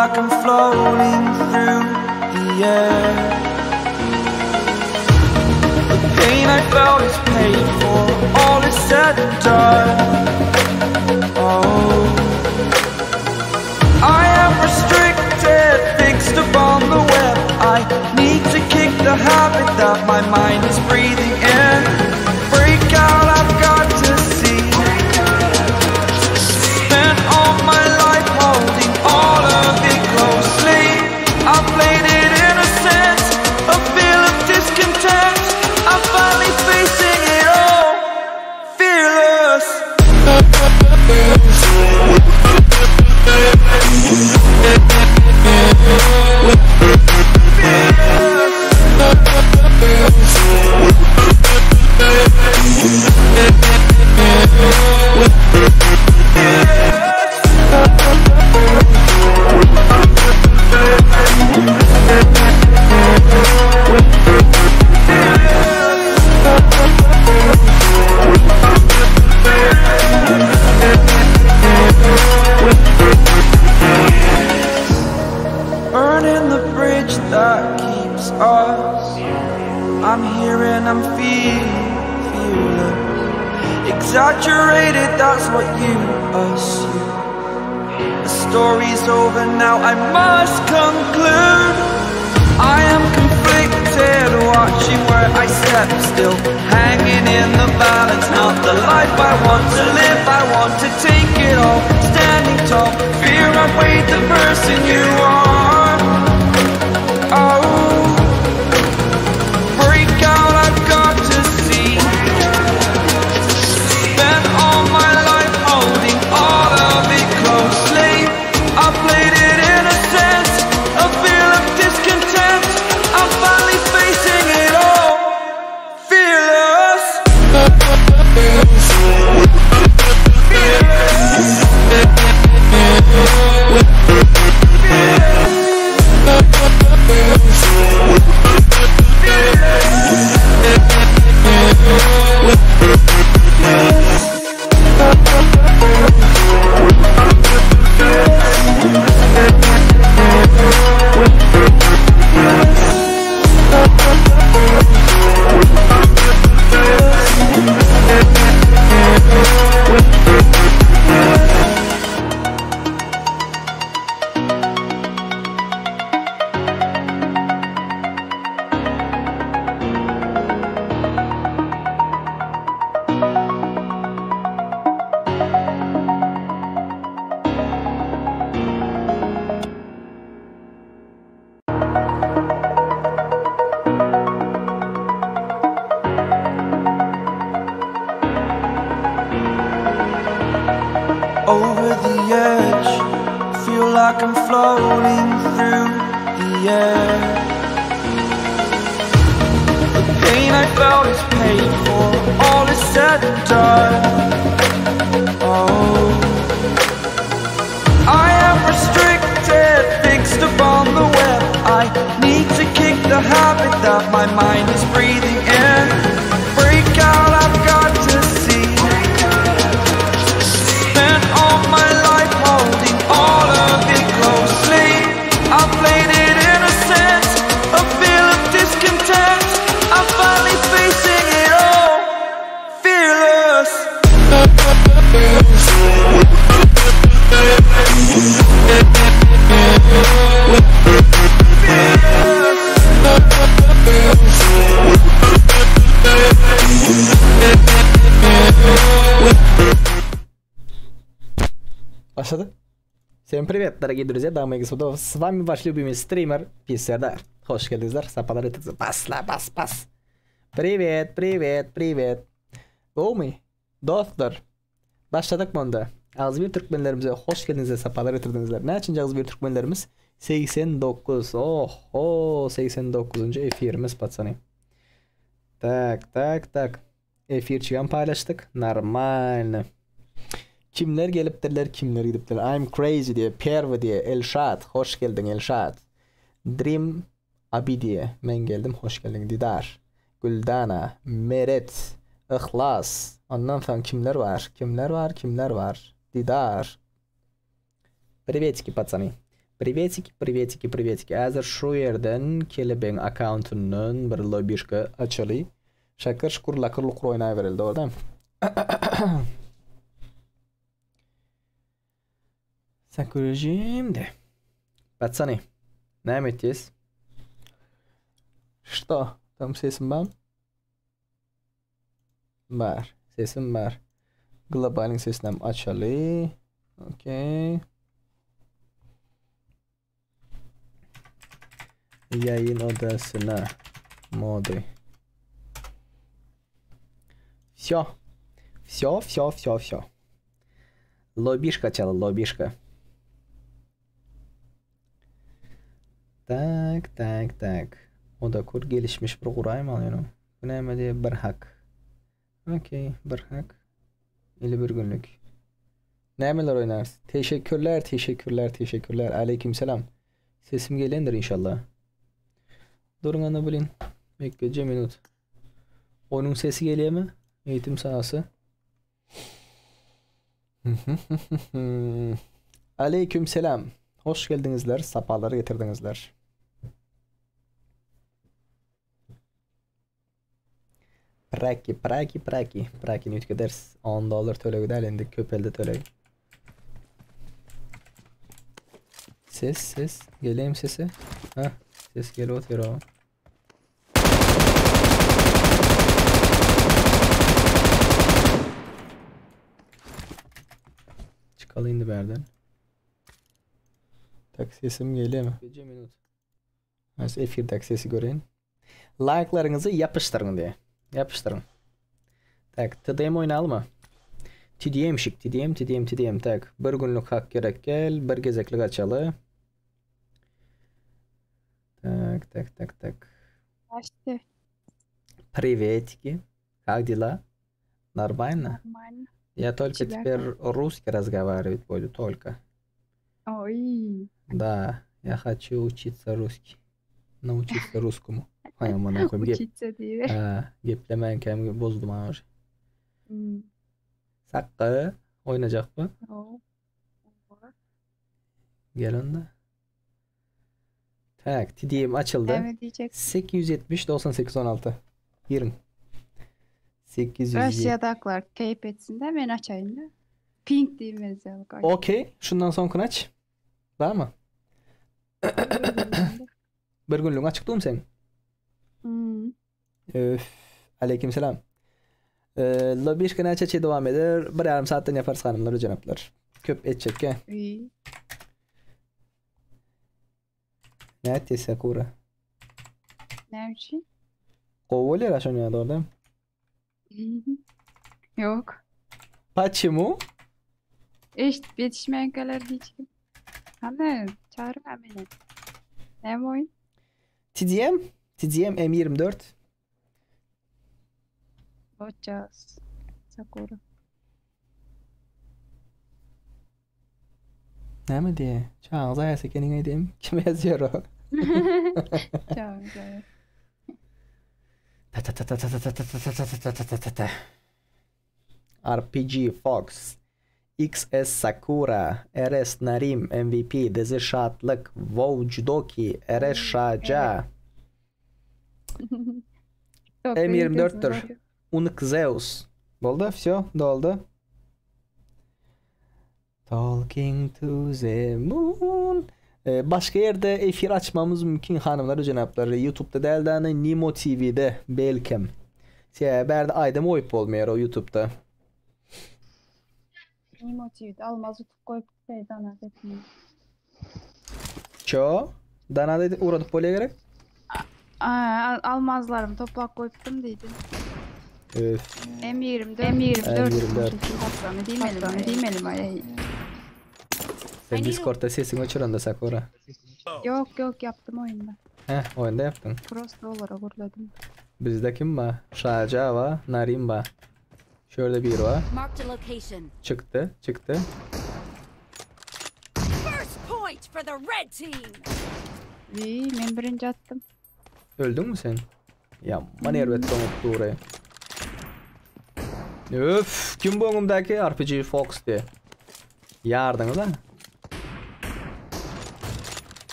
like I'm floating through the air. The pain I felt is paid for, all is said and done. Oh, I am restricted, fixed upon the web. I need to kick the habit that my mind is breathing in. Break out, I've got to see. Spent all my life holding all of it closely. I played it innocent, a feel of discontent. I'm finally facing it all, fearless. Burning the bridge that keeps us. I'm here and I'm feeling fearless. Exaggerated, that's what you assume. The story's over now, I must conclude. I am conflicted, watching where I step still, hanging in the balance. Not the life I want to live, I want to take it all. Standing tall, fear outweighed the person you are. Oh, break out, I've got to see. Spent all my life holding all of it closely. I played it innocent, a feel of discontent. I'm finally facing it all, fearless. Over the edge, feel like I'm floating through the air. The pain I felt is paid for, all is said and done. Oh, I am restricted, fixed upon the web. I need to kick the habit that my mind is breathing in. Break out, I've got to see. Spent all my life holding all of it closely. I played it innocent, a feel of discontent. I'm finally facing it all, fearless. Başlady. Всем привет, дорогие друзья, дамы и господа. С вами ваш любимый стример Писердар. Hoş geldiňizler. Sapalar getirdiňiz. Basla, bas, bas. Привет, привет, привет. Gowmy? Dostlar. Başladyk munda. Agzybir türkmenlerimize hoş geldiňizler, sapalar getirdiňizler. Näçinji agzybir türkmenlerimiz? 89. Oho, 89-njy efirimiz, patsany. Tak, tak, tak. Efirçigem paýlaşdyk. Normalny. Kimler gelipdirler, kimler gidipdirler. I'm crazy diýe, Perwi diýe, Elşat, hoş geldiň Elşat. Dream Abi diýe, men geldim, hoş geldiň Didar. Güldana, Meret, Yhlas. Ondan soň kimler bar? Kimler bar, kimler bar? Didar. Privetiki patsany. Privetiki, privetiki, privetiki. Häzir şu ýerden Kelebegiň akkauntyndan bir lobişka açaly. Şakir şukur lakyr lukur oýnaýbereli dogry dämi? Sakurajimde. Patsany. Näme etýäs? Что? Tam sesim bar? Bar. Sesim bar. Globalyň sesini hem açaly. Okey. Ýaýyn odasyna mody. Всё. Всё, всё, всё, всё. Lobişka açaly, lobişka. Tak, tak, tak. Oda kur gelişmiş bir guraýmaly ýöne. Bu näme diýip bir hak. Okey, bir hak. 51 günlük. Nämeler oýnarys? Teşekkürler, teşekkürler, teşekkürler. Aleykümselam. Sesim gelendir inşallah. Durun ana bilin. Bekleyeceğim minut. Onun sesi geliyor mu? Eğitim sahası. Aleykümselam. Hoş geldinizler. Sapalar getirdinizler. Praki, praki, praki. Prakini üýtgederis. 10 dollar tölegi däl indi köpeldi tölegi. Ses, ses. Geleyim sesi. Ha, ses gelip otyr o. Çykaly indi bärden. Tak sesim gelýärmi? Gece minut. Nasıl efirdäki sesi göreýin. Like'laryňyzy ýapyşdyryň diýe. Ýapyşdyryň. Tak, TDM oýnalymy? TDM şik, TDM, TDM, TDM. Tak, bir günlük hak gerek gel, bir gezeklik açaly. Tak, tak, tak, tak. Здрасте. Приветики. Как дела? Нормально? Нормально. Я только Тебя теперь русский разговаривать буду, только. Ой. Да, я хочу учиться русский. Научиться русскому. Haý aman koyayım. Gep, Учиться diýip. ha, geplemänkäm bozdum ha уже. Hmm. Sakga oýnajakmy? O. Gel onda. Tak, TDM açıldy. Näme diýjek? 870 98 16. Girin. 870. Russiýadakylar keýp etsin-de men açaýyn-da. Pink diýmez ýaly goý. Okey, şundan soňkyny aç. Barmy? Bir günlügiň açyk durmy seň? Hmm. Öf. Aleykümselam. Ee, Lobişka näçe çe dowam eder? Bir ýarym saatdan ýaparys hanymlar we jenaplar. Köp etjek ýa. Üý. Nätdi Sakura? Näme üçin? Gowy bolýar ha şonuň ýaly dogry dämi? Ýok. Почему? Eşidip ýetişmänkäler hiç kim. Hany, çagyryň-a meni. Näme oýun? TDM? TDM M24. Botjas. Sakura. Näme diýýär? Çagaňyz aýasy ekeniň aýdayym. Kim ýazýar o? Çagaňyz aýasy. Ta ta ta ta ta ta ta ta ta ta ta ta ta ta ta. RPG Fox, XS Sakura, RS Narim, MVP, DZ Şatlyk, Wow Judoki, RS Şaja, M24-dir. Unik Zeus. Boldy, vsyo, doldy. Talking to the moon. Ee, başga ýerde efir açmamyz mümkin hanymlar we jenaplar. YouTube'da däl däne Nimo TV'de belkem. Sebäbi bärde aýdym goýup bolmaýar o YouTube'da. Nimo TV'de almaz utup goýupdy dana sesini. Ço? Dana dedi ugradyp bolýa gerek? Aa, almazlarymy toplap goýupdym diýdi. Öf. M24 M24 M24. Patrony diýmelim, diýmelim aý. Sen Discord'da sesiňi öçür onda Sakura. Ýok, ýok ýapdym oýunda. Heh, oýunda ýapdyň. Prosta olara gürledim. Bizde kim bar? Şaja bar, Narim bar. Şu ýerde biri bar. Marked a location. Çykdy, çykdy. First point for the red team. Wiý, men birinji atdym. Öldüňmi sen? Ýaman erbet doňup dur. Öf, kim bu öňümdäki RPG Fox diýe. Ýardyňyz ha?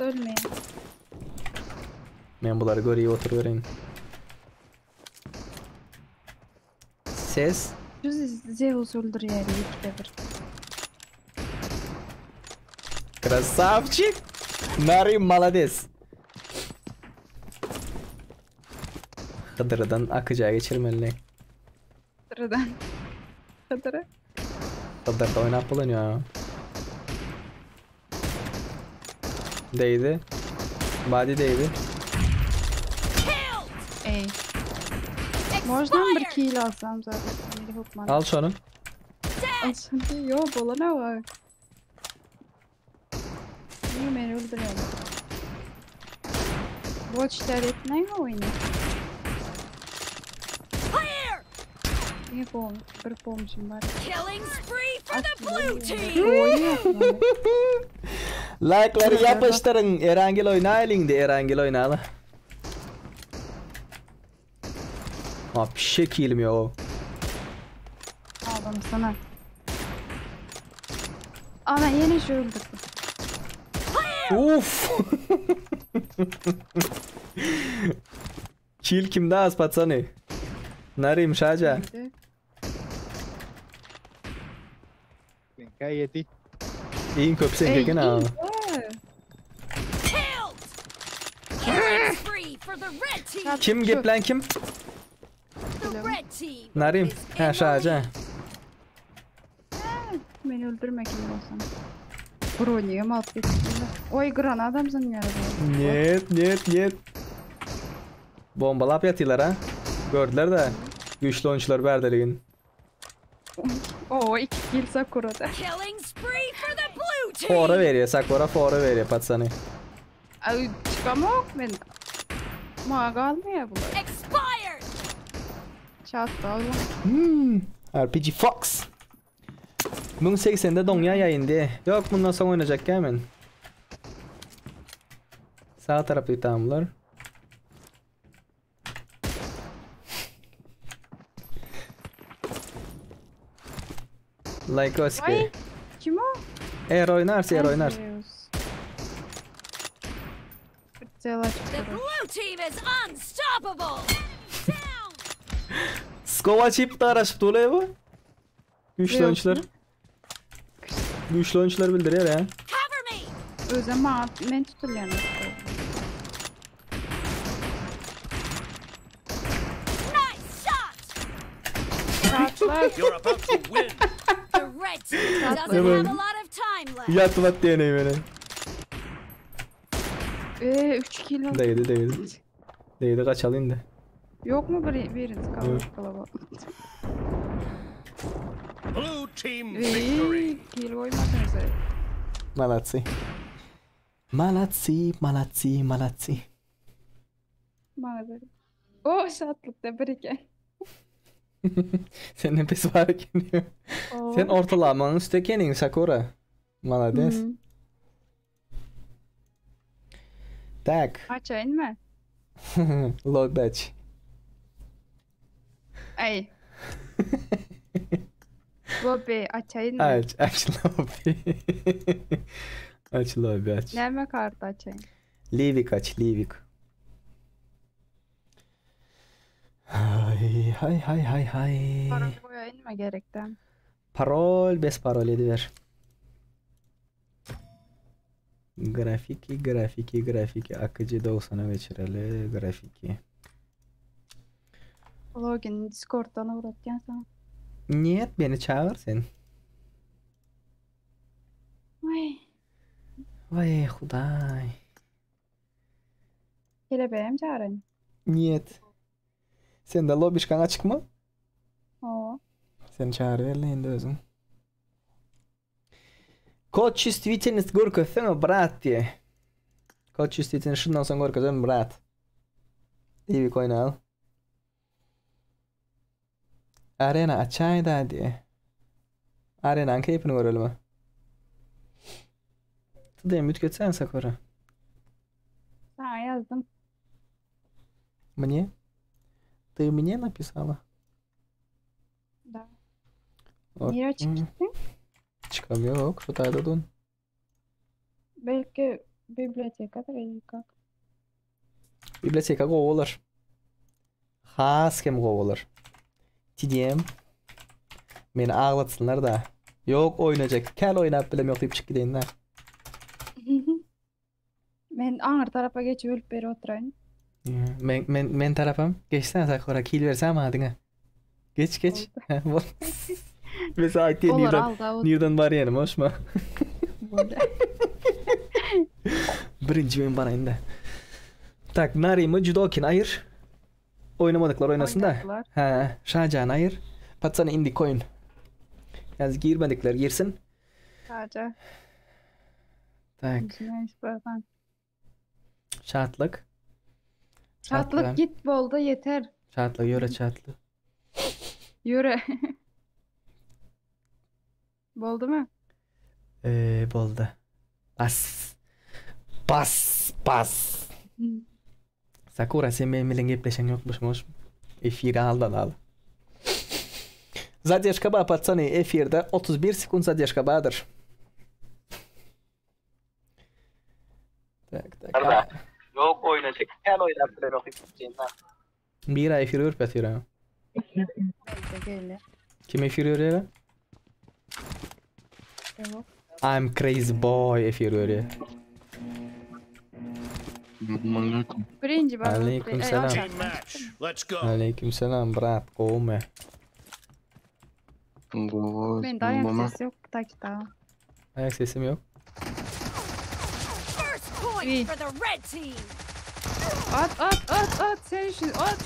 ölmeýär. Men bulary görýip oturybereýin. Ses. Şu Zeus öldürýär ikide bir. Krasavçik. Nari malades. Hydyrdan akyja geçirmeli. Hydyrdan. Hydyra. Hydyrda oynap bolunýar. Değdi. Body değdi. Ey. Można bir kill alsam zaten. Meni hokman. Al şonu. Al şunu. Yo bolana var. Niye beni öldürüyorsun? Watch that it ne oyunu? Clear! Niye bom? Bir bomşum var. Killing spree for the blue team! Oynuyor. Like'ları yapıştırın. Erangel oynayalım de Erangel oynayalım. Ha bir şekilim ya o. Aldım sana. Aa ben yine şu öldürdüm. Uf. Kill kimde az patsany? Narim Şaca. Neydi? Gayet İyin köpsen Ey, keken ha. iyi. Killed! Killing spree for the red team! Kim geplen kim? The red team Narim. is in Ha the Şaca. lead. Beni öldürme kim olsam. Broniyim alıp geçtim. Oy granadamsın yarı. Niet niet niet. Bombalap yatıyorlar ha. Gördüler de. Güçlü oyuncular berdeligin. Oo iki kill Sakura'da. Killing spree for the blue team! Fora veriyor Sakura fora veriyor patsany. Ay çıkamak ben. Ma kalmıyor bunlar. Expired! Çattı oğlum. Hmm. RPG Fox. 1080'de donya yayındı. Yok bundan sonra oynayacak hemen. Sağ tarafta tamamlar. Like Ay Oski. kim o? Eğer oynarsa eğer oynar. Zeus. Fırçala The çıkıyor. blue team is unstoppable! Down! Skova çip de araşıp dolu bu. Güçlü Zeus oyuncular. mu? Güçlü oyuncular bildiriyor ya. Cover me! Özem men tutuluyor. Nice shot! Çatlar. You're about to win. The red team doesn't Evet. have a lot of time left. Yatmat diye beni. 3 kilo. Değdi değdi. Değdi kaç alayım da. Yok mu bir biriniz kaldı kalabalık? Blue team victory. Eee kill koymadınız. Malatsi. Malatsi, Malatsi, Malatsi. Bana böyle. O şatlıkta bir iki. Sen nefes var diyor. Oo. Sen ortalamanın üstü kenin Sakura. Malades. Hmm. Tak. Açayım mı? Log batch. Ay. Bobby açayım mı? Aç, aç lobby. aç lobby aç. Neme kartı açayım? Livik aç, Livik. Hay hay hay hay hay. Parol koyayım mı gerekten? Parol, bes parol ediver. Grafiki, grafiki, grafiki. Akıcı 90'a geçirelim. Grafiki. Login Discord'dan uğratacağım sana. Niyet beni çağır sen. Ay. Vay huday. Kelebeğim çağırayım. Niyet. Sen de lobişkan açık mı? Oo. Sen çağır ver lan indi özün. Kod чувствительность görkezsene brat diye. Kod чувствительность şundan soň görkezem brat. Livik oynal. Arena açay da diye. Arena'nın keyfini görelim ha. Tudayım mütket Sakura. Sana yazdım. Мне? Ты мне написала? Da. Okey. Niye açık gittin? Çıkam yok. Şu tayda dun. Belki Bibliotekadyr ili kak. Biblioteka gowy bolar. Has hem gowy bolar. TDM. Meni aglatsynlar da. Ýok oýnajak. Käl oýnap bilem ýok diýip çyk gideýin da. Men aňyr tarapa geçip ölüp beri oturaýyn. Men men men tarapam geçsene Sakura kill bersem maňa diňe. Geç geç. Bol. Mesela aýtdy Olar nirden alda ot. nirden barýanym hoşma. Boldy. Birinji men baraýyn da. Tak, Narimy Judokin aýyr. Oýnamadyklar oýnasyn da. Oýnadylar. Hä, Şajan aýyr. Patsany indi koýun. Ýaz girmedikler girsin. Şaja. Tak, Düşünmemiş bardan. Şatlyk. Şatlyk git boldy ýeter. Şatlyk ýöre şatlyk. Ýöre. Boldumy? Eee boldy. Bas. Bas, bas. Sakura sen benim bilen gepleşen ýokmuşyň hoş. Efiri aldan al. Zadержка bar patsany efirde 31 sekund zadержка bardyr. Tak tak. Yok oynayacak. Gel oynap Bir ay efiri görüp ýatyr ha. Geldi geldi. Kim efiri görýär? Yok. I'm crazy boy efiri görýär. Aleyküm. Birinci bak. Aleyküm selam. Team match. Let's go. Aleyküm selam brat, gowmy? Ben de ayak sesi yok. Tak daha. Ayak sesim yok. First point İyi. for the red team. At at at at sen şu at.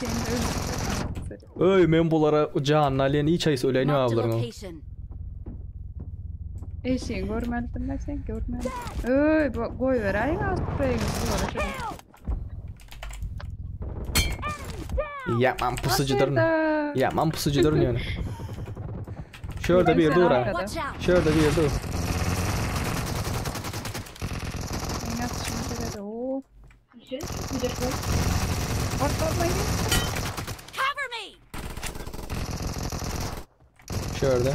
Seni öldürdüm. Öý men bulara janyny alýan hiç haýsy öleýin Marked a ablaryň. location. Eşeği görmedim ben sen görmedim. Öy bu koy ver ay az buraya git. Help! Enemy down! Ýaman pusucydyryn. Aferin. Ýaman pusucydyryn ýöne. Şurada bir dur ha. Watch out! Şurada bir dur. Sen yat şimdi de oo. Patlatma git. Cover me! Şurada.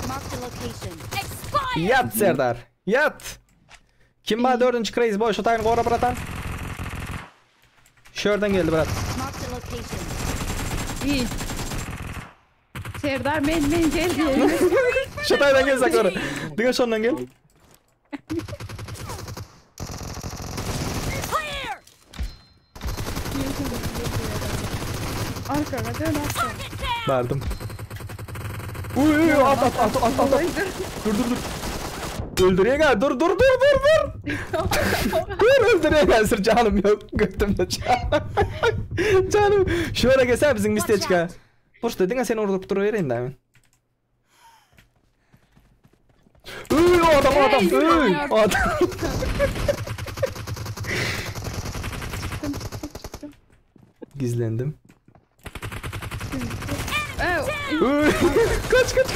Marked a location. Expired! Ýat Serdar. Ýat. Kim bar dördünji crazy boy şu taýyn gora bratan. Şuradan geldi brat. Marked a location. İyi. Serdar men men gel diye. Şu taýdan gel Sakura. Diňe şondan gel. Clear! Arkana dön arkana. Target down! Bardım. Uy uy at at at at at. at. Dur dur dur. Öldürüyor gel. Dur dur dur dur dur. dur öldürüyor gel. Sır canım yok. Götümde canım. canım. Şöyle gelse bizim mistечка. Boş dedin sen orada duruvereyim de hemen. Uy o adam o adam. Uy o adam. Çıktım çıktım çıktım. Gizlendim. Ee, Uy kaç kaç.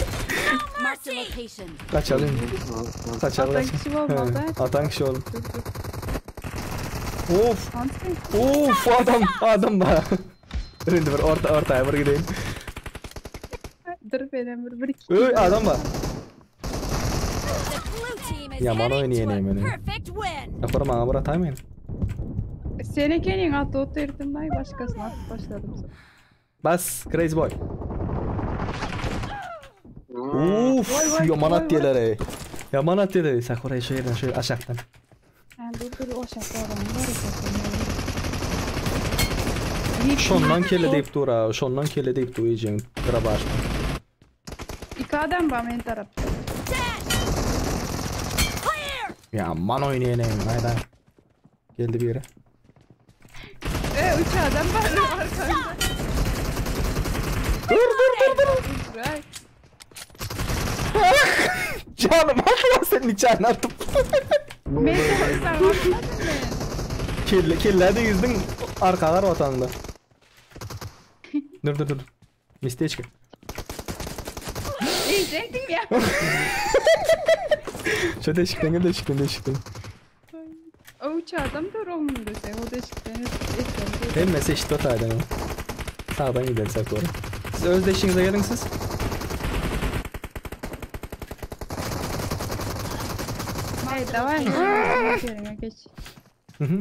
Marked a location. Kaçalım. Kaçalım. Atan kişi olmadı. He, Atan kişi oldu. Dur dur. Of. Hamsi. Of adam adam da. Indi bir orta ortaya bir gideyim. Dur benim bir bir iki. Uy adam var. The blue team is Yaman heading to a oynayayım yani. perfect win. Yapar bana bırak hemen. Seni kendin attı oturdum ben başkasına atıp başladım. sonra. Bas crazy boy. Uf Vay vay, yaman vay at diyeler ey. Yaman at diyeler. Sakura'yı şu yerden şöyle aşaktan. Yani dur dur o şaka adamı var ya. Şondan kelle deyip dur ha. Şondan kelle deyip dur yiyeceğim. Kıra baş. İki adam var benim tarafta. Dead! Clear! Yaman oynayayım. Hayda. Geldi bir yere. Ee, üç adam var arkamda. Dur dur dur dur. Dur, ay. Canım atma senin içerine atıp. Ben de sen atmadın mı? Kelle, kelle de yüzdün arkalar vatanında. Dur dur dur. Mistечка. İyi dedim ya. Şu deşikten gel deşikten deşikten. O üç adam da olmuyor sen. O deşikten etken. Hemmesi eşit otaydan ama. Sağdan gidelim Sakura. Siz öz deşiğinize gelin siz. Daway. Ýeriňe geç. Mhm.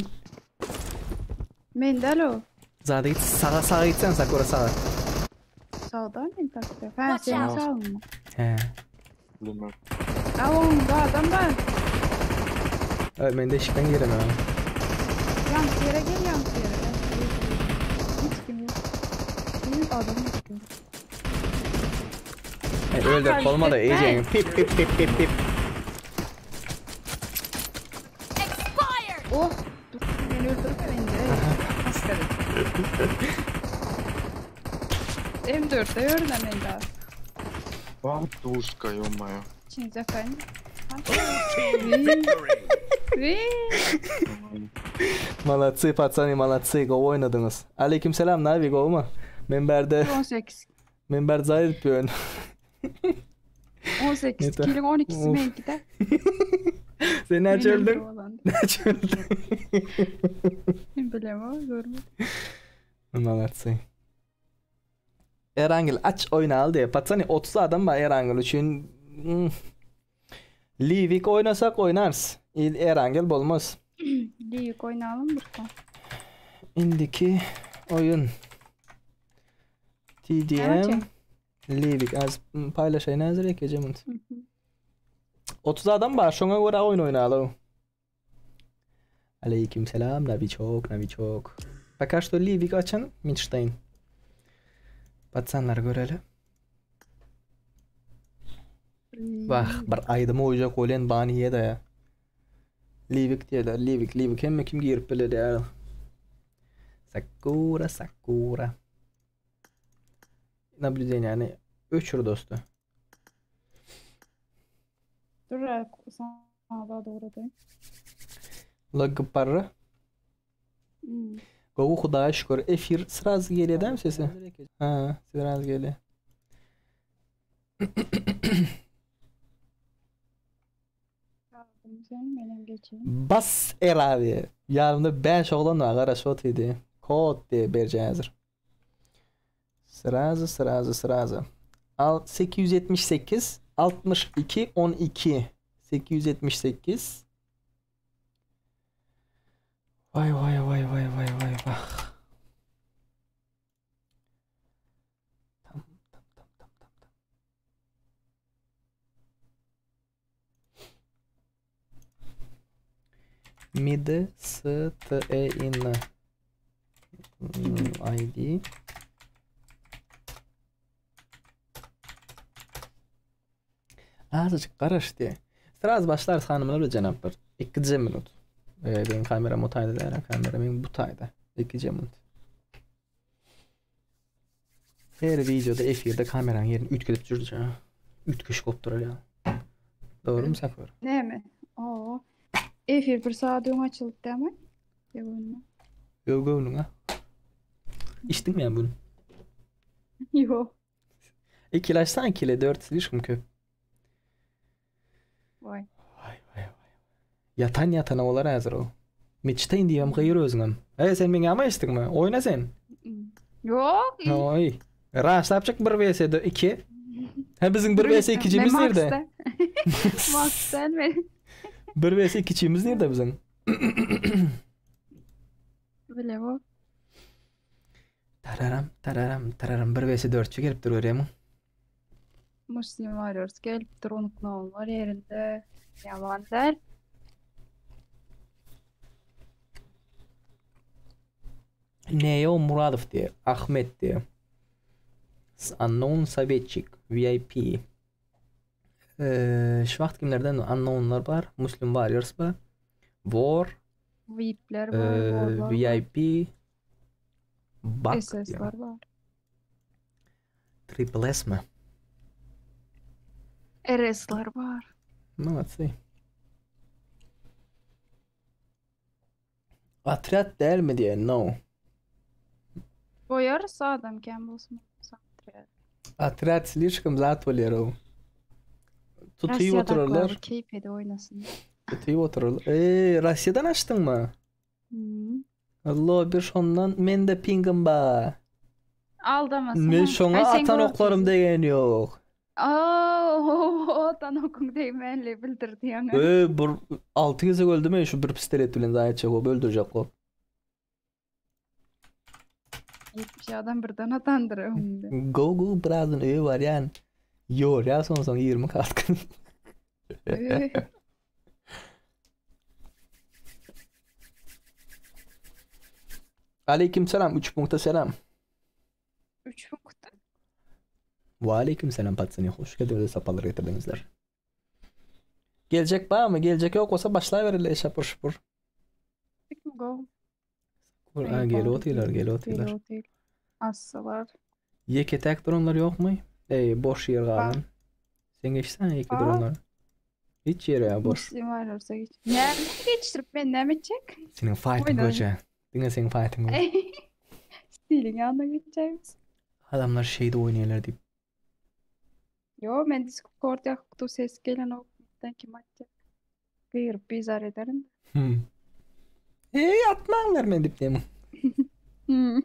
Men däl o. Zada git saga saga gitsen Sakura saga. Sagda men takda. Ha Watch sen out. sagmy? He. Bilmem. A oňda adam bar. Evet men deşikden giremem. Ýaňky ýere gel ýaňky ýere. Ýaňky ýere gel. Hiç kim ýok. Bir adam ýok. E, öldürip bolmady ejeňi. Pip pip pip pip pip. Expired! Oh, dur meni öldürme indi. Askeri. M4'te ýörün men daha. Vah duşka ё-моё. Çin zakan. Blue team victory. Молодцы, пацаны, молодцы. Gowy oýnadyňyz. Aleyküm selam Navi gowmy? Men bärde 18. men bärde zaýa edip ýörün. 18 Yeter. kilin 12'si Of. menki de. Sen näçe Men öldün? öldürüp alandı. Näçe öldün? Men bilemem, görmedim. Молодцы. Erangel aç oýnaly diýe. Patsany 30 adam bar Erangel üçin. Hmm. Livik oýnasak oýnarys. Il Erangel bolmaz. Livik oýnalym bir Indiki oýun. TDM Livik az paýlaşaýyn häzir ekeje munt. 30 adam bar şoňa görä oýun oýnaly. Aleyküm selam Naviçok Naviçok. Пока что Livik açan Minşteýn. Patsanlar göreli. Wah, bir aýdym goýjak bolýan bany ýe-de. Livik diýerler, Livik, Livik hemme kim girip biler ýa. Sakura, Sakura. Nablýudeniýäni öçür dosty. Dur, sana da dogry. Lagparra. Hmm. Gowy Hudaýa şükür. Efir sraz gelýär dämi sesi? Ha, sraz gelýär. Bas Erabi. Ýanymda 5 oglan bar, garaşyp otyrdy. Kod diýip berjek häzir. Srazy, srazy, srazy. Al 878 62 12 878 Vay vay vay vay vay vay vah. Tam tam tam tam tam tam. Mid S T E I N hmm, ID Azajyk garaşdy. Sraz başlarys hanymlar we jenaplar. Ikije minut. Ee, benim kameram o taýda däl, kamera meň bu taýda. Ikije minut. Her videoda efirde kameranın yerini üýtgedip jürje. Üýtgeşik bolup durar ýa. Dogrymy Sakura? Näme? Oo. Efir bir saat öň açylyp dämi? Ýok. Ýok göwnüňe. Içdiňmi ýa bunu? Ýok. Ikili açsan ikili dört slişkom köp. Vay. Vay vay vay. Ýatan ýatana bolar häzir o. Meçteýin diýem gyýyr özüňem. Eý sen meň ýama eşdiňmi? Oýna sen. Ýok. Oý. Raşlap çyk 1 vs 2. He biziň 1 vs 2-çimiz nirde? Max sen men. 1 vs 2-çimiz nirde biziň? Bilemo. Tararam, tararam, tararam. 1 vs 4-çi gelip dur görýämiň? Muslim Warriors gelip dur unutma var yerinde. Yaman däl. Neo Muradow diýe, Ahmet diýe. Unknown Sovetçik, VIP. Ee, şu wagt kimlerden unknownlar bar? Muslim Warriors bar. War, VIP'ler var, ee, warlar var, VIP, Bak diýe. SS'lar var. Triple S mi? RS'lar var. Молодцы. Otrýad dälmi diýen? No. Boýarys adam kem bolsun. Otrýad slişkom zat bolýar o. Tutyp oturarlar. Keýp edip oýnasyn. Tutyp oturarlar. Eee, Russiýadan açdyňmy? Hmm. Allah bir şondan mende pingim bar. Aldamasana. Men şoňa Ay, sen atan oklarym görkezin. degen ýok. Aa, Tanokyň degmänligi bildirdi ýaňy. Öý bir 6 gezek öldüm şu bir pistolet bilen zaýa etjek bolup öldürjek bolup. 70 adam birden atandyr öňünde. Go go birazdan öýe barýan. Ýorýar soň soň 20 kaskyn. Aleyküm selam 3 punkta selam. 3 punkta. Ve aleyküm selam patsany hoş geldiniz sapalar getirdiňizler. Geljek barmy? Geljek yok bolsa başlaýbereli şapur şupur. Go. Ha, gelip otyrlar, gelip otyrlar. Assalar. Ýeke tek duranlar ýokmy? Eý, boş ýer galan. Sen geçsene ýeke duranlar. Hiç ýere ya boş. Müslim aýrylsa geç. Näme geçdirip men näme etjek? Seniň fighting göçe. Diňe seniň fighting göçe. Stiliň ýanyna geçjekmiz. Adamlar şeýde oýnaýarlar diýip. Yo, men Discord ýakdy ses gelenok. Kim atjak? Gygyryp bizar ederin. Hmm. Eý, atmaňlar men diýip diýem. Hmm.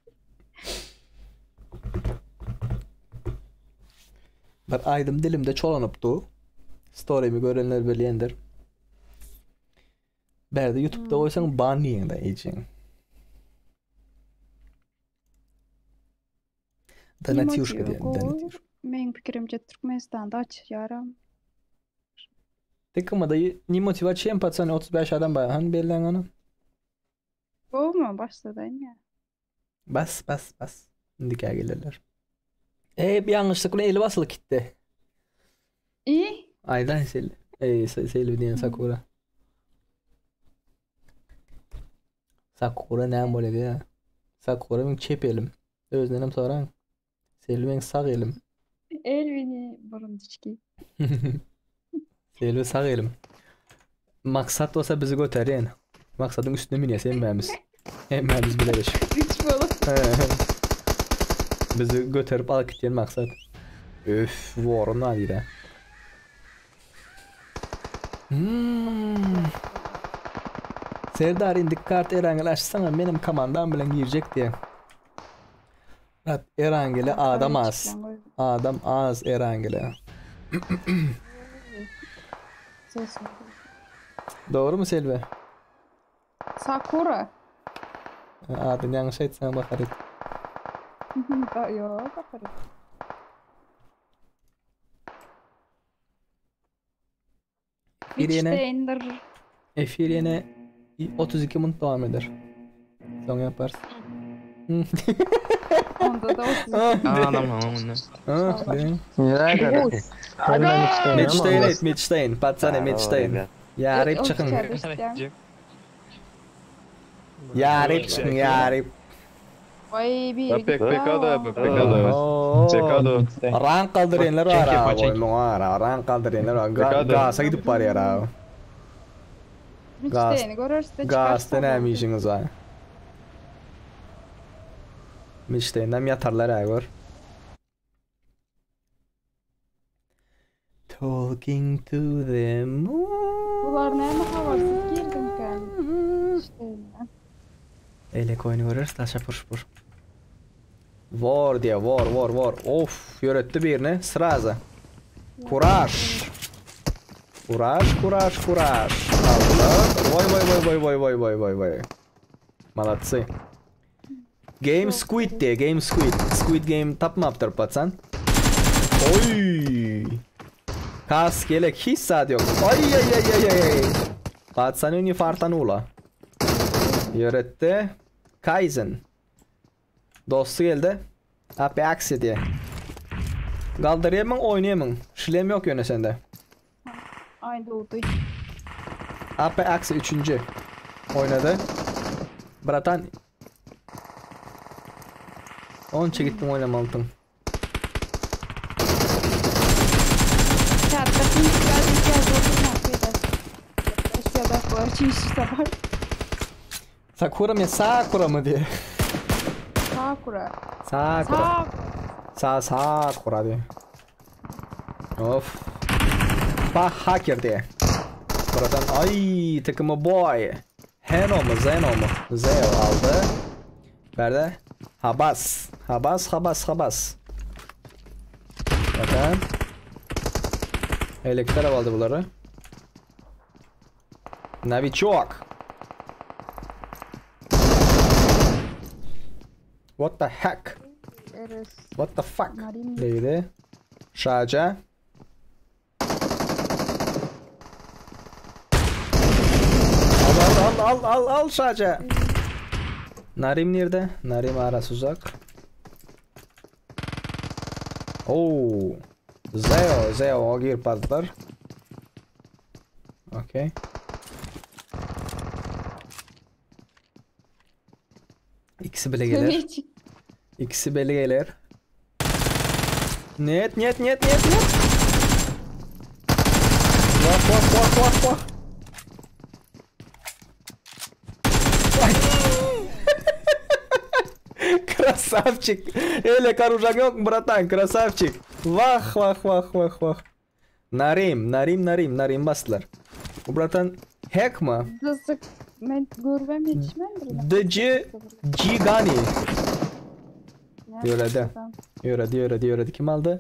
Bir aýdym dilimde çolanypdy. Storymi görenler bilýändir. Bärde YouTube'da hmm. goýsaň ban diýeňde ejeň. Donatýuşka diýen, donatýuşka. Meň pikirimçe Türkmenistanda açýaram. Tıkımada ne motivasiýa patsany 35 adam bar. Hani belleň ony. Gowmy başladaýyn ýa. Bas bas bas. Indikä gelerler. Ey bir yanlışlık bilen eli basılı gitti. İyi. Aydan sel. Ey Selvi diýen Sakura. Sakura näme bolýar ya? Sakura meň çep elim. Özünden hem soraň. Selvi meň sag elim. Elvini burun diçki. Selvi sag elim. Maksat bolsa bizi göterýän. Maksadyň üstüne münýäs hemmämiz. Hemmämiz bileleşip. Üç bolup. Bizi göterip alyp gitýän maksat. Öf, worun nadire. Hmm. Serdar indi kart Erangel açsana menem komandam bilen girjek diýe. Murat Erangele adam az. Adam az Erangele. Dogry mu Selbe? Sakura. Adyny ýalňyş aýtsaň bakarys. Ýok, bakarys. Efir ýene Steiner. Efir ýene 32 minut dowam eder. Soň yaparys. Onda da 32. Adam onda. Ah, Мечтайын ayt, мечтайын, пацаны, мечтайын. Ýaryp çykyň. Ýaryp çykyň, ýaryp. Vay bir. PK'da, PK'da. PK'da. Rank kaldyrýanlar bar ha, muňa rank kaldyrýanlar bar. Gasa gidip barýar ha. Gaz. Gazda näme işiňiz bar? Müşterinem ýatarlar ha gör. Talking to the moon. Bular näme habarsyz girdiňkän? Elek oýny göreris da şapur şupur. War diýe, war, war, war. Of, ýöretdi birini sraza. Kuraž. Kuraž, kuraž, kuraž. Aldylar. Voý, voý, voý, voý, voý, voý, voý, voý, voý. Молодцы. Game Squid diýe, Game Squid. Squid Game tapmapdyr paçan. Oý. Kask gelek hiç zat ýok. Aý aý aý aý aý aý. Paçan öňi fartanula. Ýöretdi. Kaizen. Dosty geldi. AP aksi diýe. Galdyrýamyň, oýnaýamyň? Şlem ýok ýöne sende. Aý dogdy. AP aksi 3-nji. Oýnady. Bratan. Onça gitdim oýnamalydyň. Sakura mı Sakura mı diye. Sakura. Sakura. Sa Sakura diye. Of. Bah hacker diye. Buradan ay takımı boy. Heno mu Zeno mu? Zeo aldı. Nerede? Habas. Habas Habas Habas. Bakın. Elekter aldy bulary. Novichok. What the heck? What the fuck? Diýdi. Şaja. Al al al al al al Şaja. Narim nirde? Narim arası uzak. Oo. Zeo, Zeo o girip aldylar. Okey. İkisi bile geler. İkisi bile geler. Net, net, net, net, net. Vah, vah, vah, vah, vah. Красавчик. Ele karujak yok bratan, красавчик. Vah, vah, vah, vah, vah. Narim, Narim, Narim, Narim basdylar. Bu bratan hack mı? Gyzyk. Men görübem ýetişmändirin. DC Gigani. Ýöredi. Ýöredi, ýöredi, ýöredi. Kim aldy?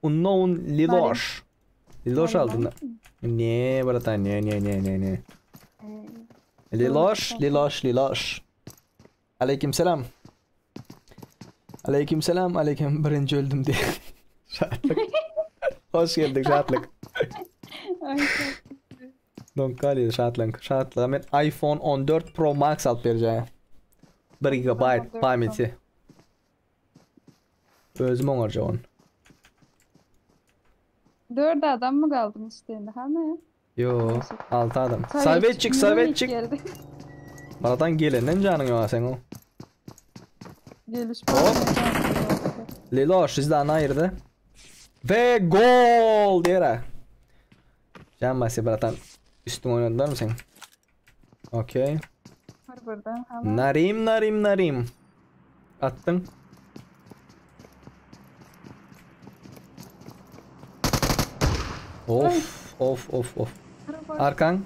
Unknown Liloş. Liloş aldy. Ne bratan, ne, ne, ne, ne, ne. Liloş, Liloş, Liloş. Aleyküm selam. Aleyküm selam, aleyküm birinji öldüm diye. Şatlyk. Hoş geldik Şatlyk. Donkali Şatlyk. Şatlyga men iPhone 14 Pro Max alyp berjek. 1 GB pameti. Özüm oňarjak ony. 4 adam mı kaldım işte indi hany? Yo, 6 adam. Sovetçik, Sovetçik. Baradan gelenden janyň ýok seň o. Geliş. Hop. Liloş sizden ayırdı. Ve gol diýere. Can basy bratan. Üstüň oynadylar mı sen? Okey. Narim narim narim. Atdyň. Of of of of. Arkaň.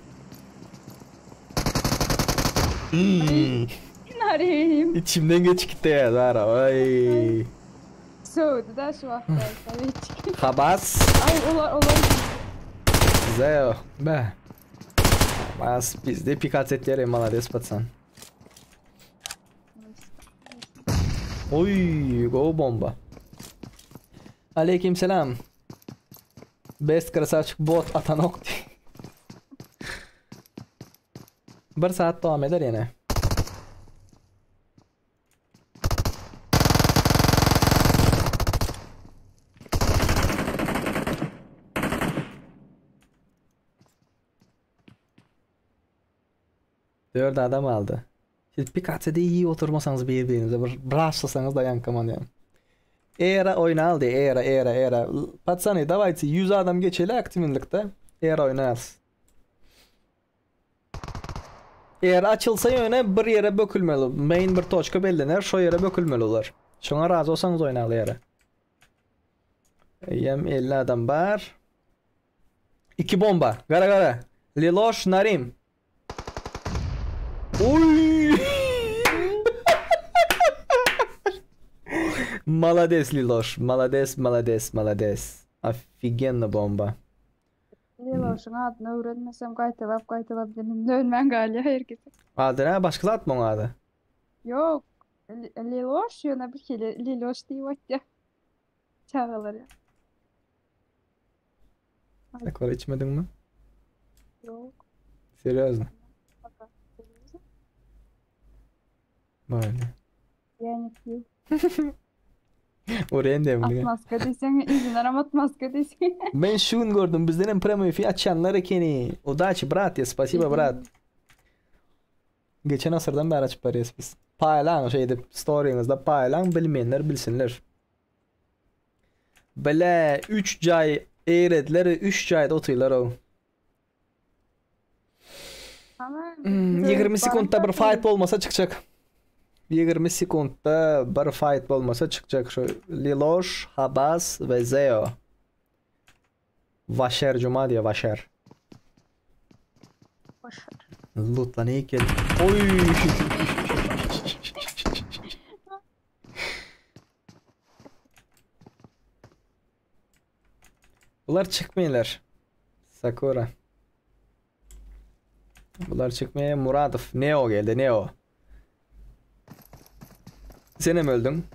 Hmm. Narim. İçimden geçip gitdi ya Zara. Ay. Söwdi da şu wagtda. Habas. Ay olar olar. Zeo. Be. Bas bizde pikat etleri malades patsan. Oy, go bomba. Aleyküm selam. Best krasavçik bot atanok. Bir saat dowam eder ýene. Dört adam aldy. Siz pikasede iyi oturmasaňyz bir-birinize bir braşlasaňyz da ýaňkaman ýa. Era oýnaly diý, era, era, era. Patsany, dawajte 100 adam geçeli aktiwinlikde. Era oýnarys. Eger açylsa ýöne bir ýere bökülmeli. Main bir toçka bellener, şo ýere bökülmeli olar. Şoňa razy bolsaňyz oýnaly ýere. Eýýäm 50 adam bar. Iki bomba. Gara gara. Liloş Narim. Oy! Malades Liloş. Malades, malades, malades. Ofigenno bomba. Liloşyň adyny öwrenmesem gaýtalap gaýtalap dilim dönmän galýar her gezek. Ady nä başga zatmy oň ady? Ýok. Liloş ýöne bir hili Liloş diýip aýtýar. Çagalar ýa. Kola içmediňmi? Ýok. Serýozno? Böyle. Ýa ne piýu. Oraya demli. Atmaska diýseň yzynaram atmaska diýseň. Men şu gün gördüm bizden hem premo efir açanlar ekeni. Udaçi brat ya spasibo brat. Geçen asyrdan bäri açyp barýas biz. Paýlaň şeýdip storyňyzda paýlaň bilmeýänler bilsinler. Bile 3 jaý eýrediler 3 jaýda otyrlar o. 20 sekuntda bir fight bolmasa çykjak. 20 sekuntda bir fight bolmasa çykjak şu Liloş, Habas we Zeo. Vaşer Cuma diýe Vaşer. Vaşer. Lootla ne gel. Oy. Bular çykmaýarlar. Sakura. Bular çykmaýar. Muradow. Neo geldi. Neo. Sen hem öldün.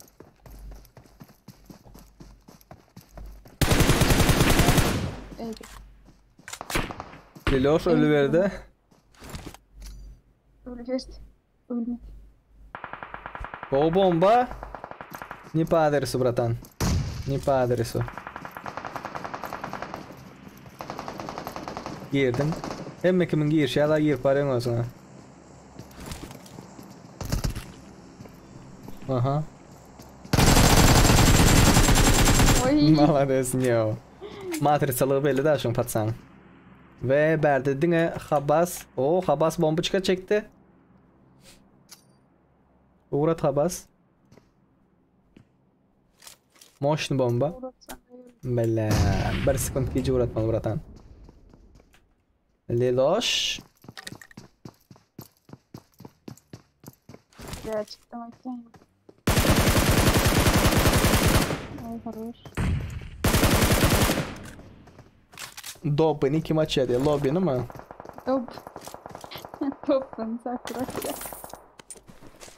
Liloş ölüberdi. Ölüberdi. Ölmedi. O bomba. Не по адресу, братан. Не по адресу. Girdim. Hemme kimiň girişi ýaly girip barýaň özüňe. Aha. Oý. Malades Neo. Matrisalygy belli da şuň patsaň. We bärde diňe Habas. O Habas bomboçka çekdi. Ugrat Habas. Moşny bomba. Bele. Bir sekund gijä ugratmaly bratan. Liloş. Ya çykdym aýtýan. Oý haroş. Dobbyny kim açýar diýýär. Lobbyny mi? Top. Topdan Sakura.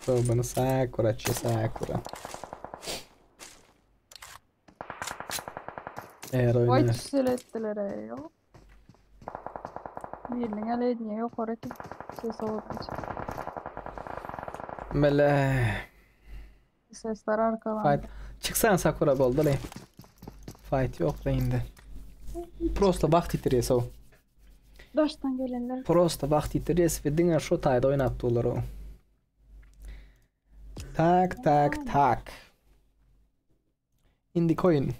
Dobbyny Sakura açýar Sakura. Eğer Oý oýnar. tüsel etdiler eý. Biriniň ele edýän ýokary ekip ses oldu. Bele. Sesler arkalandy. Fight. Çyksan Sakura boldy le. Fight ýok da indi. Prosta wagt ýitirýäs o. Daşdan gelenler. Prosta wagt ýitirýäs we diňe şu taýda oýnap durlar o. Tak tak tak. Indi coin.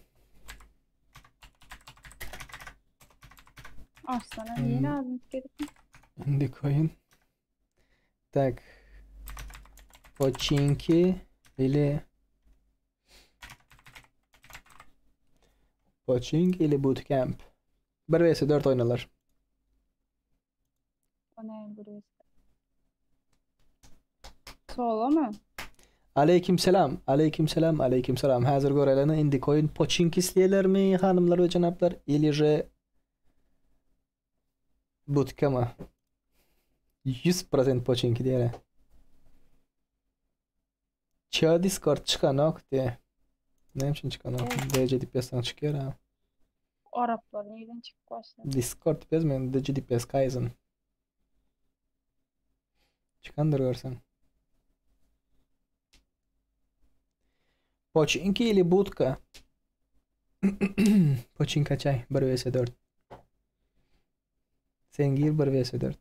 Aslana niye adyny gelip? Indi coin. Tak. Pochinki ili Pochinki ili Bootcamp. 1 vs 4 oýnalar. O ne bir Solo mu? Aleyküm selam, aleyküm selam, aleyküm selam. Häzir görelene indi coin Pochinki isleýärlermi hanymlar we jenaplar ili je Bootcamp'a? 100% Pochinki diýere. Çya Discord çykanok diýe. Näme üçin çykanok? DC diýip ýazsaň çykýar ha. Araplar nireden çykyp başlady? Discord diýip ýazmaýan DC diýip ýaz Kaizen. Çykandyr görseň. Pochinki ili budka. Pochinka çay 1 vs 4. Sen gir 1 vs 4.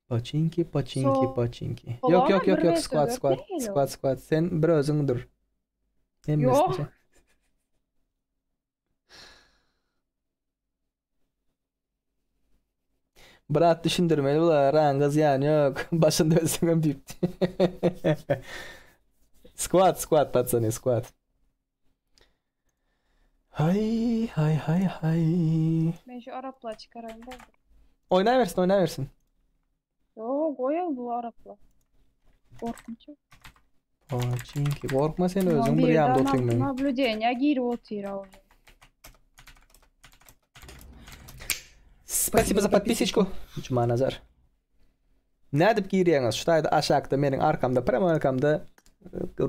Pochinki, pochinki, So- pochinki. Ola Yok yok ama yok bir yok vs squad 4 squad nähili squad squad. Sen bir özüň dur. Yok. Hemmesini. Brat düşündirmeli bular ranga zyýany ýok. Başynda ölseňem diýipdi. Squad squad patsany squad. Hay hay hay hay. Men şu Arapla çykaraýyn da. Oýnabersin oýnabersin. Ýok, goýal bu Arapla. Gorkunç. Pochinki gorkma sen özüň bir ýanda oturyň men. Nabludeniýa girip otyr o. Spasibo za podpisичku. Jumanazar. Nädip girýäňiz? Şu taýda aşakda meniň arkamda, prema arkamda e,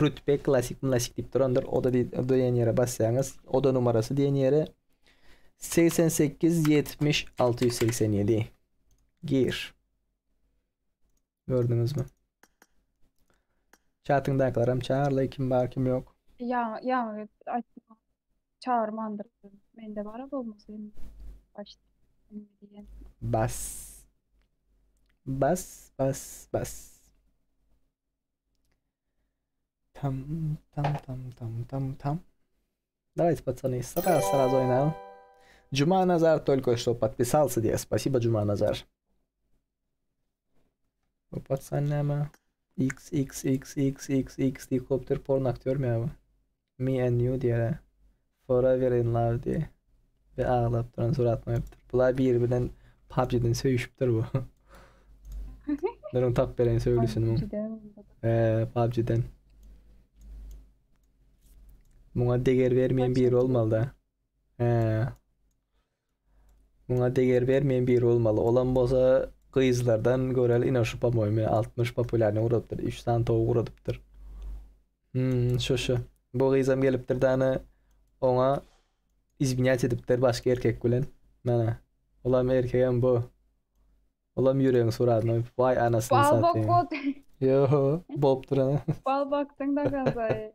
rütbe klasik klasik diýip durandyr. Oda diýen ýere basýaňyz. Oda numarasy diýen ýere 88 70 687 gir. Gördüňizmi? Çatyňdakylaram çagyrlaý kim bar kim ýok. Ýa ýa aýtma. Çagyrmandyr. Mende bara bolmasa başda diýen. Bas. Bas bas bas. Tam tam tam tam tam tam. Давайте, пацаны, сразу сразу oýnalyň. Джума Назар только что подписался diýe. Спасибо, Джума Назар. Bu patsan näme? X X X X X X diýip kopdyr porn aktýormy ýa bu? Me and you diýere. Forever in love diýe. We aglap duran suratny goýupdyr. Bular biri bilen PUBG-den söýüşipdir bu. Duruň tap bereýin söýgülisini muň. Eee PUBG-den. Muňa deger bermeýän biri bolmaly da. He. Muňa deger bermeýän biri bolmaly. Olam bolsa gyzlardan göreli ine şu po-moýmy 60 populýarny ugradypdyr. 3 sany towuk ugradypdyr. Hmm, şu şu. Bu gyzam gelipdir dana oňa izmenýat edipdir başga erkek bilen. Mana. Olam erkegem bu. Olam ýüregiň suratyny goýup, waý anasyny Bal bok satayım. bot. Yo, bolup duran. Bal bakdyň da gazay.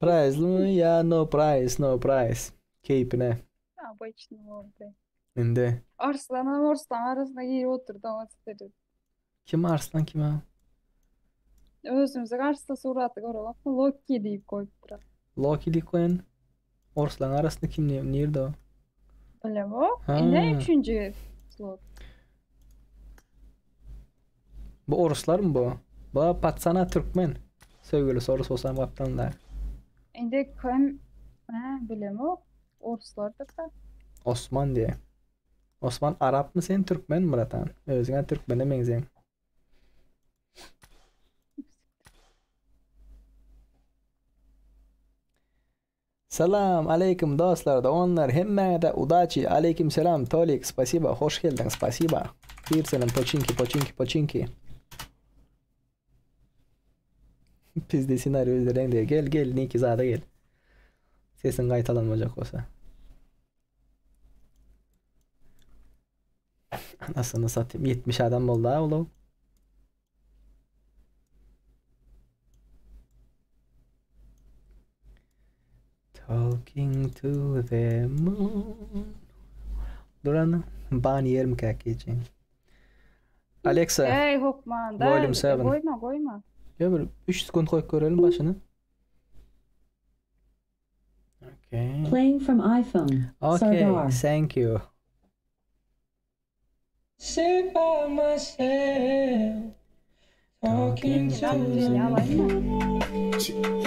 Price ya no price, no price. Keýpine. Обычно boldy. Indi. Arslanam Arslan arasyna girip oturdy oňa seret. Kim Arslan kim ha? Özümize arslan suraty görelokmy? Loki diýip goýupdyr. Loki diýip goýan. Orslan arasynda kim nirde o? Bilemok. Ha. Ine üçünji slot. Bu orslarmy bu? Bu patsana türkmen. Söýgülisi orus bolsam gapdalynda. Indi kim? Ha, bilemok. Orslardyr da. Osman diýe. Osman Arapmy sen türkmenmi bratan? Özüňä türkmene meňzeň. Salam aleýkum dostlar doganlar hemmäňize udaçi aleýkim selam Tolik spasiba hoş geldiň spasiba bir senem poçinki poçinki poçinki Pizde senariý özlereň diýe gel gel Niki zada gel Sesiň gaýtalanmajak bolsa Anasyny satayım 70 adam boldy ha ulag. Talking to the moon. Duran ban ýerim käkeçiň. Alexa. Ey hokman da. Volume 7. Goýma goýma. Ýa bir 3 sekund goýup görelim başyny. Okay. Playing from iPhone. Okay, Sardar. thank you. Sit by myself, talking to the Alaýma.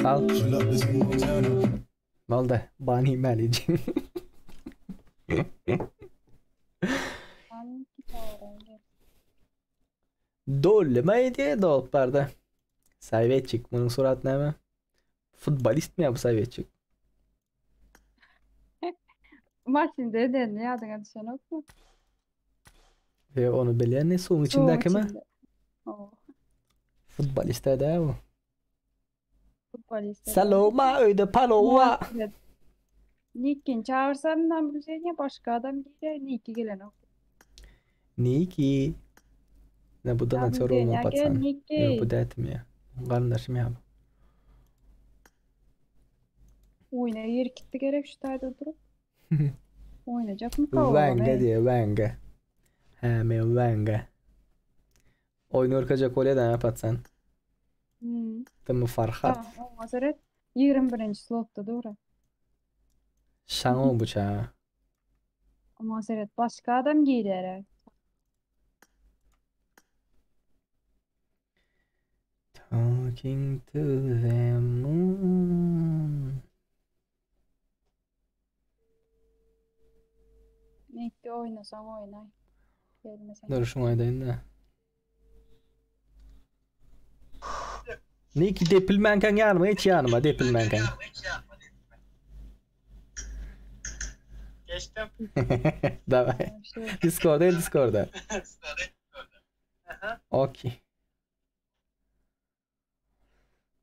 Al. Boldy. Ban iýmälijiň. Dolly diýe dolup bardy. Sovetçik munuň suraty näme? Futbolistmi ýa bu sovetçik? Maşynda edenini ýadyňa düşenokmy? E, ony bilýän suwuň içindäkimi? Suwuň içinde. Oo, Futbolist dä bu. futbolist. Saloma öýde palowa. Nikini çagyrsam nabludeniýe başga adam girýär, Niki gelenok. Niki. Ne bu donatör olma Nabludeniýe gel patsan. Niki. Ýok bu dätim ýa. Garyndaşym ýa bu. Oýna girip gitdi gerek şu taýda durup. Oýnajakmy Wenge diýe Wenge. Hä men Wenge. Oýun görkezjek bolýa da patsan. Hmm. Tımı Farhat. Tamam, oňa seret. 21-nji slotda dogry. Şaňo bu çaga. Oňa seret başga adam girýär. Talking to the moon. Niki oýnasaň oýnaý. Gelmesen. Dur şuňa aýdaýyn da. Niki depilmänkäň ýanyma geç ýanyma depilmänkäň. Geçtim. Daway. Discord'a gel Discord'a. Okey.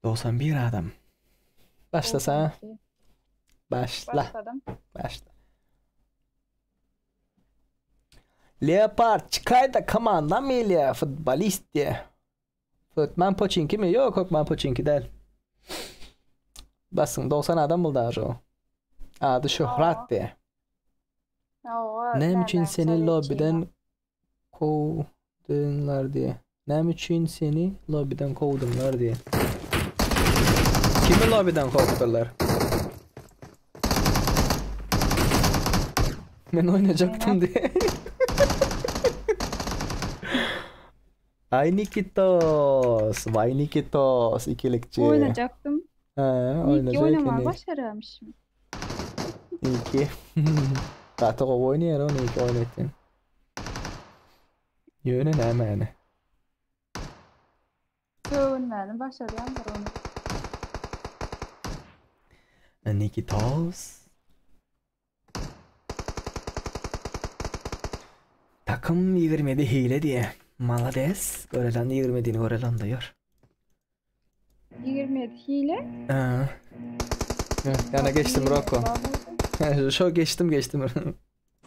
91 adam. Başlasa. Başla. Başladım. Başla. Leopard çykaýda komanda milýa futbolist diýe. Hökman Poçinki mi? Ýok, hökman Poçinki däl. Basın 90 adam boldy ažo. Ady Şöhrat diýe. Hawa, Näme üçin näme, seni sovetçi lobbyden kowdular diýe. Näme üçin seni lobbyden kowdular diýe. Kimi lobbyden kowdular? Men oýnajakdym diýe. Ay Nikitos, vay Nikitos, ikilikçi. Oýnajakdym. Ha, Niki oýnajak oýnamagy ekeni. başarýarmyşym. Niki. Gaty gowy oýnaýar o Niki oýnatýan. Ýöne nämäni? Sögünmäni başarýandyr ony. Nikitos. Takım 27 hile diýe. Malades. Göreli anda 27-ni göreli onda ýör. 27 hile. Ha. Ýana geçdim Rocco. Şo geçdim geçdim.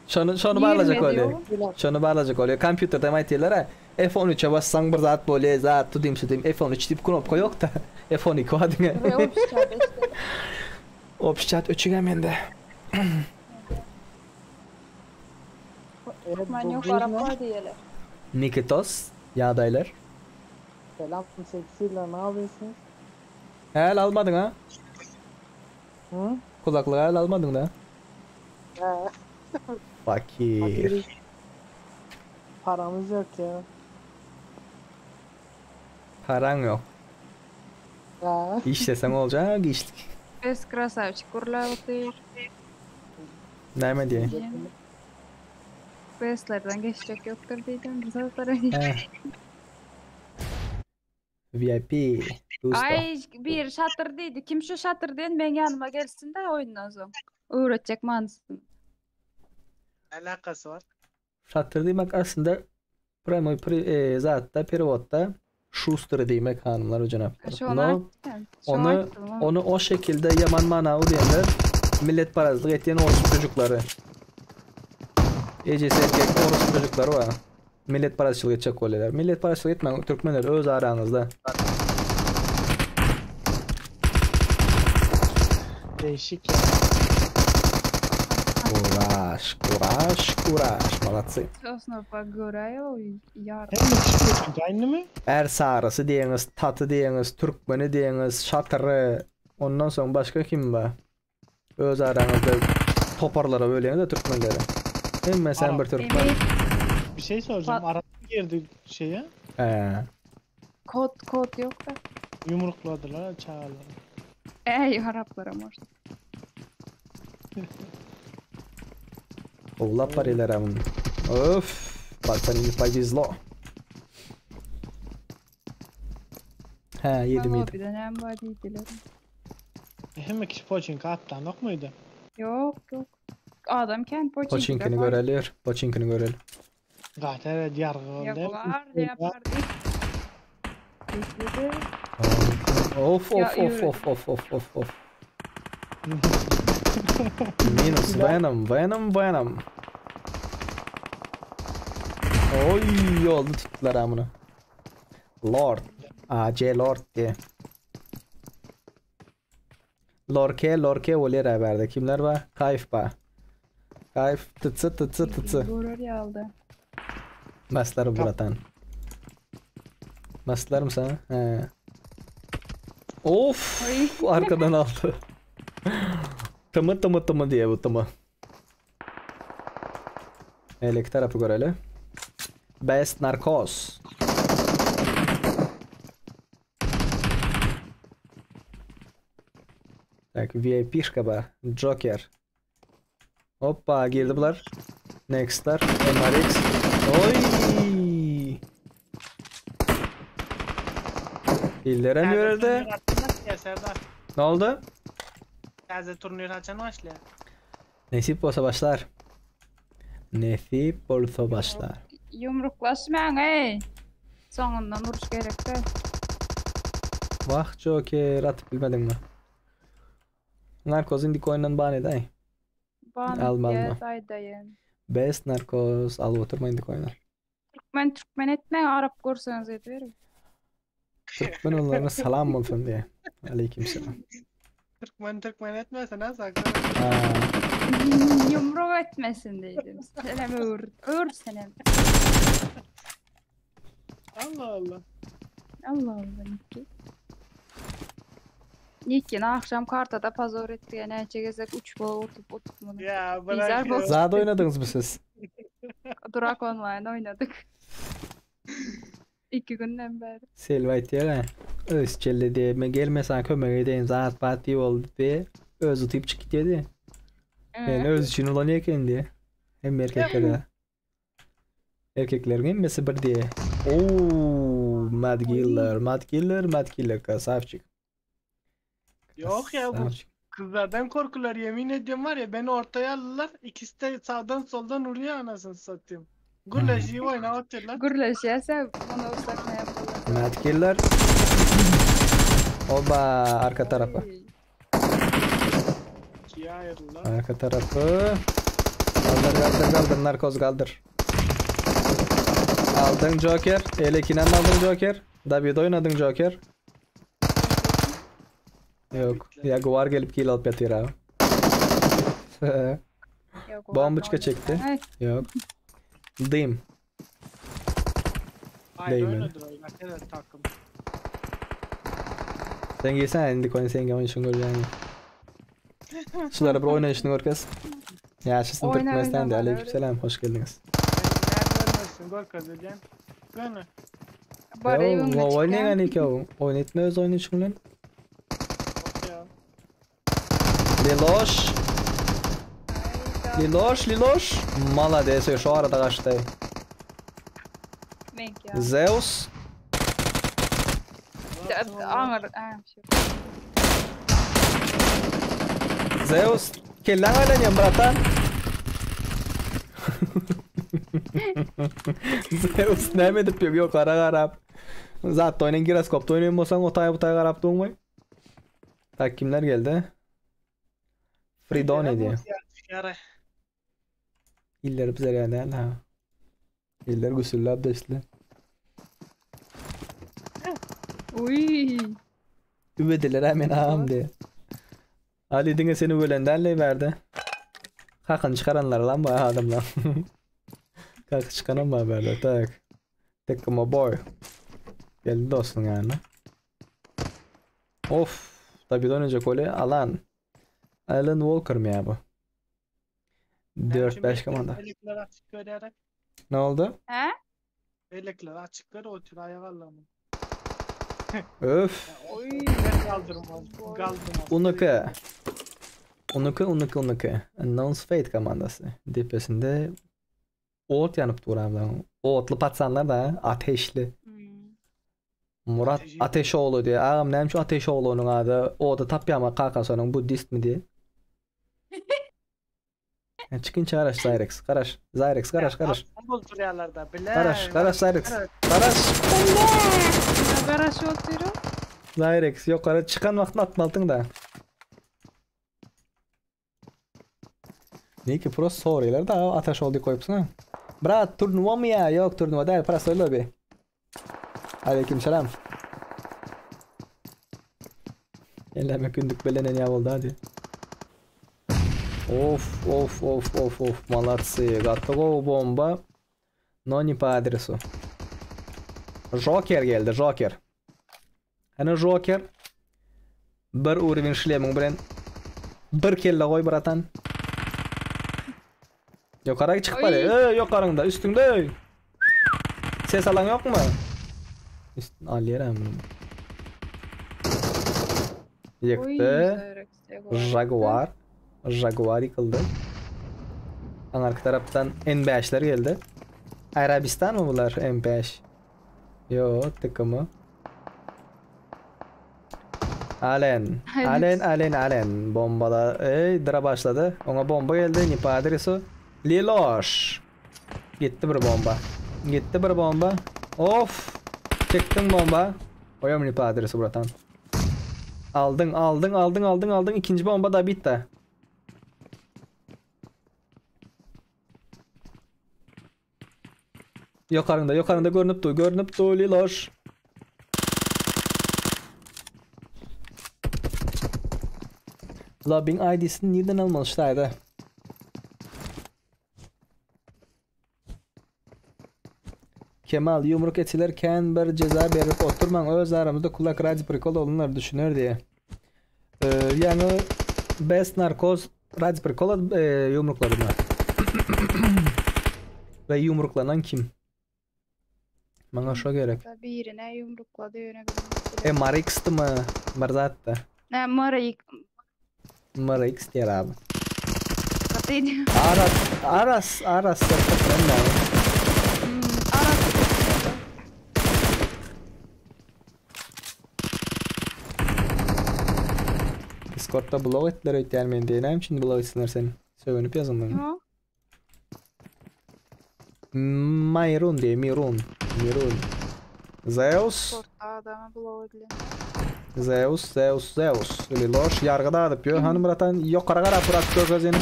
Şony şony barlajak bolýar. Şony barlajak bolýar. Kompýuterde hem aýtýarlar ha. F13-e bassaň bir zat bolýar, zat tu diýim şu diýim. F13 diýip knopka ýok da. F12 bar diňe. Opş chat öçügä mende. Türkmen ýok arap bar diýýärler. Nikitos, ýagdaýlar? Selam seksiler ne yapıyorsunuz? Häli almadyň ha? Hı? Kulaklygy häli almadyň da. He. Fakir. Fakiriz. Paramız yok ya. Paraň ýok. He. Işleseň boljak işlik. Bes krasavçik gurlap otyr. Näme diýeýin? Beslerden geçjek ýokdur diýdim. Bir zatlara He. VIP. Gusto. Ay bir şatyr diýdi. Kim şu şatyr diýen meň ýanyma gelsin de oýundan soň. Öwretjek manysyny. Alakasy var. Şatyr diýmek aslynda prямой pri, e, zatda perevodda şuster diýmek hanymlar we jenaplar. Şony No, aýtdym. Şony onu aýtdym. onu o şekilde ýaman mana urýanlar milletparazlyk etýän orus çocuklary. Ejesi erkek orus çocuklary bar. Milletparazçylyk etjek bolýarlar. Milletparazçylyk etmäň türkmenler öz araňyzda. Değişik ya. Kuraş, kuraş, kuraş. Молодцы. Sosnowa göräýo ýar. Hem mi kişi aynı mı? Ärsarysy diýeňiz, taty diýeňiz, türkmeni diýeňiz, şatyry. Ondan soň başga kim bar? Öz araňyzda toparlara bölýäňiz de türkmenleri. Hemme sen bir türkmen. Emir Bir şey soracağım. Fa- Arap girdi şeye. He. kod kod ýok da. Yumrukladılar çağırdılar. Ey Araplara может. Owlap barýarlar amyn. Öf, пацаны не повезло. He, yedim yedim. Lobby'den hem var diýdiler. Hem kişi poçinka attan yok muydu? Ýok, ýok. Adam kent poçinkide Poçinkini bar. göreli. Poçinkini göreli. Zaten evet yargı oldu. Ýa yapar diýip. Diýdi. Of Ya of of yürü. of of of of of. Minus Venom, Venom, Venom. Oy oldu tuttular amına. Lord. AC Lord diye. Lorke, Lorke bolýar haberde. Kimler var? Kayf bar. Kayf tıtsı tıtsı tıtsı. Görür ýaldy. Maslar bratan. Maslar mı sana? He. Of! Oy. Arkadan aldı. Tımı tımı tımı diye bu tımı. Elek tarapy göreli. Best Narcos. Tak, VIP-şka bar. Joker. Hoppa girdi bular. Next'lar. MRX. Oy! İldiremiyor herhalde. Ya Serdar. Ne oldu? Taze turnir açan başlıyor. Nesip olsa başlar. Nesip olsa başlar. Ýumruklaşmaň ey. Soňundan uruş gerek de. Vah Joker atıp bilmedin mi? Narkoz indik oyundan bahane day. Bana Alma, alma. Aýdaýyn. Best narkoz al oturma indik oyuna. Türkmen türkmen etme Arap görseňiz ediberin. Türkmen onlarına salam olsun diye. Aleykümselam. Türkmen Türkmen etmesen ha sakın. Ha, Yumruk etmesin diýdim. Senem öwür. Öwür senem. Allah Allah. Allah Allah Nikki. Nikki akşam kartada pazar etti. Yani gezek uç bol otup otup bunu. Ya Güzel bırak bu. ya. Zada oynadınız mı siz? Durak online oynadık. İki günden beri. Selva aýtýar ha. Öz çelle diye men gelme sana kömek edeyim zat pat diye oldu diye. Öz utuyup çık gidiyordu. Yani öz için ulan eken diye. Hem erkeklere. Erkeklerin hemmesi bir diye. Oo, Mad Killer, Mad Killer, Mad Killer красавчик. Yok ya bu Красавчик. kızlardan korkular yemin ediyorum var ya beni ortaya aldılar. İkisi de sağdan soldan vuruyor anasını satayım. Gürleşip oýnap otyrlar. Gürleşýäs-ä, muny ursak näme bolar? Mad Killer. Oba, arka tarapy. Oý. Ikiye aýryldylar. Arka tarapy. Galdyr, galdyr, galdyr, narkoz galdyr. Aldyň Joker, elekinem aldyň Joker. David oýnadyň Joker. Ýok, Jaguar gelip kill alyp ýatyr abi. Bomboçka çekdi. Ýok. Dym. Değmedi. Sen girsene indi koyun sen oýnaşyny görýän. Şulara bir oýnaşyny görkez. Ýaşasyn Türkmenistan diýe. Aleykümselam, hoş geldiňiz. Görkezilýän. Göni. Bar ewiňde Oýnaýan iki oýun etme öz oýnaşyň bilen. Liloş. Liloş, Liloş. Malades, şu arada kaçtı. Zeus. Zeus, kelläň aýlanýan bratan. Zeus näme edip ýör? Ýok, gara garap. Zatda oýnaýan giroskopda oýnaýan bolsaň, o taý bu taý garap durmaý. Tak kimler geldi? Fridoni diýe. Iller bize geldi ha. Iller gusüllü abdestli. Uy. Üwediler hemen ağam diye. Ali diňe seni ölen däl berdi. Hakyny çykaranlar lan bu adamlar. Haky çykanan bar berdi. Tak. Tekmo boy. Geldi dostun yani. Of. Tabii oynayacak golü alan. Alan Walker mı ya bu? 4-5 komanda. Elekler açık görerek. Ne oldu? He? Elekler açık gör otur ayak Allah'ım. Öf. Oy. Kaldırmaz. Kaldırmaz. Unuka. Unuka Unuka Unuka. Announce Fate komandası. Depesinde ot yanıp duran lan. Otlu patsanlar da ateşli. Hmm. Murat Ateşoğlu diye. Ağam näme şu Ateşoğlu'nun adı? O da tapýama kakasonyň buddist mi diye. Çıkınça garaş Zyrex. Garaş. Zyrex garaş garaş. Garaş garaş Zyrex. Garaş. Garaş oturuyor. Zyrex ýokary çykan wagtyny atmaldyň da. Niki pro soruyorlar da ateş oldu koyupsun ha. Brat turnuva mı ya? Yok turnuva değil. Prosto lobby. Aleykümselam. Elleme gündük belenen ya oldu hadi. Of of of of of молодцы. Готово bomba. Но не по адресу. Joker geldi Joker. Hani Joker. Bir уровень шлемің bilen. Bir kelle goý bratan. Ýokara çykyp bar. Ey, ýokaryňda, üstüňde. Ey. Ses alan ýokmy? Üstün alýar hem. Ýykdy. Jaguar. Jaguar ýykyldy. Arka tarapdan N5'ler geldi. Arabistan mı bular M5? Yo, tıkımı. Alen. Alen, Alen, Alen. Bombala. Ey, dra başladı. Ona bomba geldi. Nipa adresi. Liloş. Gitti bir bomba. Gitti bir bomba. Of. Çektin bomba. Oyam nipa adresi bratan. Aldın, aldın, aldın, aldın, aldın. İkinci bomba da bitti. Yukarında, yukarında görünüp du, görünüp du Liloş. Lobbying ID'sini nereden almalyşlardı? Kemal yumruk etilerken bir ceza berip oturmaň öz aramyzda kulak radio prikol olunlar düşüner diye. Ee, yani best narkoz radio prikol e, yumrukladı mı? Ve yumruklanan kim? Bana şo gerek. Birine yumrukladı yöne E Marix'ti mı? Barzattı. Ne Marix. Marix diýer abi. Katı Aras, Aras, Aras. Ben de. Aras. Discord'da blog etdiler öýtýän men diýen. Näme üçin blog etsinler seni? Sögünip ýazynlar. Yo. Maýrun diýýär, Mirun. Mirun. Zeus. Sportda adamy blok edilen. Zeus, Zeus, Zeus. Ili loş ýargy dadyp ýör. Hany bratan ýokary garap bırak gözini.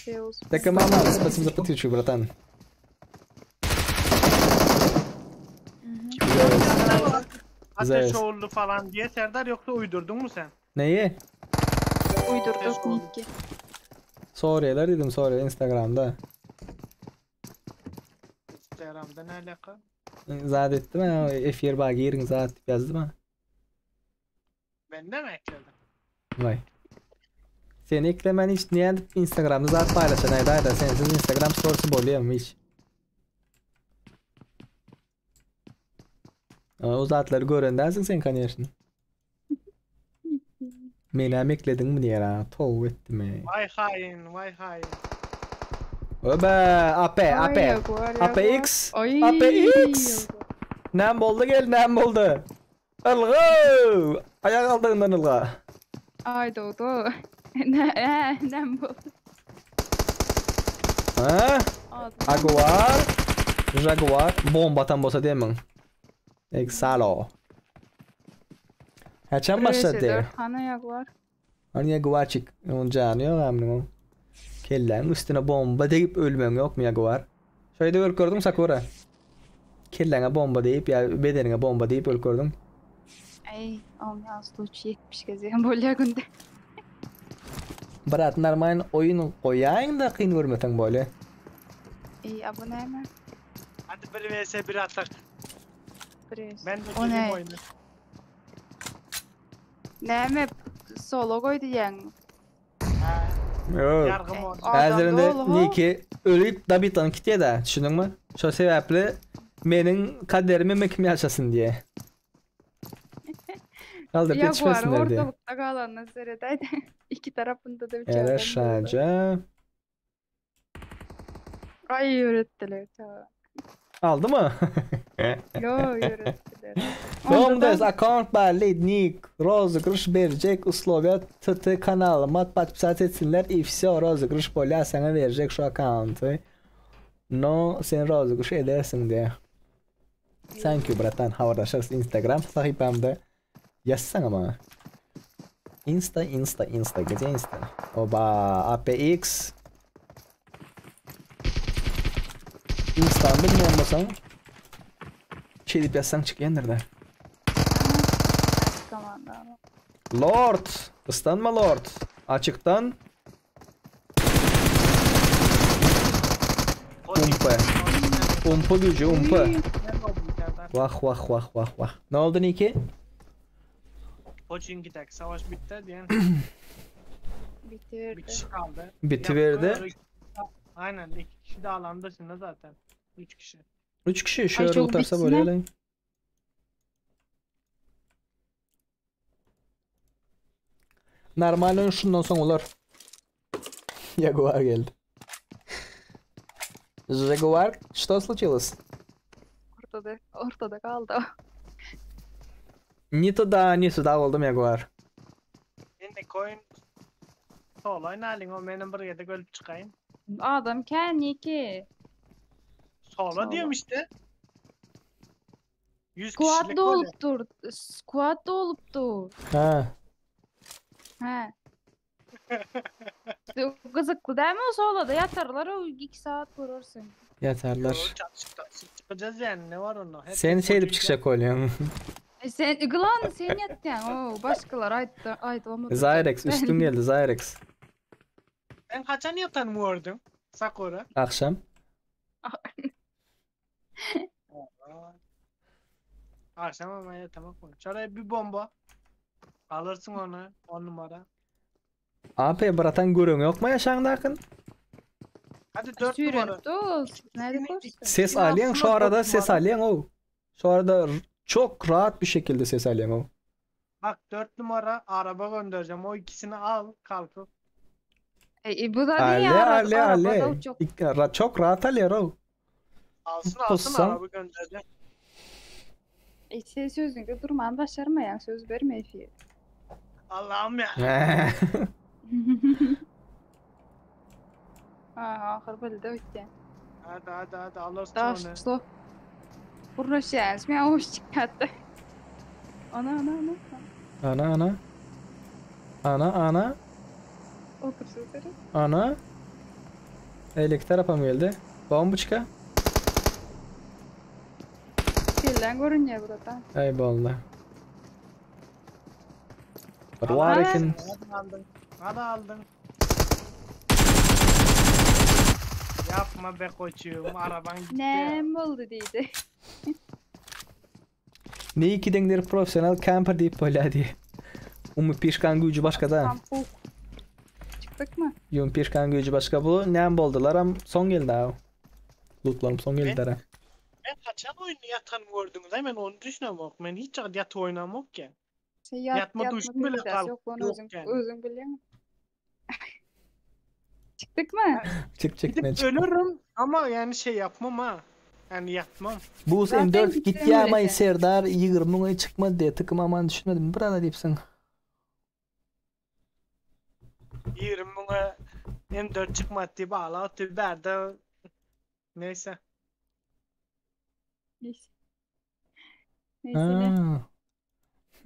Zeus. Teke mama, спасибо за подписку, братан. Zeus. Ateş Zeus. oldu falan diye Serdar yoksa uydurdun mu sen? Neyi? Uydurduk Nikki. Soruyorlar dedim soruyor Instagram'da. Instagram'da ne alaka? Zat ettim ha, efir bak girin zat dip yazdım ha. Bende mi ekledin? Vay. Seni eklemen hiç niye Instagram'da zat paylaşan ayda ayda sensiz Instagram storiesi bolýar hiç. O zatlary görendensiň sen конечно. Meni ekledin mi diýer ha, tow etdim ey. Vay hain, vay hain. Öbe, AP, AP. Ay, Jaguar, Jaguar. APX. Ay, APX. Jaguar. Nem boldy gel, nem boldy. Ylga! Ayak aldığından ylga. Ay doğdu. Ne, ne, ne bu? Ha? Adam. Jaguar. Jaguar. Bomba tam bolsa demin. Exalo. Haçan başladı? Dört tane Jaguar. Hani Jaguarçık. Onun canı yok amına. Kelleň üstüne bomba deyip ölmeň yok mu Jaguar? Şöyle öl gördüm Sakura. Kelleňe bomba deyip ya bedenine bomba deyip öl gördüm. Ay, olmaz tuç 70 gezeyen bolya günde. Brat normal oyun koyayın da kyn görmesen böyle. İyi abone mi? Hadi 1 vs 1 atak. Bir. Ben de O geleyim ne? oyunu. Ne mi? Solo koydu yani. Ha, Yok. yargım oldu. Häzirinde Niki ölüp da bitan kitye de düşündün mü? Şo sebäpli meniň kaderimi mi kim yaşasın diye. Kaldırıp Jaguar yetişmesinler diye. ortalıkta kalanına seyredeydi. İki tarafında da bir Ere adam oldu. şaca. Ay öğrettiler. Tamam. Aldı mı? Yo öğrettiler. Domdes account by Lednik розыгрыш verecek условия TT kanalıma подписаться etsinler и все розыгрыш bolýar sana verecek şu account'ı. No sen rozыгрыш edersin diye. Thank you bratan habarlaşarys Instagram sahypamda yazsana ama. Insta Insta Insta gece Insta. Oba APX Insta'nı bilmeyen bolsaň şey diýip yazsaň çykýandyr da. Tamam. Lord! Istanma Lord! Açıktan Umpa. Umpa gücü umpa. Vah vah vah vah vah. Ne oldu Niki? Pochinki'deki savaş bitti diyen bir Bitirdi. kişi kaldı. Bitiverdi. Yaptı, Aynen iki kişi de alan dışında zaten. Üç kişi. 3 kişi şöyle çok tutarsa bitsin böyle. ha. lan. Normal oyun şundan soň olar. Jaguar geldi. Jaguar, что случилось? Ortada, ortada kaldı. Ni туда, ни сюда oldum Jaguar. Şimdi coin solo oynayalım o benim bir yerde ölüp çıkayım. Adam kendi ki. Solo, Solo. diyorum işte. 100 Squad kişilik da var ya. olup dur. Squad da olup dur. Ha. He. Gyzykly dämi o solo da yatarlar o 2 saat görürsün. Yatarlar. Yo, Çatışıp çatışıp çıkacağız yani ne var onda? Hep Sen şey edip Pochinki- çıkacak oluyorsun. E sen gılan sen ýatýaň. O başkalar aýtdy, aýdy olmadı. Zyrex üstün geldi Zyrex. Ben kaçan yatan vurdum? Sakura. Akşam. Aa. Akşam ama yatamak mı? Şuraya bir bomba. Alırsın onu. 10 numara. AP bratan görüň yok mu yaşaňdakyn? Hadi 4 numara. Süýrenip dur. Näde görürsün? Ses alýan şu arada ses alýan o. Şu arada çok rahat bir şekilde ses alýan o. Bak 4 numara araba göndereceğim. O ikisini al kalkıp. E, e, bu da Ale diýär, ale arabada ale. uçak. Çok rahat alýar o. Alsın alsın Pussan. araba göndereceğim. E, sen sözüňde durman başarmaýan söz berme efir. Allah'ım ya. Ha, ahyr bildi öýtýän. Hadi hadi hadi alırsın onu. Daşly. Gurnaşýas, men oş çykatdy. Ana ana ana. Ana ana. Ana ana. Otursun seni. Ana. Eýleki tarapam geldi. Bombuçka. Kellen görünýär burada. Aý boldy. Bir bar eken. Hadi aldın. Hadi aldın. Yapma be koçum araban gitti. Näme boldy diýdi. Ne iki deňdir professional camper diýip bolýar diýip. Umy pişkan güýji başga-da. Tam Çykdyk mı? Yum pişkan güýji başga bu. Näme boldular am soň geldi aw. Lootlarym soň geldi ara. Ben kaçan oyunu yatan gördünüz ay ben onu düşünemok. Ben hiç yatıp oynamok ya. Şey yat, Yatma yatma duşum bile duşum kalk- Yok onu yok özün, yani. özün biliyor Çıktık mı? Çık çık Gidip men çık. ölürüm ama yani şey yapmam ha. Yani yatmam. Bu Zaten M4 gittim git ya öylese. Serdar 20 müňe çykmady diye tıkım aman düşünmedim. Burada diýipsiň. 20 müňe M4 çıkmadı diye bağla atı berde. Neyse. Neyse. Neyse ne. Ha.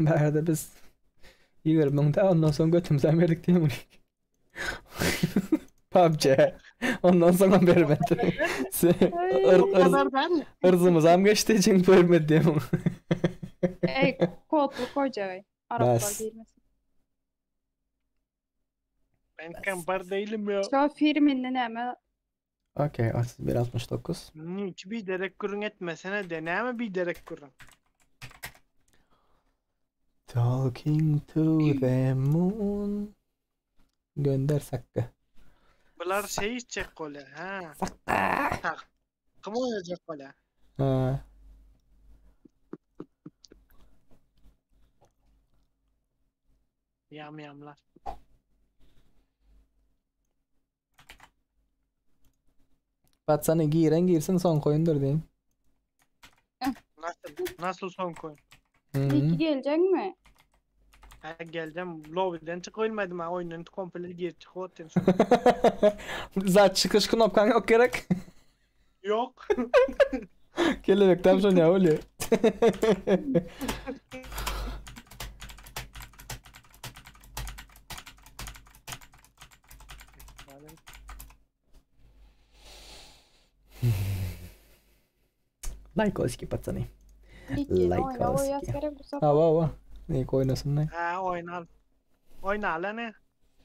Bärde biz 20 müňde ondan soň götümüzden berdik diýip. PUBG. Ondan soň bermedi. Ay. Ir, O ir, kadar ben. ırzımız am geçti için bermedi diýip. Ey kodlu koyacak. Araplar Bas. girmesin. Ben kamper değilim ya. Şu firminin näme? Okey, 31 69. Hiç bir derek kurun etmesene de ne mi bir derek kurun? Talking to the moon. Gönder sakka. Bular şey içecek kole ha. Takım oynayacak kole. Ha. Yam yamlar. Patsany giren girsin son koyundur diyeyim. Nasıl nasıl son koyun? Hı. İki gelecek mi? Ha geleceğim lobby'den çık ölmedim ha oyunun komple gir çık otun Zaten çıkış knopkan yok gerek. Yok. Kelebekten sonra ne oluyor? Lajkoski patsany. İki oyna Lajkoski. o yaz gerek bu sefer. Ha va va. Ne oynasın ne? Ha oynar. Oyna lan ne?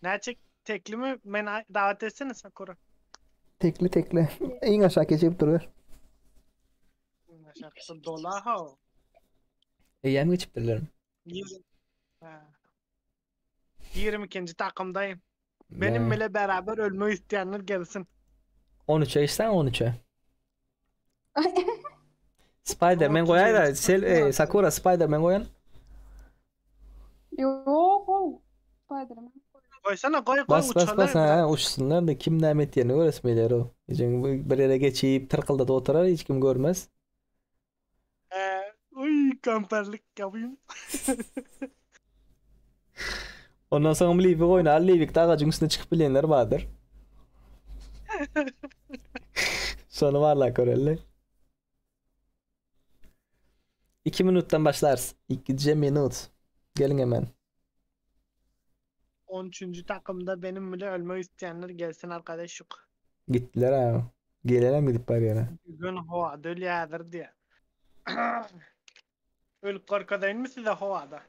Ne çek tekli mi? Ben davet etsene Sakura. Tekli tekli. En aşağı geçip duruyor. Şarkısı dola ha. o. Eýem geçipdirlerim. Yirmi- Ha. 22. takımdayım. Benim Ne? bile beraber ölme isteyenler gelsin. 13'e işten 13'e. Spider-Man goýar da Sel, e, Sakura Spider-Man goýan. Yok o. Spiderman. Koysana koy koy Bas bas uçalım. bas ha uçsunlar da kim näme etýänini göresmeýler o. Çünki bir ýere geçip tyrkylda da oturar hiç kim görmez. Ee, uy kamperlik yapayım. Ondan soň Livik oýnar, Livik agajyň üstüne çykyp bilenler bardyr. Sonu varlar göreli. 2 minutdan başlarız. 2 minut. Gelin hemen. 13. takımda benim bile ölme isteyenler gelsin arkadaşık. Gittiler ha. Gelenem gidip var yana. Bugün havada ölüyordur diye. Ölüp korkadayım mı size havada?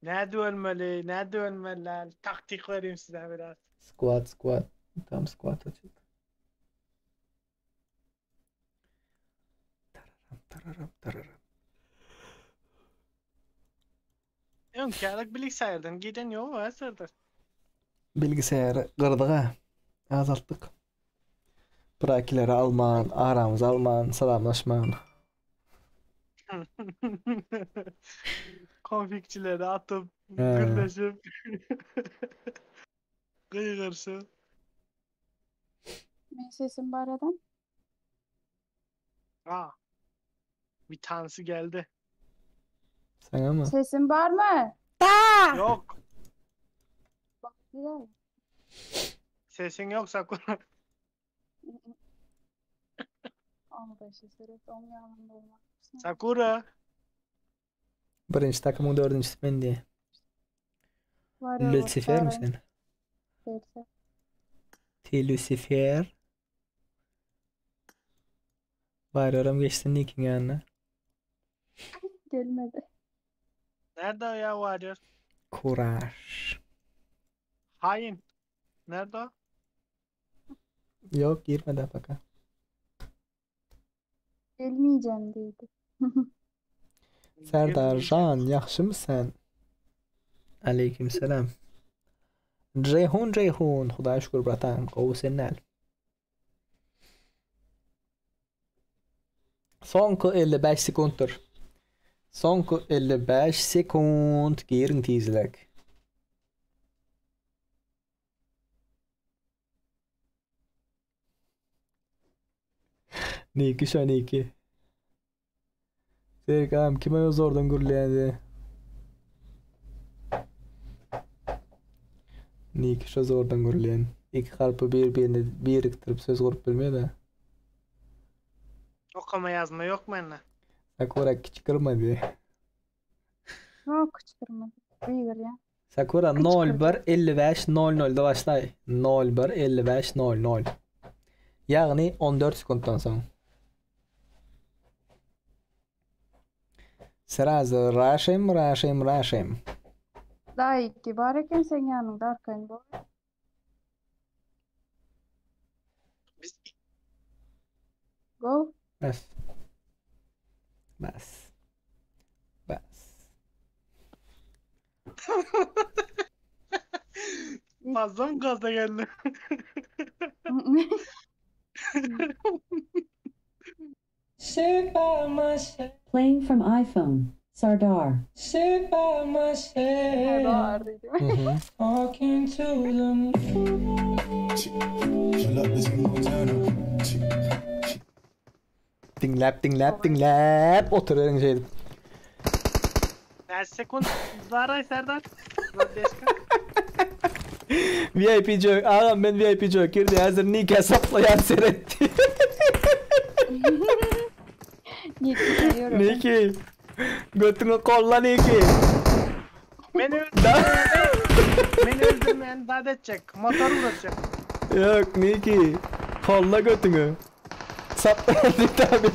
Nerede ölmeli, nerede ölmeliler? Taktik vereyim size biraz. Squat squat. Tam squat açıldı. Tararam tararam tararam. Önkârlık bilgisayardan giden yok var sırdır. Bilgisayarı kırdık ha. Azalttık. Brakileri alman, aramızı alman, salamlaşman. Konfikçileri atıp, He. gırlaşıp, kıygırşı. Benim sesim var adam. Aa, bir tanesi geldi. Sen ama. Sesim var mı? Yok. Bak güzel. Sesiň ýok Sakura. 15 seret, oň ýanynda bolmak. Sakura. Birinji takymyň dördünjisi men diýe. Lucifer mi sen? Ti Lucifer. Barýaram geçsin Nikiň ýanyna. Gelmedi. Nerede o ya Warrior? Kuraş. Hain. Nerede o? Ýok girmedi apaka. Gelmeyeceğim diýdi. Serdar jan ýagşymy sen? Aleýkim selam. Jeýhun Jeýhun Hudaýa şükür bratan gowy sen näl? Soňky 55 sekuntdyr. Soňky 55 sekunt giriň tizlek. Niki şo Niki. Serik agam kime zordan gürleýän diye. Niki şo zordan gürleýän. Iki harpy bir birine birikdirip söz gurup bilmeýär de. Okama ýazma ýok mende. Sakura kiçgirme diye. Ýok kiçgirme. Gygyrýan. Sakura 01 55 00-da başlaý. 01 55 00. Ýagny 14 sekuntdan soň. Srazu raşym raşym raşym. Daýy bar eken seň ýanyňda arkaýyn bol. Biz Go. Bas. Bas. Bas. Fazla mı gaza geldi? Playing from iPhone. Sardar. Serdar diýdi. Mhm. Diňläp diňläp diňläp oturyň şeýdip. Näçe sekund baray Serdar? Deşka. VIP jök, agam men VIP jök girdi häzir nika saklaýan seretdi. Niki seviyorum. Niki. Götüňi kolla Niki. Beni öldürmeyen, beni öldürmeyen dad edecek. Motor vuracak. Ýok Niki. Kolla götüňi. Saklaýan tabi.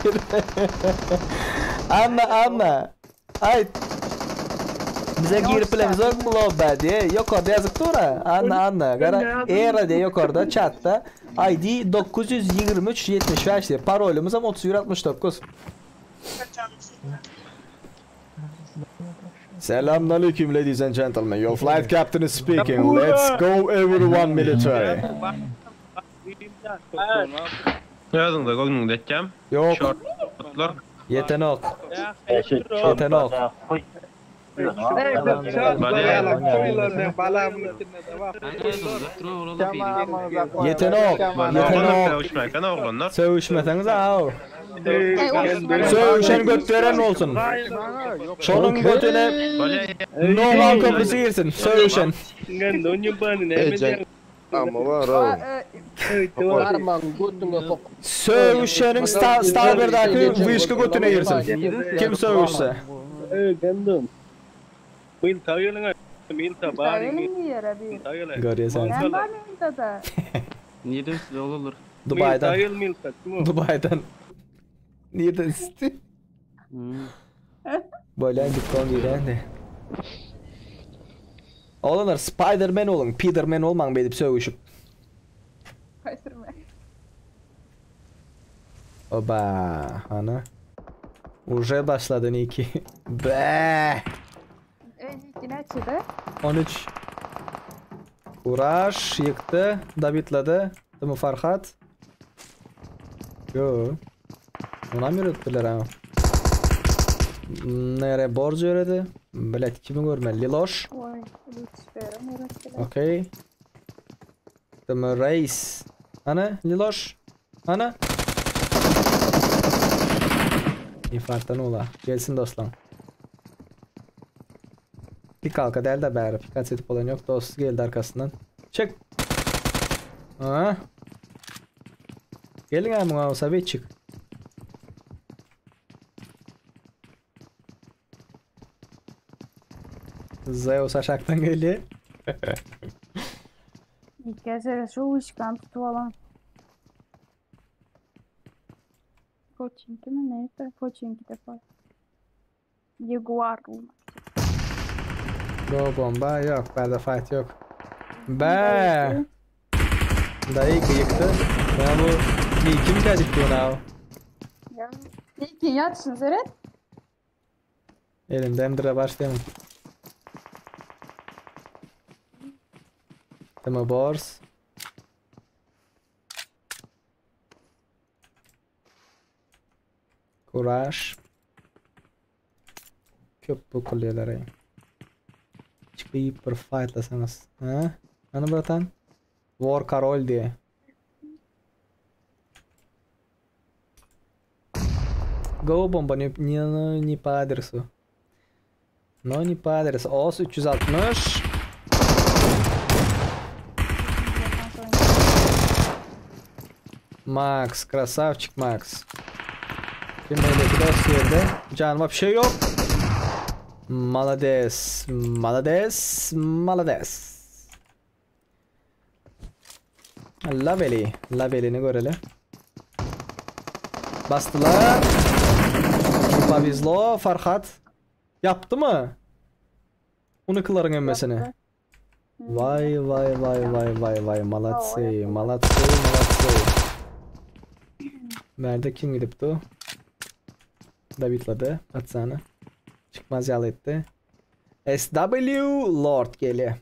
Anna Anna. Aýt. Bize girip bilemizok bu lobba diye. Ýokarda ýazyp dur-a. Anna Anna. Gara era diye ýokarda chatda ID 923 75 diye. Parolumuz hem 31 69. Selamünaleyküm ladies and gentlemen. Your flight captain is speaking. Let's go everyone military. Ýazyňda göwnüňde etýän. Ýok. Şortlar. Ýetenok. Ýetenok. Ýetenok. Ýetenok. Söwüşmäken oglanlar. Söwüşmeseňiz aw. Söwüşen göt beren bolsun. Şonuň götüne Nogan köprüsi girsin. Söwüşen. Söwüşeniň Starberdäki wyşka götüne girsin. Kim söwüşse. Elin ýere bir. Görýäsen. Ben bar mıydı da? Nireden size olur? Dubaydan. Dubaydan. Nirden isti? Bolýan gitdi diýýän. Oglanlar Spider-Man boluň, Peter-Man bolmaň beýdip sögüşip. Spider-Man. Oba, ana. Уже başlady Niki. Be. Ey Niki näçede? 13. Kuraş ýykdy, Davidlady. Dymy Farhat. Yo. Onam ýöretdiler ha. Nere borç ýöredi? Bilet kimi görmeli? Liloş. Oý, Lucifer'im öğrettiler. Okey. Dymy Reis. Ana Liloş. Ana. İnfarktdan ola. Gelsin dostlar. Bir kalka del de bäri. Pikaç edip olan yok. Dost geldi arkasından. Çık. Ha? Gelin ha muňa sovetçik. Zeus aşakdan gelýär. Gelsene şu uşkan tutup alan. Poçinki mi neyse Poçinki de var. Jaguar olmak. Go bomba yok. Bende fight yok. Be. Dayı yıktı. Ben bu kim kaçıktı ona? Ya. İlkin yat seret. Elimde emdire başlayalım. Tema bors. Kuraş. Köp bu kullelere. Çıkıp bir fightlasanız. Ha? Ana bratan. War Karol diye. Go bomba не, не, не по адресу. Но не по адресу. OS 360. Max, красавчик Max. Kim öyle dost yerde. Can вообще yok. Молодец, молодец, молодец. Laveli, Laveli'ni göreli. Bastılar. Повезло, Farhat. Yaptı mı? Onu emmesini. Vay vay vay vay vay vay молодцы, молодцы, молодцы. Nerede kim gidipti? Davidladı patsany. Çıkmaz yalı etdi. SW Lord gelýär.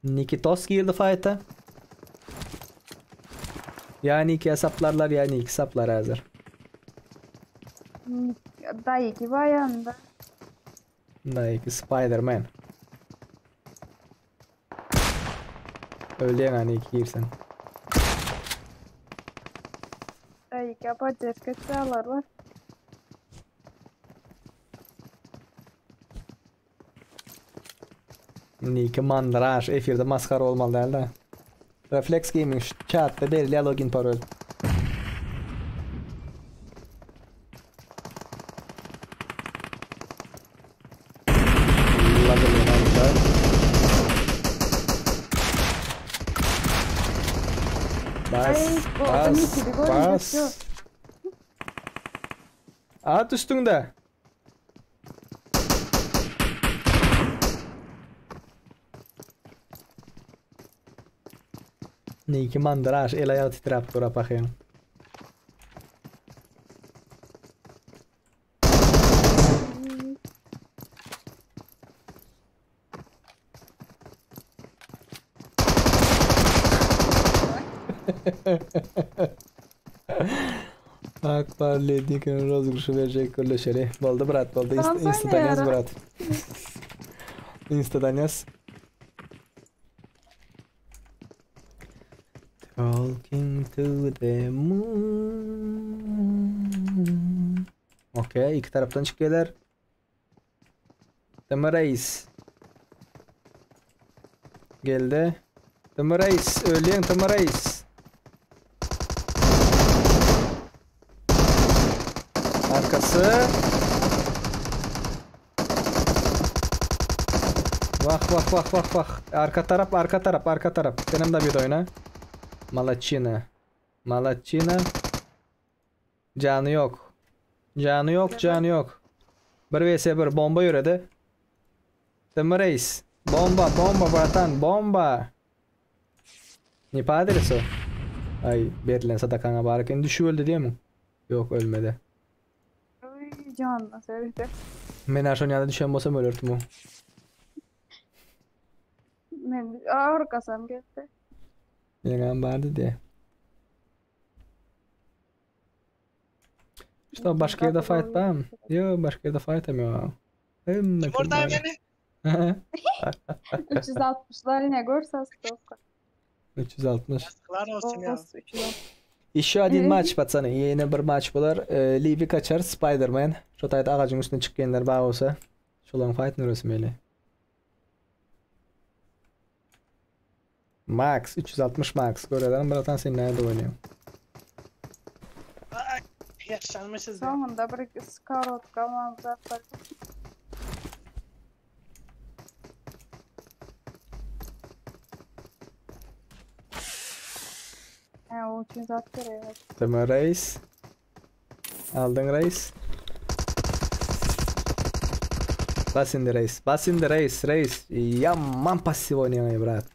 Nikitos girdi fight'a. Yani iki hesaplarlar yani iki hesaplar hazır. Dayı gibi ayağında. Dayı Spider-Man. Öyle yani iki girsen. Dayı ki yapacak kaçalar var. Niki mandraj efirde maskara olmalı değil de. Reflex Gaming chatte belirli login parol. Bas, bas, bas. At üstünde. Niki mandraj el aýagy titrap dur apahyň. Akbar Lednik'in rozgurşu verecek gürleşeli. Boldy brat boldy. Tamam, Inst Instadan yaz brat. Instadan yaz. Talking to the moon. Okey, iki taraftan çıkıyorlar. Demir Reis. Geldi. Demir Reis, ölüyen Demir Reis. Arkası. Vah vah vah vah vah. Arka taraf, arka taraf, arka taraf. Benim de bir oyna. Malaçina. Malaçina. Canı yok. Canı yok, canı yok. 1 vs 1 bomba yürüdü. Demir Reis. Bomba, bomba bratan, bomba. Ne adresi? Ay, berilen sadakana bari. Düşü öldü değil mi? Yok ölmedi. Ay canına söyledi. Men aşon ýa düşen bolsam ölerdim o. Men ağır kasam geldi. Ýeňen bardy diye. İşte başka yerde fight var mı? Yok başka yerde fight hem yok. Kim orada beni? 360'lar yine görse dostlar. 360. Yazıklar olsun ya. 360. Еще один матч, пацаны. Ýene bir maç bolar. Livi kaçar Spider-Man. Şu taýda agajyň üstüne çykýanlar bar bolsa. Şolaryň fight nüresi meli. Max 360 Max görelim bratan sen näde oýnaýaň. Yaşlanmışız. Soňunda bir skorotka manzar. He, o üçin zat gerek. Tamam reis. Aldyň reis. Bas indi reis. Bas indi reis, reis. Ýaman passiw oýnaýaň brat.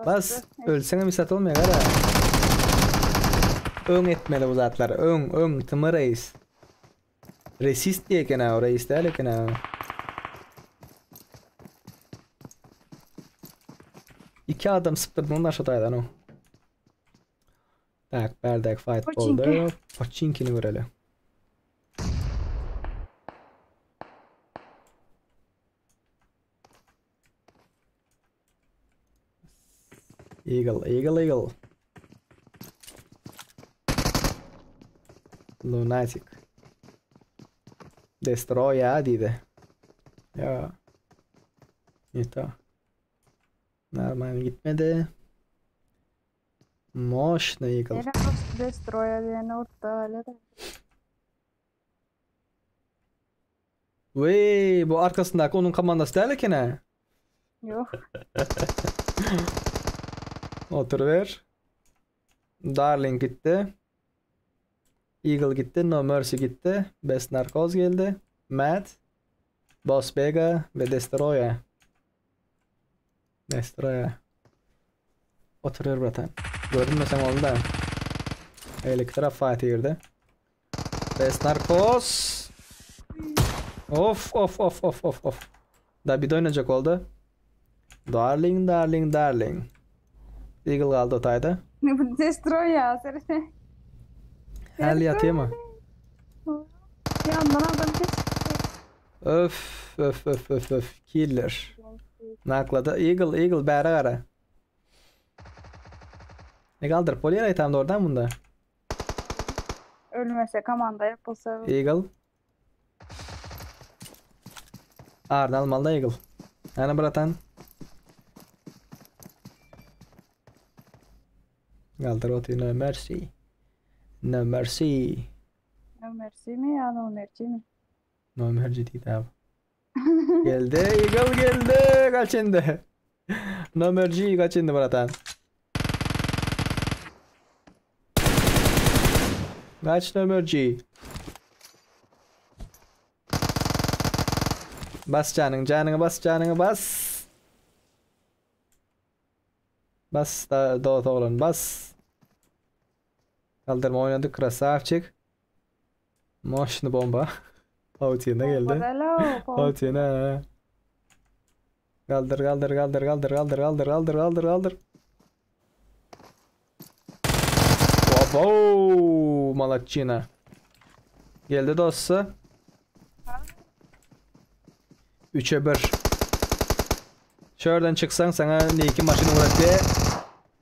Bas, ölseňem isat olmaýar gara. Öň etmeli bu zatlary. Öň, öň, tymy reis. Resist diýe eken o reis däl eken o. Iki adam sypdyrdyň da şu taýdan o. Tak, bärdäki fight boldy. Poçinkini göreli. Eagle, Eagle, Eagle. Lunatic. Destroya diýdi. Ya. Nito. Normal gitmedi. Moşna Eagle. Nere Destroya diýen orta öyle de. Wey, bu arkasyndaky onuň komandasy däl eken hä? Ýok. Oturyber. Darling gitdi. Eagle gitdi, No Mercy gitdi, Best Narkoz geldi, Matt, Boss Bega we Destroya. Destroya. Oturyber bratan. Görünmeseň boldy da. Eýleki tarap fight girdi. Best Narcos. Of of of of of of. Da bir oynayacak oldu. Darling darling darling. Eagle galdy o taýda. Destroy ya seni. Hal ýatýar mı? Yandan adam kes. Öf öf öf öf öf. Killer. Naklady. Eagle Eagle bäri gara. Ne galdyryp bolýar aýtamda oradan bunda. Ölmese komanda yapılsa. Eagle. Arny almaly da Eagle. Ana bratan. Galdyr oty no mercy. No mercy. No mercy mi ya no mercy mi? No mercy diýdi abi. Geldi Eagle geldi. Kaç indi. No mercy kaç indi bratan. Kaç no mercy. Bas janyň, janyňy bas, janyňy bas. Bas da dost oglan, bas. Kaldyrma oýnadyk, krasavçik. Moşny bomba. Pautina geldi. Pautina. Galdyr, galdyr, galdyr, galdyr, galdyr, galdyr, galdyr, galdyr, galdyr. Obo, malatçina. Geldi dosty. 3'e 1. Şuradan çyksaň sana niki maşyn ugratdy.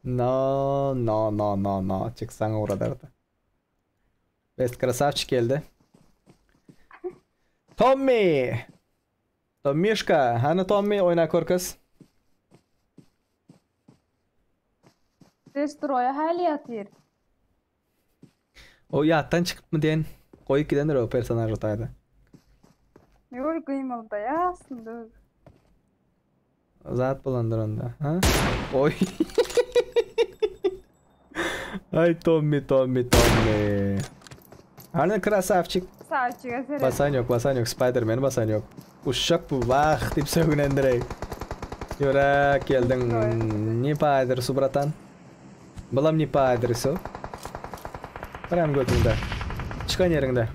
No, no, no, no, no. Çyksaň ugradardy. Best krasavçik geldi. Tommy! Tommyşka, hany Tommy oýna kör kız. Destroya häli ýatyr. O ýatdan çykypmy diýen goýup gidendir o personaž o taýda. Ýok gymyldaýar aslynda. Zat bolandyr onda, ha? Oý. Aý Tommy, Tommy, Tommy. Hany krasavçik. Sawçyga seret. Basan ýok, basan ýok, Spidermeni basan ýok. Uşak bu, wah diýip sögünendireý. Ýöräk geldiň. Ne pa adresu bratan? Bulam ne pa adresu? Biram götüňde. Çykan ýeriňde.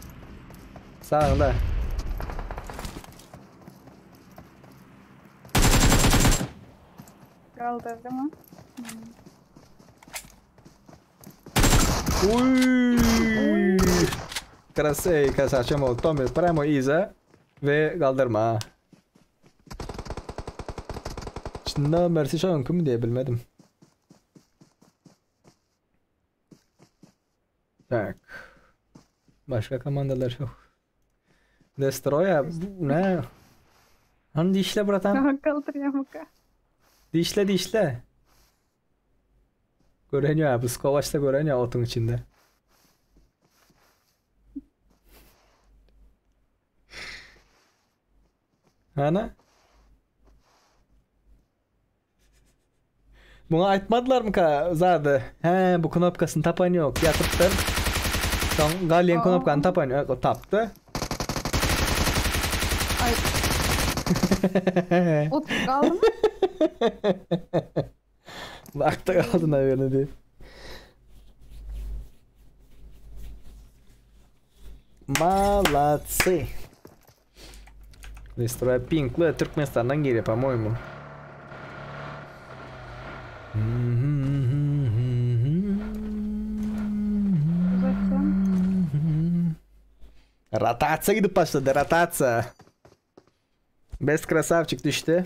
Sagyňda. Galdyrdymy? Uy! Krasey, krasavçam oldu. Tommy, pramo iza we galdyrma. No mercy şonuňkymy diýe bilmedim. Tak. Başga komandalar ýok. Destroya bu ne? Hany dişle bratan. Galdyrýarmyka? Dişle dişle. Gören ýa bu skowaçda gören ýa otuň içinde. Ana. Muňa aýtmadylarmyka zady? Hä, bu knopkasyny tapan ýok. Ýatypdyr. Soň galýan knopkany tapan ýok. O tapdy. Ay. Oturup galdymy? Bakda galdy nawerno diýip. Молодцы. Destroy Pinkli Türkmenistandan gelýär, по-моему. Uzatjam. Rotasiýa gidip başlady, rotasiýa. Best krasavçik düşdi.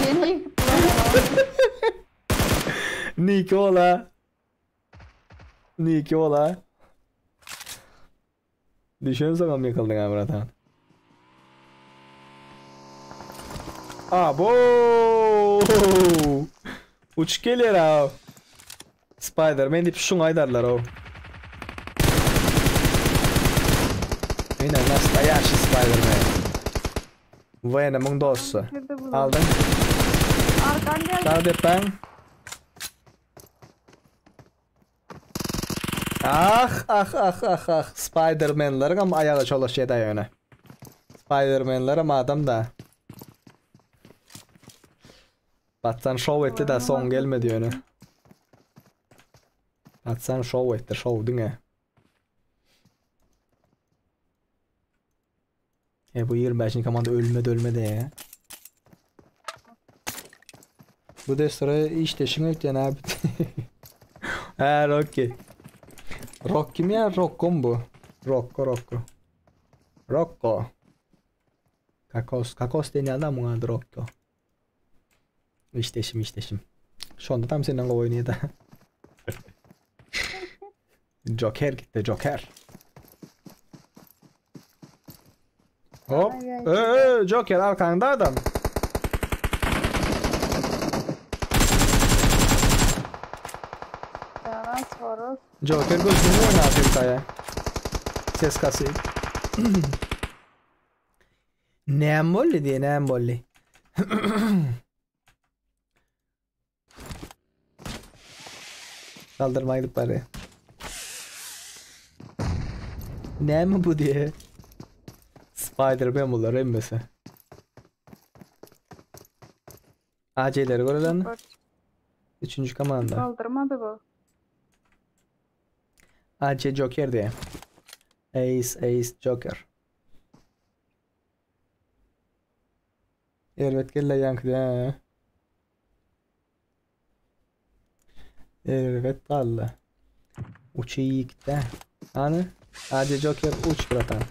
Ýene ýykypdylar. Nikola. Nikola. Düşünsene ýykyldyň ha bratan. Abo! Uçup gelýär ha. Spider-Man diýip şuňa aýdarlar o. Ine nastoýaşiý Spider-Man. Venom'yň dosty. Aldyň. Arkan geldi. Sag depäň. Ah ah ah ah ah Spider-Manleriňem aýagy çolaşýada ýöne. Spider-Manlerem adam da. Batsan şow etdi da soň gelmedi ýöne. Batsan şow etdi, şow diňe. E bu 25. komanda ölmedi ölmedi ya. Bu destura işdeşiň öýtýän abi. Ha Rocky. Rocky mi ya Rocco mu bu? Rocco Rocco. Rocco. Kakos Kakos diýen adam muňa ady Rocco. Işdeşim işdeşim. Şonda tam senden gowy oýnaýar da. Joker gitti Joker. Hop. Ee, Joker arkanda adam. Yalan sorur. Joker gözünü oynatıyor kaya. Ses kasayım. Näme boldy diýe, näme boldy? Kaldırma gidip barýar. Näme bu diýe? Spider-Man bular hemmesi. AC-leri görelen. Üçüncü komanda. Kaldırmady bu. AC Joker diýe. Ace Ace Joker. Erbet gelle ýaňky diýe. Erbet galdy. Uçykda. Hany? AC Joker uç bratan.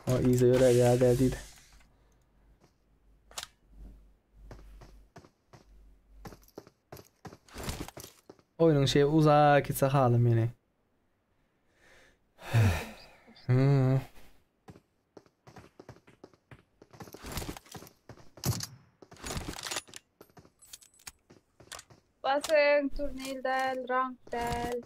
O yza ýöräý ýa däl diýdi. Oýnuň şeý uzak gitse halym meni. Hmm. Basyn turnir däl, rank däl.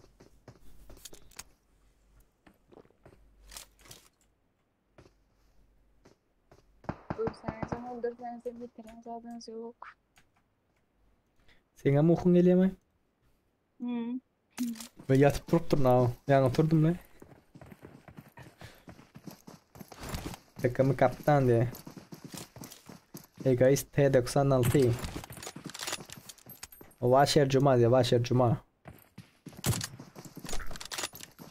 Ölseňizem, öldürseňizem ýitiren zadyňyz ýok. Seňem ukyň gelýärmi? Hmm. Men ýatyp turupdyryn aw. Ýaňy turdum le. Takamy kaptan diýe. Egoist T96. Waşer Cuma diýe, Waşer Cuma.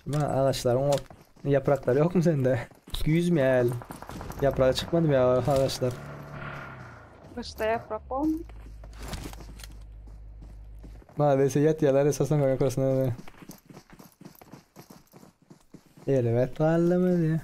Cuma agaçlaryň o ýapraklary ýokmy sende? Güýzmi äl? Ýapragy çykmadymy ýa agaçlar? Gyşda ýaprak bolmy? Maalesef ýatýarlar esasan gaýaklasyna. Elbet galdymy diýe.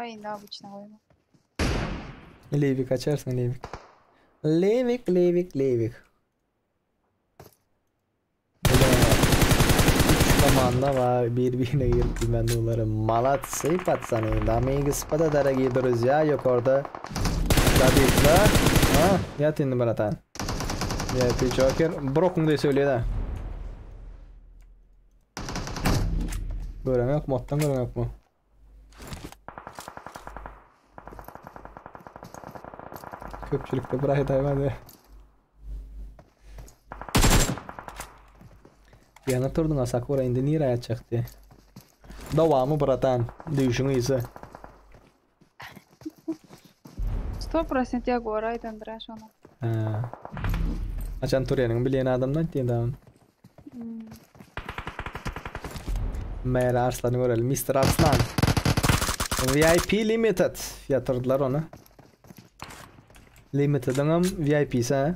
indi obyçny goýma. Lewik açarsyň Lewik. Lewik, Lewik, Lewik. Üç komanda var bir-birine girip bilmän durlar. Молодцы, пацаны. Дамы и господа, дорогие друзья, ýokarda Dabitla. Ha, ýat indi bratan. VIP Joker. Brokuň diýse söýleýär. Gören ýok, moddan gören ýokmy? Köpçülikde bir aýdaýma Ýaňy turduň Sakura indi nirä ýatjak diýe. Dowamy bratan, düýşüň yzy. 100% Jaguar aýdandyr ha şony. Hä. Haçan turýanyňy bilýän adamdan aýtýan da ony. Hmm. Mary Arslany görelim. Mr. Arslan. VIP Limited ýatyrdylar ony. Limitediňem VIP-si ha.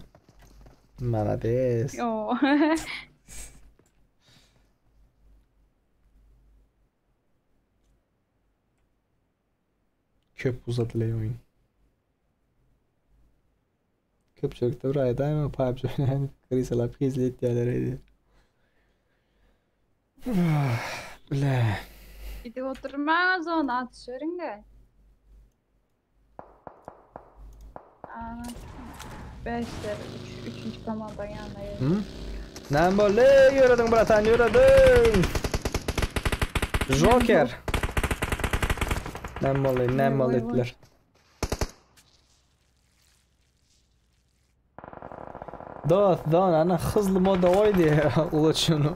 Malades. Oo. Köp uzadyly oýun. Köpçülikde bir aýdaýma PUBG oýnaýan krisalap hezil etýärler öýdýär. Bile. Gidip oturmaň zona atyşyryň-de. Ana. Beşler, üç, üçünji komandaň ýanyna geldi. Hı? Näme boldy? Ýörediň bratan, ýörediň. Joker. Näme boldy? Näme boldy etdiler? Dost, don, ana hızly moda goý diýe. Uluçuny.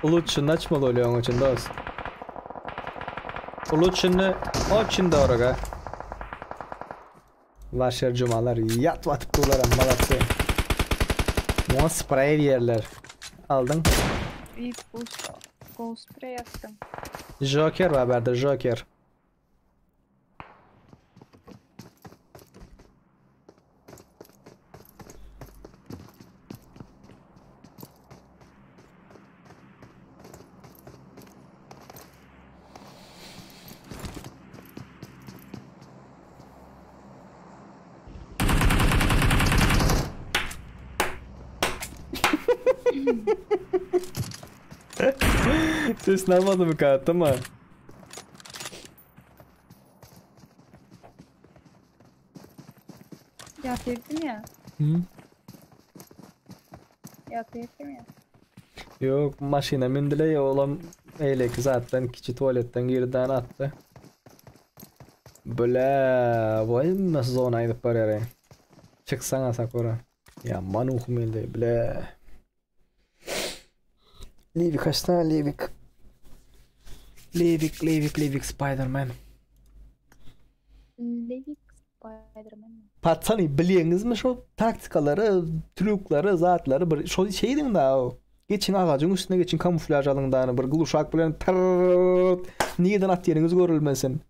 Uluçuny açmaly bolýar onuň üçin dost. Uluçuny очень дорого. Başer cumalar ýat batyp durlar hem malatsy. Muňa sprey diýerler. Aldyň. VIP boost go spray atdym. Joker bar bärde Joker. Sesini almadı mı kağıtta mı? Ýatyrdym ýa. Hı? Ýatyrdym ýa. Yok maşyna mündüle ya olam eýleki zatdan kiçi tualetden girdi atdy. Bile voý nasıl zona gidip barýar. Çyksaňa Sakura. Ya man ukum geldi bile. Livik kaçta Livik. Livik Livik Livik Spider-Man. Livik Spider-Man. Patsany bilýäňizmi şo taktikalary, trýuklary, zatlary bir şo şeydiň da o. Geçin agajyň üstüne geçin kamuflaj alyň da bir gluşak bilen tırrt nireden at ýeriňiz görülmesin.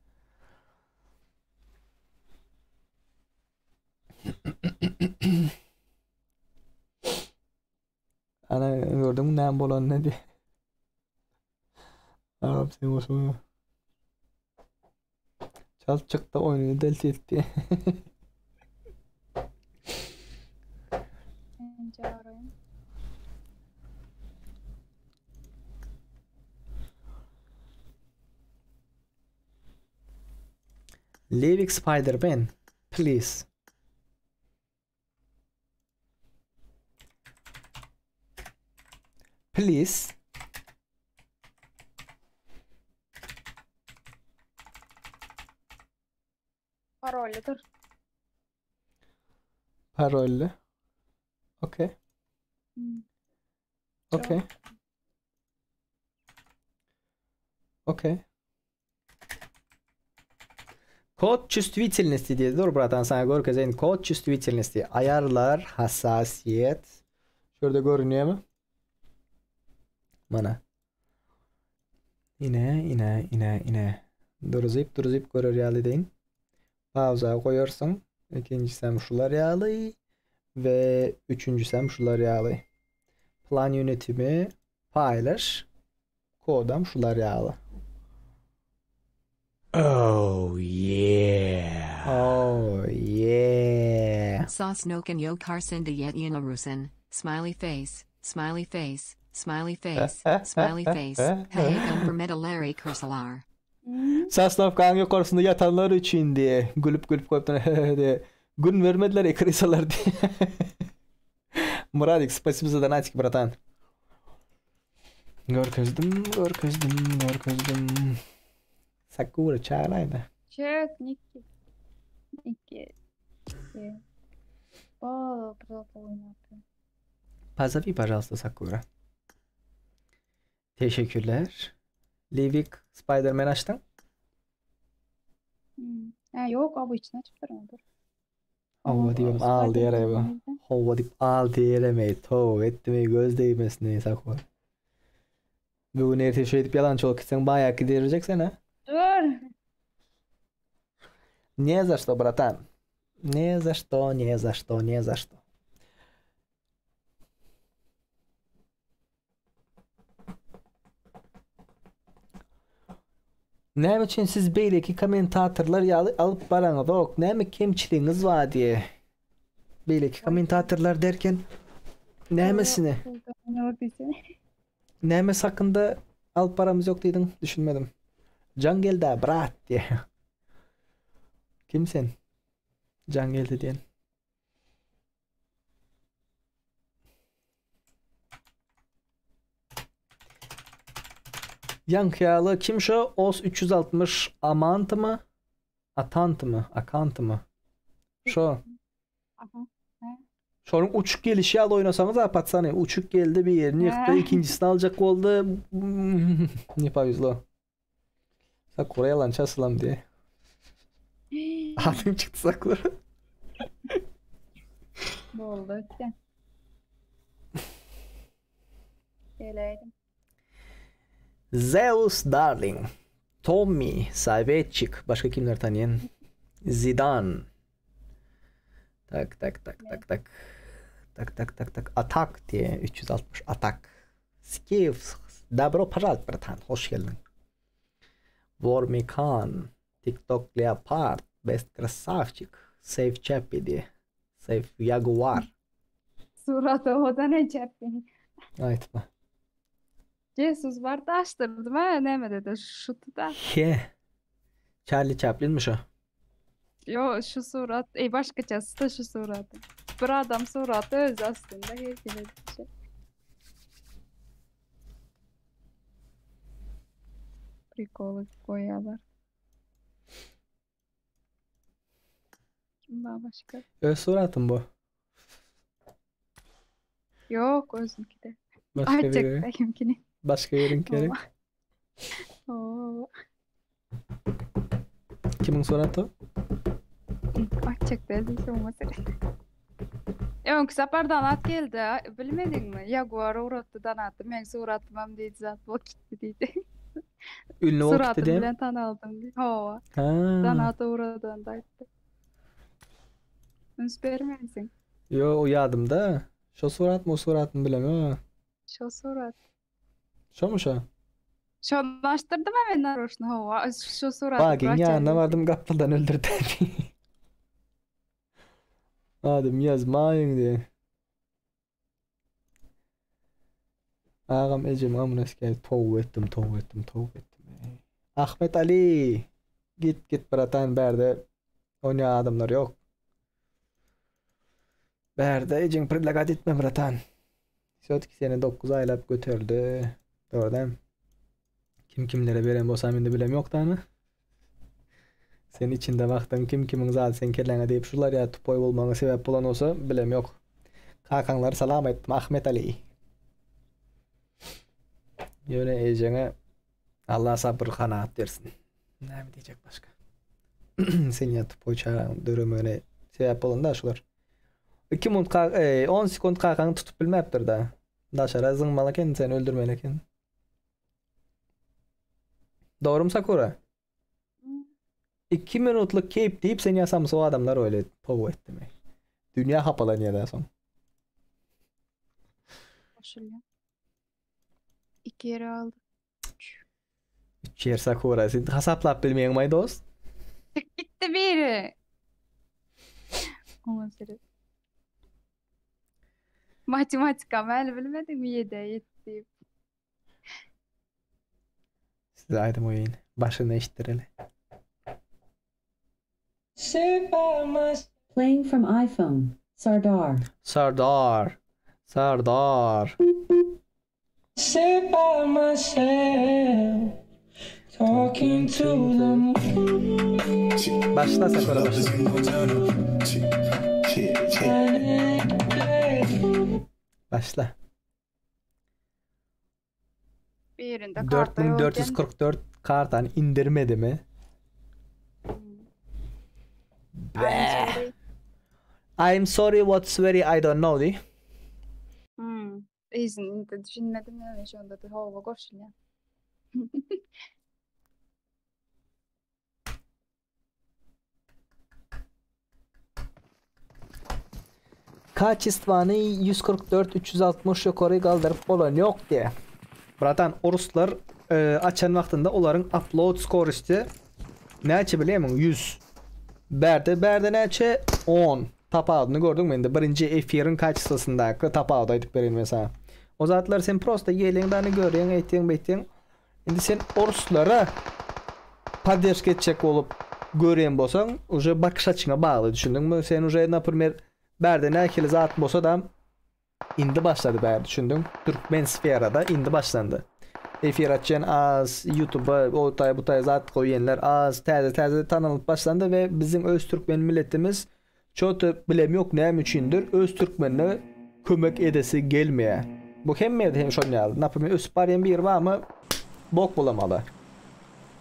Ana gördüňmi näme bolanyny diýe. Agam sen goşma. Çalt çykdy oýnuny delt etdi. Enje araýyn. Livik Spider-Man, please. Please. Parollydyr. Parolly. Okey. Hmm. Okey. Okey. Kod çувствительности diýdi. Dur bratan sana görkezeýin. Kod çувствительности. Ayarlar, hassasiyet. Şurada görünýär mi? Mana. Ine, ine, ine, ine. Duruzyp, duruzyp görer ýaly deýin. Pauza goýarsyň. Ikinjisem şular ýaly we üçünjisem şular ýaly. Plan yönetimi paylaş. Kodam şular ýaly. Oh yeah. Oh yeah. Sosnokan Yokarsinda Yet Rusin, Smiley face, smiley face, smiley face, smiley face, Hayagun Bermedalari Kursalar. Sosnowkanyň ýokarsynda ýatanlar üçin diýe, gülüp gülüp goýupdyr hehehe diýe. Gün bermediler ekrisalar diýe. Muradik, spasibo za donatик, bratan. Görkezdim, görkezdim, görkezdim. Sakura çağırayda. Çök Nikki. Nikki. Bol oýnapyň. Позови, пожалуйста, Sakura. Teşekkürler. Livik Spider-Man açdyň? Hmm. Ha ýok, obyçny açypdyryn dur. Hawa diýibem al diýereý. Hawa diýip al diýeremeý. Tow etdimeý göz degmesin Sakura. Bu gün ertir şeýdip ýalançy bolup gitseň baýak giderjek sen ha. Dur. Ne za što bratan. Ne za što, ne za što, ne za što. Näme üçin siz beýleki kommentatorlar ýaly alyp baraňyzok? Näme kemçiligiňiz bar diýe. Beýleki kommentatorlar derken nämesini? Nämesi hakynda alyp baramyz ýok diýdiň? Düşünmedim. Jaň geldi brat diýe. Kim sen? Jaň geldi diýen. Ýaňky ýaly kim şo os 360 Amantmy? Atantmy? Akantmy? Şo. Şonuň uçup gelişi ýaly oýnasaňyz a patsany uçup geldi bir ýerini ýykdy ikinjisini aljak boldy ne powezlo. Sakura ýalançy asylam diýe. Adyň çykdy Sakura. Boldy ötken. Geleýdim. Zeus Darling, Tommy, Savetçik, başga kimleri tanýan? Zidan. Tak tak tak tak tak. Tak tak tak tak. Atak diýe 360 atak. Skiw, dobro pažalt bratan, hoş geldiň. Wormikan, TikTok Leopard, Best Krasavçik, Safe Chappy diýe. Safe Jaguar. Suraty owadan ey Chappy. Aýtma. Jesus bar daşdyrdym ha nämede-de şutuda. He. Charlie Chaplinmi şo? Yo şu surat, ey başgaçasy da şu suraty. Bir adam suraty özi aslynda her hili bir şey. Prikol edip goýýarlar. Kim bar başga? Öz suratym bu. Ýok, özüňkide. Başga Aýtjak biri. da kimkini. Başga biriňki gerek. Owa. Kimiň suraty? Aýtjak däl diýse oňa seret. Öňki sapar Danat geldi, bilmediňmi? Jaguar ugratdy Danaty, meň suratymam diýdi, zat bolup gitdi diýdi. Ünlü bolup gitdi Suratym diýen. bilen tanaldym diýdi. Hawa. Ha. Danat ugradanda aýtdy. Üns bermänsiň. Ýo, o ýadymda. Şo suratmy, o suratmy bilemok. Şo surat. Şomy şo? Şony açdyrdym-a men naroşny hawa. Şo suraty Bagyň ýanyna bardym gapdaldan öldürdi. Adym ýazmaýyň diýe. Agam ejemiň amyna sikäý toba etdim toba etdim toba etdim. Ahmet Ali git git bratan bärde onýa adamlar ýok. Bärde ejeň predlagat etme bratan. Sötki seni 9 aýlap göterdi. Dogry dämi? Kim kimlere beren bolsam indi bilem ýok dana. Sen içinde wagtyň kim kimiň zady seň kelläňe degip şular ýa tupoý bolmagyňa sebäp bolan bolsa bilem ýok. Kakaňlara salam aýtdym Ahmet Ali. Ýöne ejeňe Allah sabyr kanaat bersin. Näme diýjek başga. Sen ýa tupoý çagaň döremegine sebäp bolan da şular. 2 minut 10 sekund kakaňy tutup bilmäpdir da. Daşara zyňmaly eken seni öldürmeli eken. Dogrymy Sakura? 2 minutlyk keýp diýip sen ýasamsy o adamlar öyle tow etdimi? Dünýä hapalanýar da soň. Goşulýar. Iki ýere aldy. Üç ýer Sakura. Sen hasaplap bilmeýäňmi dost? Çık gitti biri. Oňa seret. Matematika mäli bilmediňmi ýedä ýet diýip. Size aýdym goýaýyn. Başyny eşitdireli. Playing from iPhone. Sardar. Sardar. Sardar. Sit by myself, talking to the moon. Başla Sakura başla. Başla. Birinde karta ýok eken. 4444 kartany indirmedimi? I'm sorry. I'm sorry what's very I don't know di. Hmm. Yzyny indi düşünmedim ýöne şonda da hawa goşulýar. Kaçestwany 144 360 ýokary galdyryp bolan ýok diýä. Bratan oruslar e, açan wagtynda olaryň upload skorosty näçe bilýärmiň 100. Bärde bärde näçe 10. Tapawudyny gördüňmi indi birinji efiriň kaçestwasyndaky tapawudy aýdyp bereýin men saňa. O zatlar sen prosta gelýäň dany görýäň eýtýäň beýtýäň. Indi sen oruslara podderžka etjek bolup görýän bolsaň, uje bakyş açyňa bagly düşündiňmi? Sen uje naprimer bärde nähili zat bolsadam indi başlady bär düşündiň? Türkmen sferada indi başlandy. Efir açýan az, YouTube'a o taý bu taý zat goýýanlar az, täze täze tanalyp başlandy we biziň öz türkmen milletimiz Çoto bilem ýok näme üçindir öz türkmenine kömek edesi gelmeýä. Bu hemme ýerde hem şon ýaly. Naprimer ösüp barýan biri barmy bok bulamaly.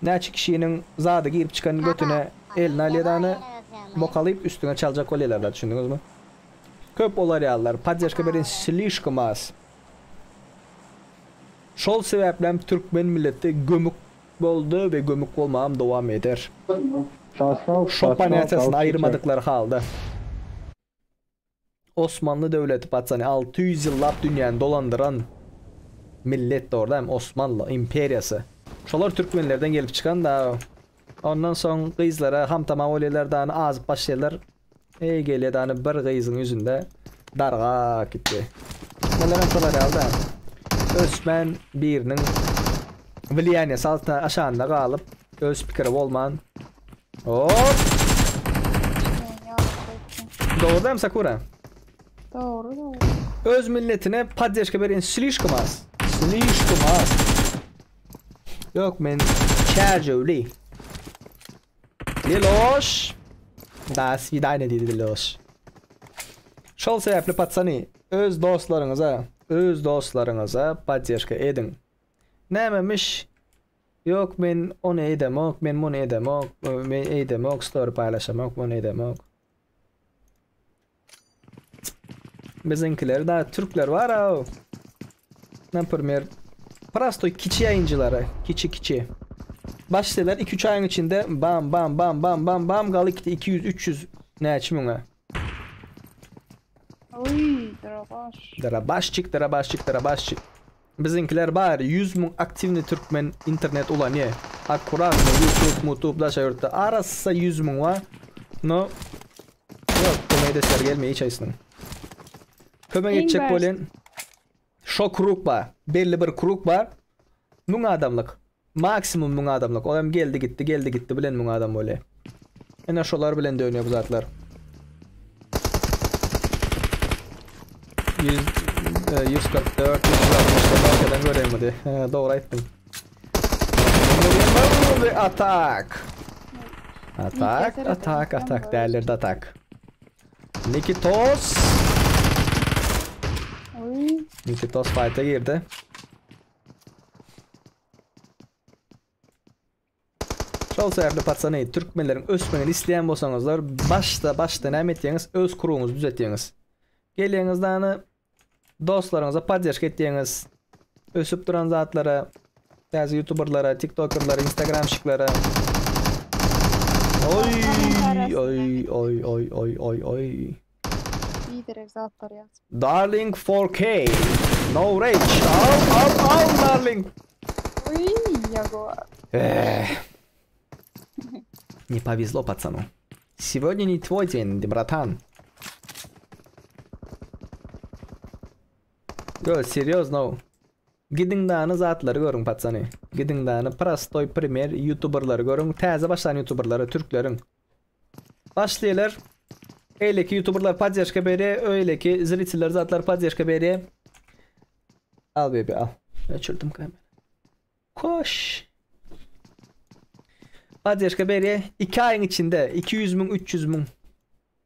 Näçe kişiniň zady girip çykan götüne eline alýadany bok alyp üstüňe çaljak bolýalarda düşündiňizmi? Köp olar ýalylar poddežka beren slişkom az. Şol sebäplem türkmen milleti gömük Boldy we gömük bolmagam dowam eder. Şo ponýatiýasyny aýyrmadyklary halda. Osmanly döwleti patsany 600 ýyllap dünýäni dolandyran millet dogry dälmi Osmanly imperiýasy. Şolar türkmenlerden gelip çykan da ondan soň gyzlara hamtama bolýarlar dany azyp başlaýarlar. Eý gelýär dany bir gyzyň ýüzünde dargap gitdi. Bularam şolar ýaly da. Ösmän biriniň wliýaniýasy altynda aşagynda galyp öz pikiri bolman. Hop! Dogry dämi Sakura? Dogry dogry. Öz milletine poddežka berýän slişkom az. Slişkom az. Ýok men çärjewli. Liloş. Da svidaniýa diýdi Liloş. Şol sebäpli patsany öz dostlaryňyza, öz dostlaryňyza poddežka ediň. Nämemiş? Ýok men ony edemok, men muny edemok, men eýdemok, story paýlaşamok, muny edemok. Biziňkiler da türkler bar aw. Naprimер, prostoy kiçi ýaýynjylary, kiçi kiçi. Başlaýarlar 2-3 aýyň içinde bam bam bam bam bam bam galyp gitdi 200 300 näçe müňe. Oý, darabaş. Darabaşçyk, darabaşçyk, darabaşçyk. Biziňkiler bar 100 müň aktiwny türkmen internet ulanýa. Akkuratno YouTube, mutub daşa ýurtda arassa 100 müň bar. No Ýok, kömek edesler gelmeýär hiç haýsynyň. Kömek etjek bolýan şo krug bar. Belli bir krug bar. 1000 adamlyk. Maksimum 1000 adamlyk. O hem geldi gitdi, geldi gitti bilen 1000 adam bolýar. Ene şolar bilen dönüyor bu zatlar. 100, 144, 160 arkadan göreyim hadi. He, doğru aýtdyň. Atak. Atak, atak, atak. Dälirdi atak. Nikitos. Nikitos fight'a girdi. Şol sebäpli patsany türkmenleriň ösmegini isleýän bolsaňyzlar başda başda näme etýäňiz öz kuruňyzy düzetýäňiz. Gelýäňiz dany dostlaryňyza poddežka etýäňiz. Ösüp duran zatlara, täze youtuberlara, tiktokerlara, instagramşiklara. Oý, oý, oý, oý, oý, oý, oý. Biderek zatlar ýaz. Darling 4K. No rage. Al, al, al Darling. Oý, Jaguar. Eh. Не повезло пацану. Сегодня не твой день, братан. Yo, серьезно. Gidiň dany zatlary görüň patsany. Gidiň dany prostoý primer youtuberlary görüň. Täze başlan youtuberlary türkleriň. Başlaýarlar. Eýleki youtuberlar poddeşka berýär, öýleki zriteller zatlar poddeşka berýär. Al baby al. Öçürdim kamerayı. Koş. Poddeşka berýär. 2 aýyň içinde 200 müň 300 müň.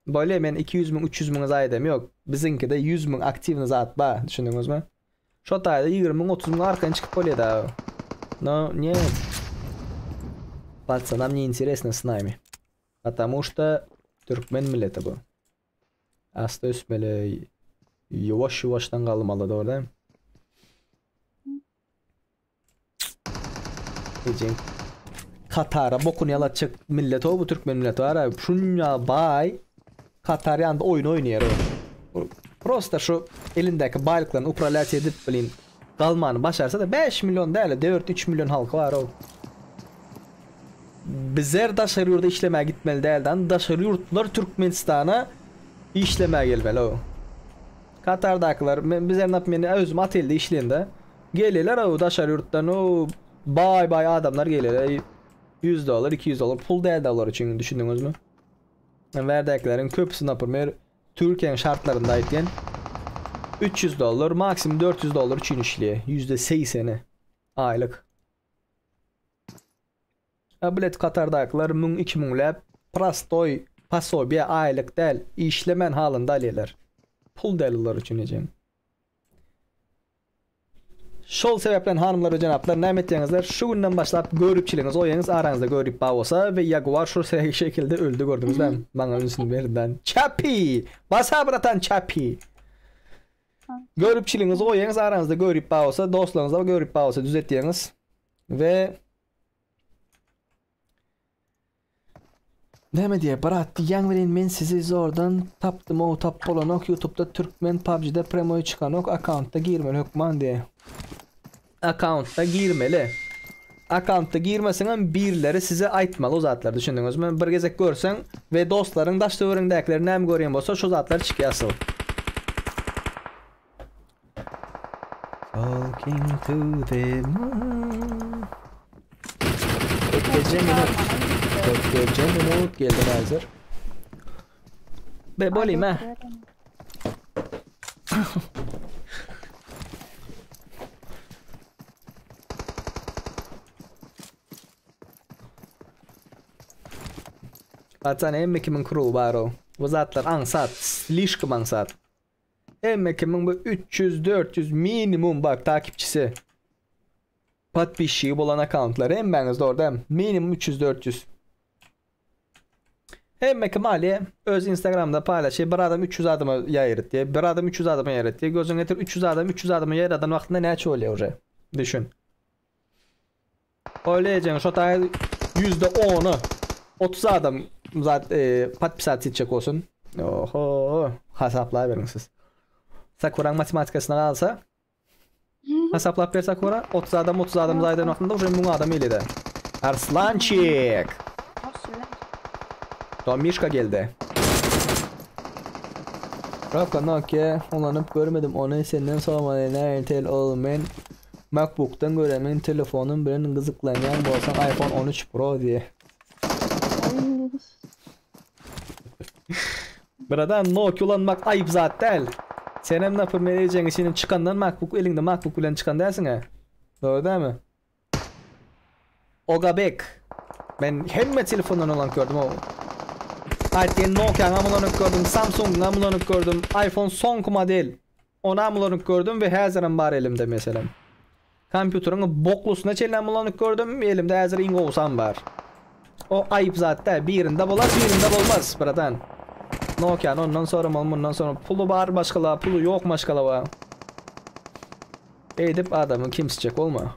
Bolýa men 200 müň 300 müň zaýdam ýok. Biziňkide 100 müň aktiwny zat bar. Düşündiňizmi? Şo taýda 20 müň 30 müň arkaýyn çykyp bolýar da. No, нет. Пацанам не интересно с нами. Потому что türkmen milleti bu. Asta ösmeli, ýuwaş ýuwaşdan galmaly dogry däl. Ejeň Katara bokunu ýalatjak millet o bu türkmen milleti bar. Şunça baý Katar ýanynda oýun oýnaýar o. Prosta şu elindäki baýlyklaryny upralýat edip blin galmany başarsa da 5 milyon däl 4-3 milyon halky bar o. Bizler daşary ýurda işlemäge gitmeli däldi. Daşary ýurtlar Türkmenistana işlemäge gelmeli o. Katardakylar men bizler nap men özüm otelde işleýende gelýärler o daşary ýurtdan o baý baý adamlar gelýärler. 100 dollar 200 dollar pul däldi olar üçin düşündiňizmi? Bärdäkileriň köpüsi naprimер Türkiýäniň şartlarynda aýtýan 300 dollar maksimum 400 dollar üçin işleýär. %80-i aýlyk. A bilet Katardakylar 1000 2000 läp prostoý posobiýe aýlyk däl işlemen halynda alýarlar. Pul däl olar üçin ejeň. Şol sebäpden hanymlar we jenaplar näme etýäňizler şu günden başlap göripçiligiňizi goýaňyz araňyzda görip bar bolsa we Jaguar şu şekilde öldi gördüňiz dämi maňa ünsüni berden Çapi basa bratan Çapi Göripçiligiňizi goýaňyz araňyzda görip bar bolsa dostlaryňyzda görip bar bolsa düzetýäňiz we Näme diýýär brat diýýäň welin men sizi zordan tapdym ow tap bolanok ýutubda türkmen pubgda premoý çykanok akkauntda girmeli hökman diýýär. Akkauntda girmeli. Akkauntda girmeseňem birleri size aýtmaly o zatlary düşündiňizmi? Bir gezek görseň we dostlaryň daş töweregiňdäkiler näme görýän bolsa şo zatlar çykýar asyl. Talking to the moon. Ötgece minut. Ötgece minut geldi hazır. Be bolayım ha. Atan hemme kimin kruw bar o. Bu zatlar aňsat, slişkom aňsat. Hemme kimiň bu 300-400 minimum bak takipçisi. Podpisçigi bolan akkauntlary hemmäňizde orada minimum 300-400. Hemme kim alýa öz Instagramda paýlaşýar. Bir adam 300 adama ýaýratýar. Bir adam 300 adama ýaýratýar. Gözüňe getir 300 adam 300 adama ýaýradan wagtynda näçe bolýar uje? Düşün. Oýlaýajaň şo taý %10-y 30 adam zat e, podpisat etjek bolsun. Oho, hasaplaýberiň siz. Sakuraň matematikasyna galsa hasaplap ber Sakura 30 adam 30 adam zaýdan wagtynda uje 1000 adam elede. Arslançik. Tomişka geldi. Raka Nokia ulanyp görmedim ony senden soramaly nähili ol men Macbookdan görä men telefonym bilen gyzyklanýan bolsaň iPhone 13 Pro diýe. Bradan Nokia ulanmak aýyp zat däl. Senem naprimер ejeň içinden çykandan MacBook eliňde MacBook bilen çykan dälsiň-ä. Dogry dälmi? Ogabek. Men hemme telefondan ulanyp gördüm o. Aýtýan Nokia-ňam ulanyp gördüm, Samsung-ňam ulanyp gördüm, iPhone soňky model. Onam ulanyp gördüm we häzirem bar elimde meselem. Kompýuteriň boklusyna çenlem ulanyp gördüm, elimde häzir iň gowusam bar. O aýyp zat däl, birinde bolar, birinde bolmaz, bratan. Nokia-ny ondan soramaly, mundan sonra puly bar maşgala, puly ýok maşgala bar. Eýdip adamy kemsitjek bolma.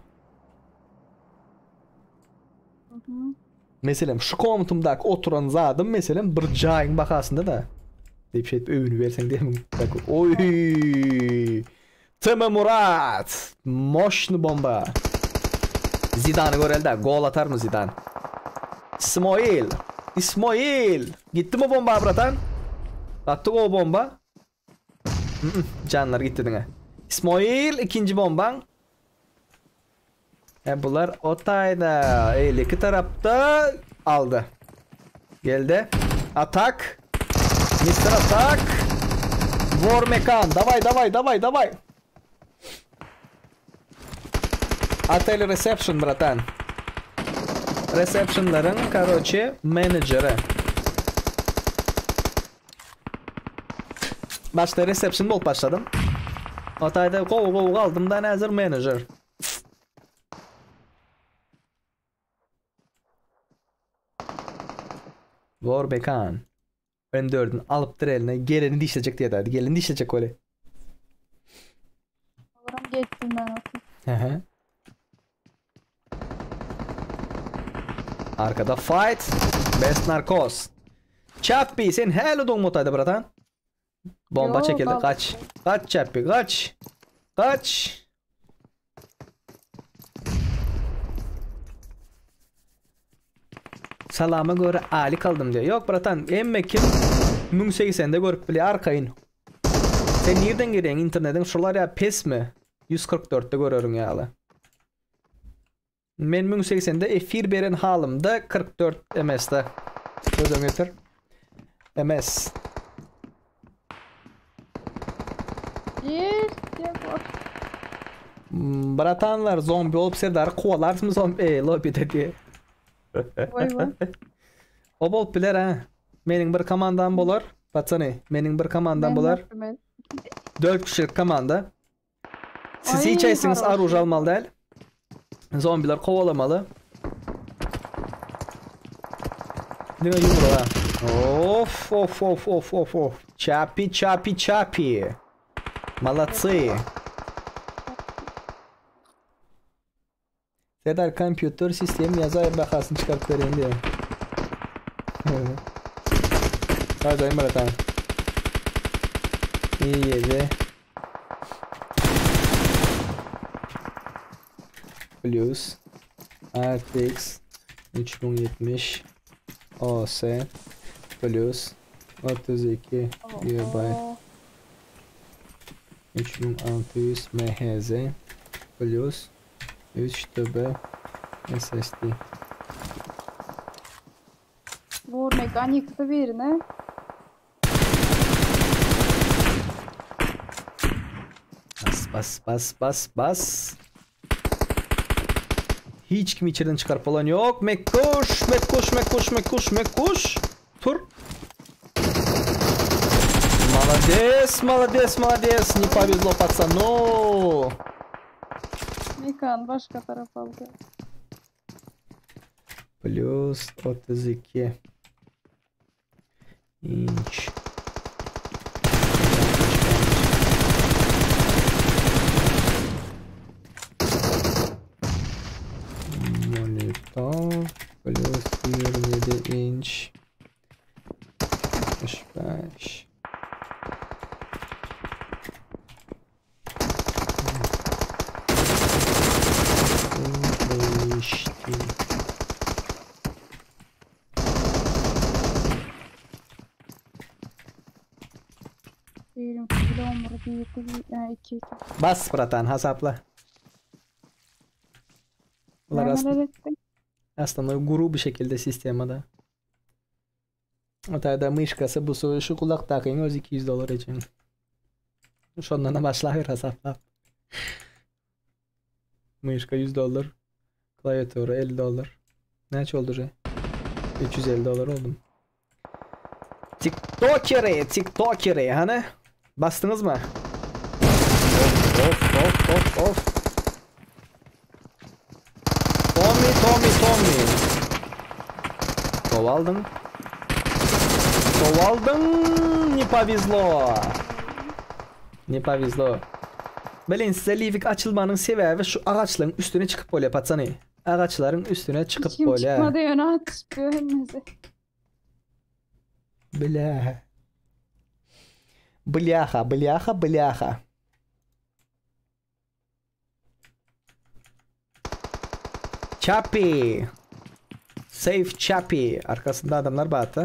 Meselem, şu komnatamdaky oturan zadym meselem bir jaýyň bahasynda da. Diýip şeýdip öwünip berseň diýemiň. Oý! TM Murat! Moşny bomba. Zidany göreli-dä, gol atarmy Zidan? Ismoil! Ismoil! Gitdimi bomba bratan? Gaty gowy bomba. Janlar gitdi diňe. Ismoil ikinji bombaň. E bular o taýda. Eýleki tarapda aldy. Geldi. Atak. Mister Atak. War Mekan. Daway daway daway daway. Hotel reception bratan. Receptionlaryň karoçe menejeri. Başda reception bolup başladym. O taýda gowy gowy galdym da häzir menejer. Warbekan. M4-ni alypdyr eline, geleni dişlejek diýýärdi. Geleni dişlejek weli. Olam geçsin ben otur. Hı Arkada fight. Best Narcos. Chappy sen häli dogmatayda bratan. Bomba Yo, çekildi. bal- Kaç. Kaç Chappy kaç. Kaç. Salama göre ali kaldym diýýär. Ýok bratan, emme kim 1080-de görüp bilýär arkaýyn. Sen nirden girýäň internetiň şular ýa pesmi? 144-de görerin ýaly. Men 1080-de efir beren halymda 44 MS-de. Gözüň getir. MS. Gir, Jaguar. Bratanlar zombi bolup Serdary kowalarsymy zombi e, lobbyde diýe. Voý voý. O bolup biler ha. Meniň bir komandam bolar. Patsany, meniň bir komandam Men bolar. yaptım 4 kişilik komanda. Siz Ay, hiç aýsyňyz haroşy. aruž almaly däl. Zombiler kowalamaly. Diňe ýumruk ha. Of of of of of of. Çapi çapi çapi. Молодцы. Serdar kompýuter sistem ýazaý bahasyny çykaryp bereýin diýýär. Gazaýyn bratan. I7 Plus RTX 3070 OS Plus 32 GB 3600 MHz Plus 3 TB SSD. Vur mekan ýykdy birini. Bas bas bas bas bas. Hiç kim içeriden çıkarıp olan yok. Mekkuş, Mekkuş, Mekkuş, Mekkuş, Mekkuş. Tur. Молодец, молодец, молодец. Не повезло пацану. Mekan başga tarap aldy. Plus 32 inç. Monitor plus 27 inç. 65. Bas bratan hasapla. Bular aslında, aslında guru bir şekilde sistemada. O taýda myşkasy bu şu gulakdakyň özi 200 dollar eken. Şondan başlaber hasaplap. Myşka 100 dollar. Klaviatura 50 dollar. Näçe oldu je? 350 dollar oldum. TikTokeri, TikTokeri hany? Basdyňyzmy? Of of of of of. Tommy, Tommy, Tommy. Kowaldyň. Kowaldyň. Ne повезло. Ne повезло. Bilin size livik açylmanyň sebäbi şu agaçlaryň üstüne çykyp bolýar patsany. Agaçlaryň üstüne çykyp Hiç kim bolýar. çykmady ýöne atyşyp ýör hemmesi. Bля. Бляха, бляха, бляха. Çapi. Safe Çapi. Arkasynda adamlar bardy.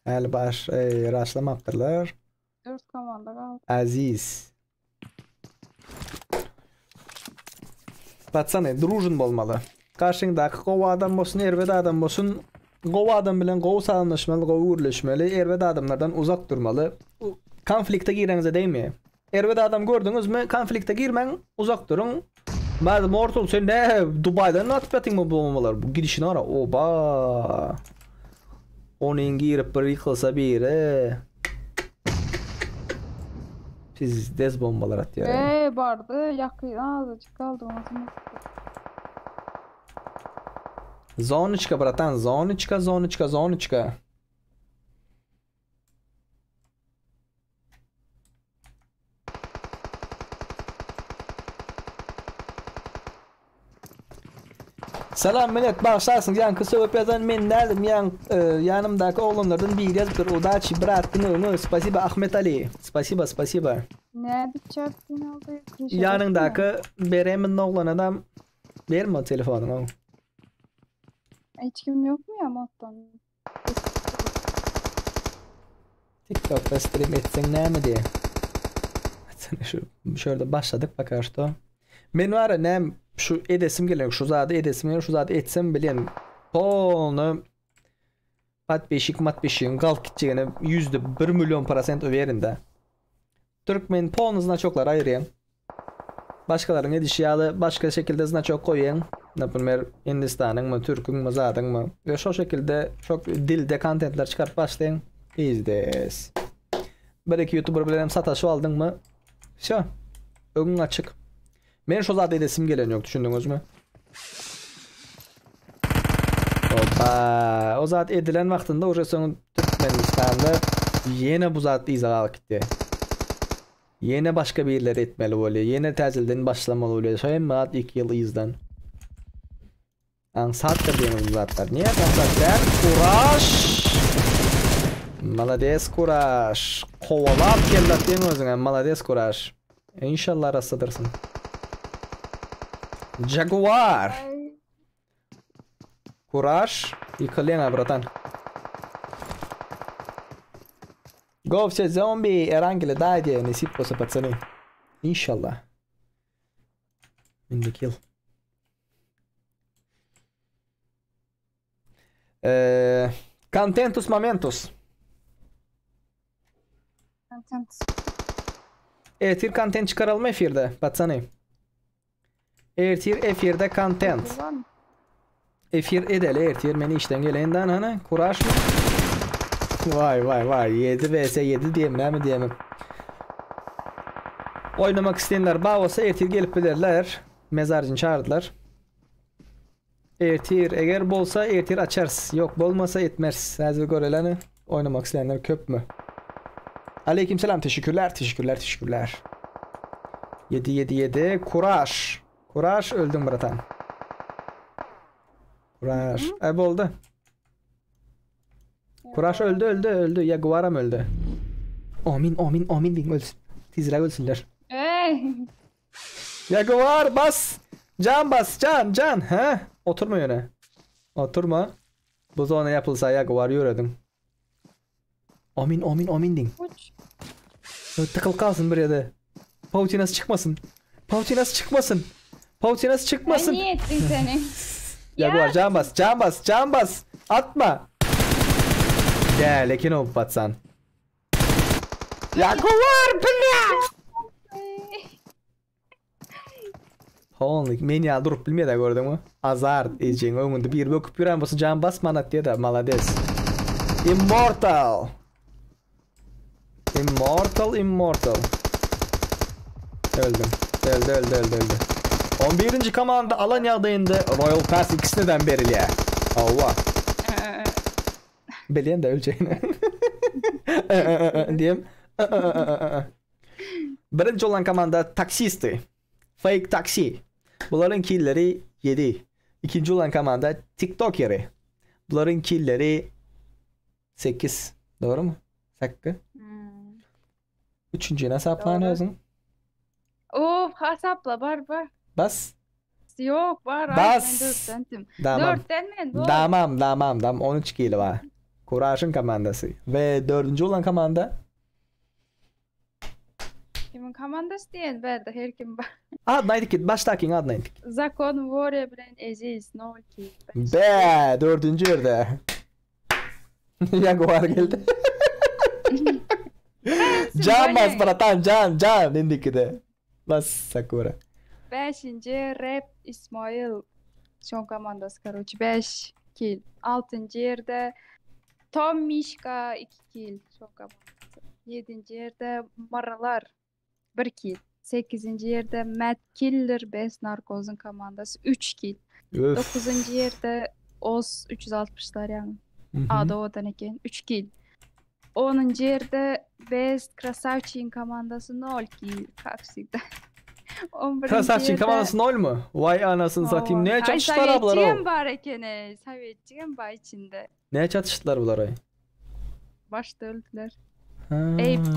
Häli baş e, raşlamapdyrlar. 4 komanda galdy. Aziz. Patsany, družin bolmaly. Garşyňdaky gowy adam bolsun, erbet adam bolsun, gowy adam bilen gowy salamlaşmaly, gowy gürleşmeli, erbet adamlardan uzak durmaly. Konflikte gireňize degmeýär. Erbet adam gördüňizmi, konflikte girmäň, uzak duruň. Mad Mortal sen ne Dubaýdan atyp ýatyňmy bu bombalar? Bu gidişine gara. Oba. Onuň girip bir ýykylsa biri. Pizdez bombalar atýar. Eee bardy ýakyn azajyk galdy onsoň. Zonoçka bratan, zonoçka, zonoçka, zonoçka. Salam millet bagşlarsyň ýaňky sögüp ýazan men däldim ýaň e, ýanymdaky oglanlardan biri ýazypdyr udaçi brat diňe öňe spasiba Ahmet Ali spasiba spasiba Nädip çarpdyn aldy? Krişe ýanyňdaky beremin oglan adam berme telefonyňy Hiç kim ýokmy ýa moddan? TikTokda stream etseň näme diýe. Sen şu şurada başladyk bakar što. Men var ya näm şu edesim gelen şu zady edesim gelen şu zady etsem bilen polny podpisçik matpisçigiň galyp gitjegine %1 milyon prosent uwerinde. Türkmen polny znaçoklar aýyrýaň. Başgalaryň edişi ýaly başga şekilde znaçok goýýaň. Naprimer, Hindistanyňmy, Türküňmi, zadyňmy. We şo şekilde şo dilde kontentler çykaryp başlaýaň. Pizdes. Bir iki youtuber bilen hem sataşyp aldyňmy? Vsyo. Öňüň açyk. Men şo zady edesim gelen ýok, düşündiňizmi? Opa, o zat edilen wagtynda uje soň Türkmenistanda ýene bu zat yza galyp gitdi. Ýene başga birleri etmeli bolýar. Ýene täzelden başlamaly bolýar. Şo hemme zat 2 ýyl yzdan. Aňsatdyr diýeňiz bu zatlar. Niye aňsat däl? Kuraş! Malades Kuraş. Kowalap geldi atdyň özüňe. Malades Kuraş. Inşallah arassadyrsyn. Jaguar. Kuraş. Ýykylýaň ha bratan. Go все zombi Erangele daydi nesip bolsa patsany. Inşallah. Indiki ýyl. Eee, Contentus momentus. Content. Ertir content çykaralım efirde, patsany. Ertir efirde content. Efir edeli ertir men işden gelenden hany kuraş mı? Vay vay vay 7 vs 7 diýem näme diýemem. Oýnamak isleýänler bar bolsa ertir gelip bilerler. Mezarjyny çagyrdylar. Ertir eger bolsa ertir açarys. Ýok bolmasa etmeris. Häzir göreleni oýnamak isleýänler köpmi? Aleyküm selam teşekkürler teşekkürler teşekkürler. 7 7 7 Kuraş. Kuraş öldün bratan. Kuraş. E boldy. Kuraş öldü öldü öldü. Jaguaram öldü. Amin amin amin diýin ölsün. Tizräk ölsünler. Ey! Jaguar bas. Can bas can can. He? Oturma ýöne. Oturma. Bu zona yapılsa Jaguar ýöredin. Amin amin amin diýin. Uç. Tıkıl kalsın bir ýerde. Pautinası çıkmasın. Pautinası çıkmasın. Pautinası Ay çıkmasın. niye ettin seni? Jaguar can bas, can bas, can bas. Atma. Gel, lekin o batsan. Jaguar bля! Honlik men ýaly durup bilmeýär gördüňmi? Azar ejeň öňünde bir böküp ýören bolsa can basman at diýdi, malades. Immortal. Immortal, immortal. Öldüm. Öldü, öldü, öldü, öldü. 11. komanda alan ýagdaýynda Royal Pass ikisinden berilýär. Allah. Bilýän de öleceğini. Diýem. Birinji olan komanda taksisty. Fake taksi. Bularyň killeri 7. İkinci olan komanda TikTokeri. Bularyň killeri 8. Doğru mu? 8. Hmm. Üçüncüyü nasıl hesaplanıyorsun? Of hasapla bar bar. Bas. Ýok, bar, aýt, Bas. men dörtdendim. Tamam. Dörtden men, bol. Tamam, tamam, tamam. 13 kill bar. Kuraşyň komandasy. We dördünji bolan komanda Kimiň komandasy diýen bärde her kim bar. Adyny aýdyp git, başdakyň adyny aýdyp git. Zakon Warrior bilen Eziz 0 kill. Be, dördünji ýerde. Jaguar geldi. Can bas bratan, can, can indikide. Bas Sakura. Bäşinji Rap Ismail şoň komandasy karoçi 5 kill. Altynjy ýerde Tom Mişka 2 kill şoň komandasy. Ýedinji ýerde Myrlar 1 kill. Sekizinji ýerde Matt Killer Best Narkozyň komandasy 3 kill. Öf. Dokuzynjy ýerde Oz 360-lar ýagny. Ady owadan eken 3 kill. Onunjy ýerde Best Krasawçiň komandasy 0 kill, kak wsegda. On birinji Krasawçiň ýerde komandasy 0 mu? Waý anasyny satayım. Hawa. Näçe Aý atyşdylar bular sowetçigem o? bar ekeni, sowetçigem bar içinde. Näçe atyşdylar bular oý? Başda öldüler. Ha. Ape,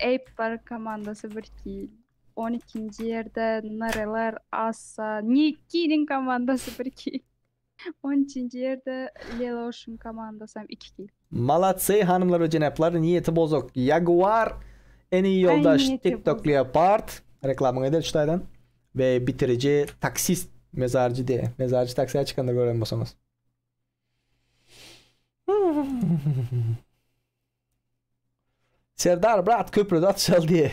Ape bar komandasy 1 kill. 12-nji ýerde Narelar Assa, Nikiniň komandasy 1 kill. 13-nji ýerde Leloşyň komandasy hem 2 kill. Malatsy hanymlar we jenaplar niýeti bozuk Jaguar en iyi Aý ýoldaş niýeti TikTok bozuk. Leopard reklamyňy edel şu taýdan we bitiriji taksist mezarjy diýe mezarjy taksiýa çykanda gören bolsaňyz. Serdar brat köprüde atşal diýe.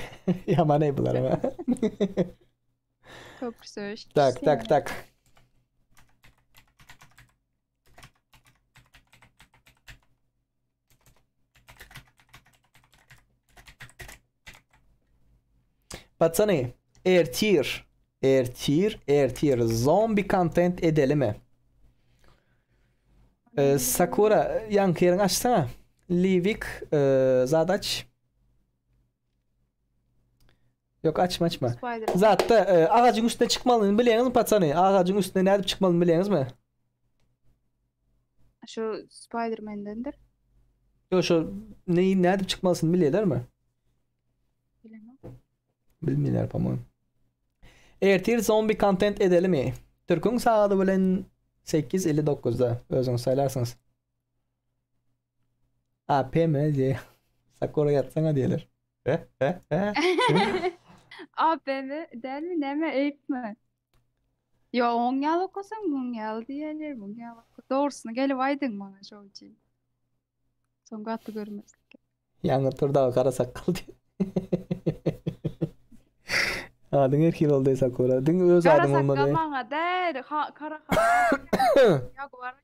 Ýaman eý bular ama. Köprü söweş Tak tak tak. Patsany, ertir, ertir, ertir zombi content edelimi? Ee, Sakura, ýaňky ýeriňi açsana. Livik, e, zat aç. Ýok, açma, açma. Spider. Zatda, e, agajyň üstüne çykmalyny bilýäňizmi, patsany? Agajyň üstüne nädip çykmalyny bilýäňizmi? Şu Spider-Man'dendir. Ýok, şo neyi nädip çykmalysyny bilýärlermi? Bilemem. Bilmeýärler, po-moýem. Ertir zombi content edelimi? Türküň sagady bilen 8.59-da özüňiz saýlarsyňyz. AP mi diýe. Sakura ýatsaňa diýerler. AP mi? Dälmi? Näme? Eýipmi? Ýok, oň ýaly okasaň, muň ýaly diýerler, muň ýaly oka. Dogrusyny gelip aýdyň maňa şoň üçin. Soň gaty görmezlik. Ýaňy turdagy gara sakgal diýip. Adyň her hili boldy Sakura. Diňe öz Gara adyň sakgal bolmady. maňa däl, ha, kara ha. Jaguar.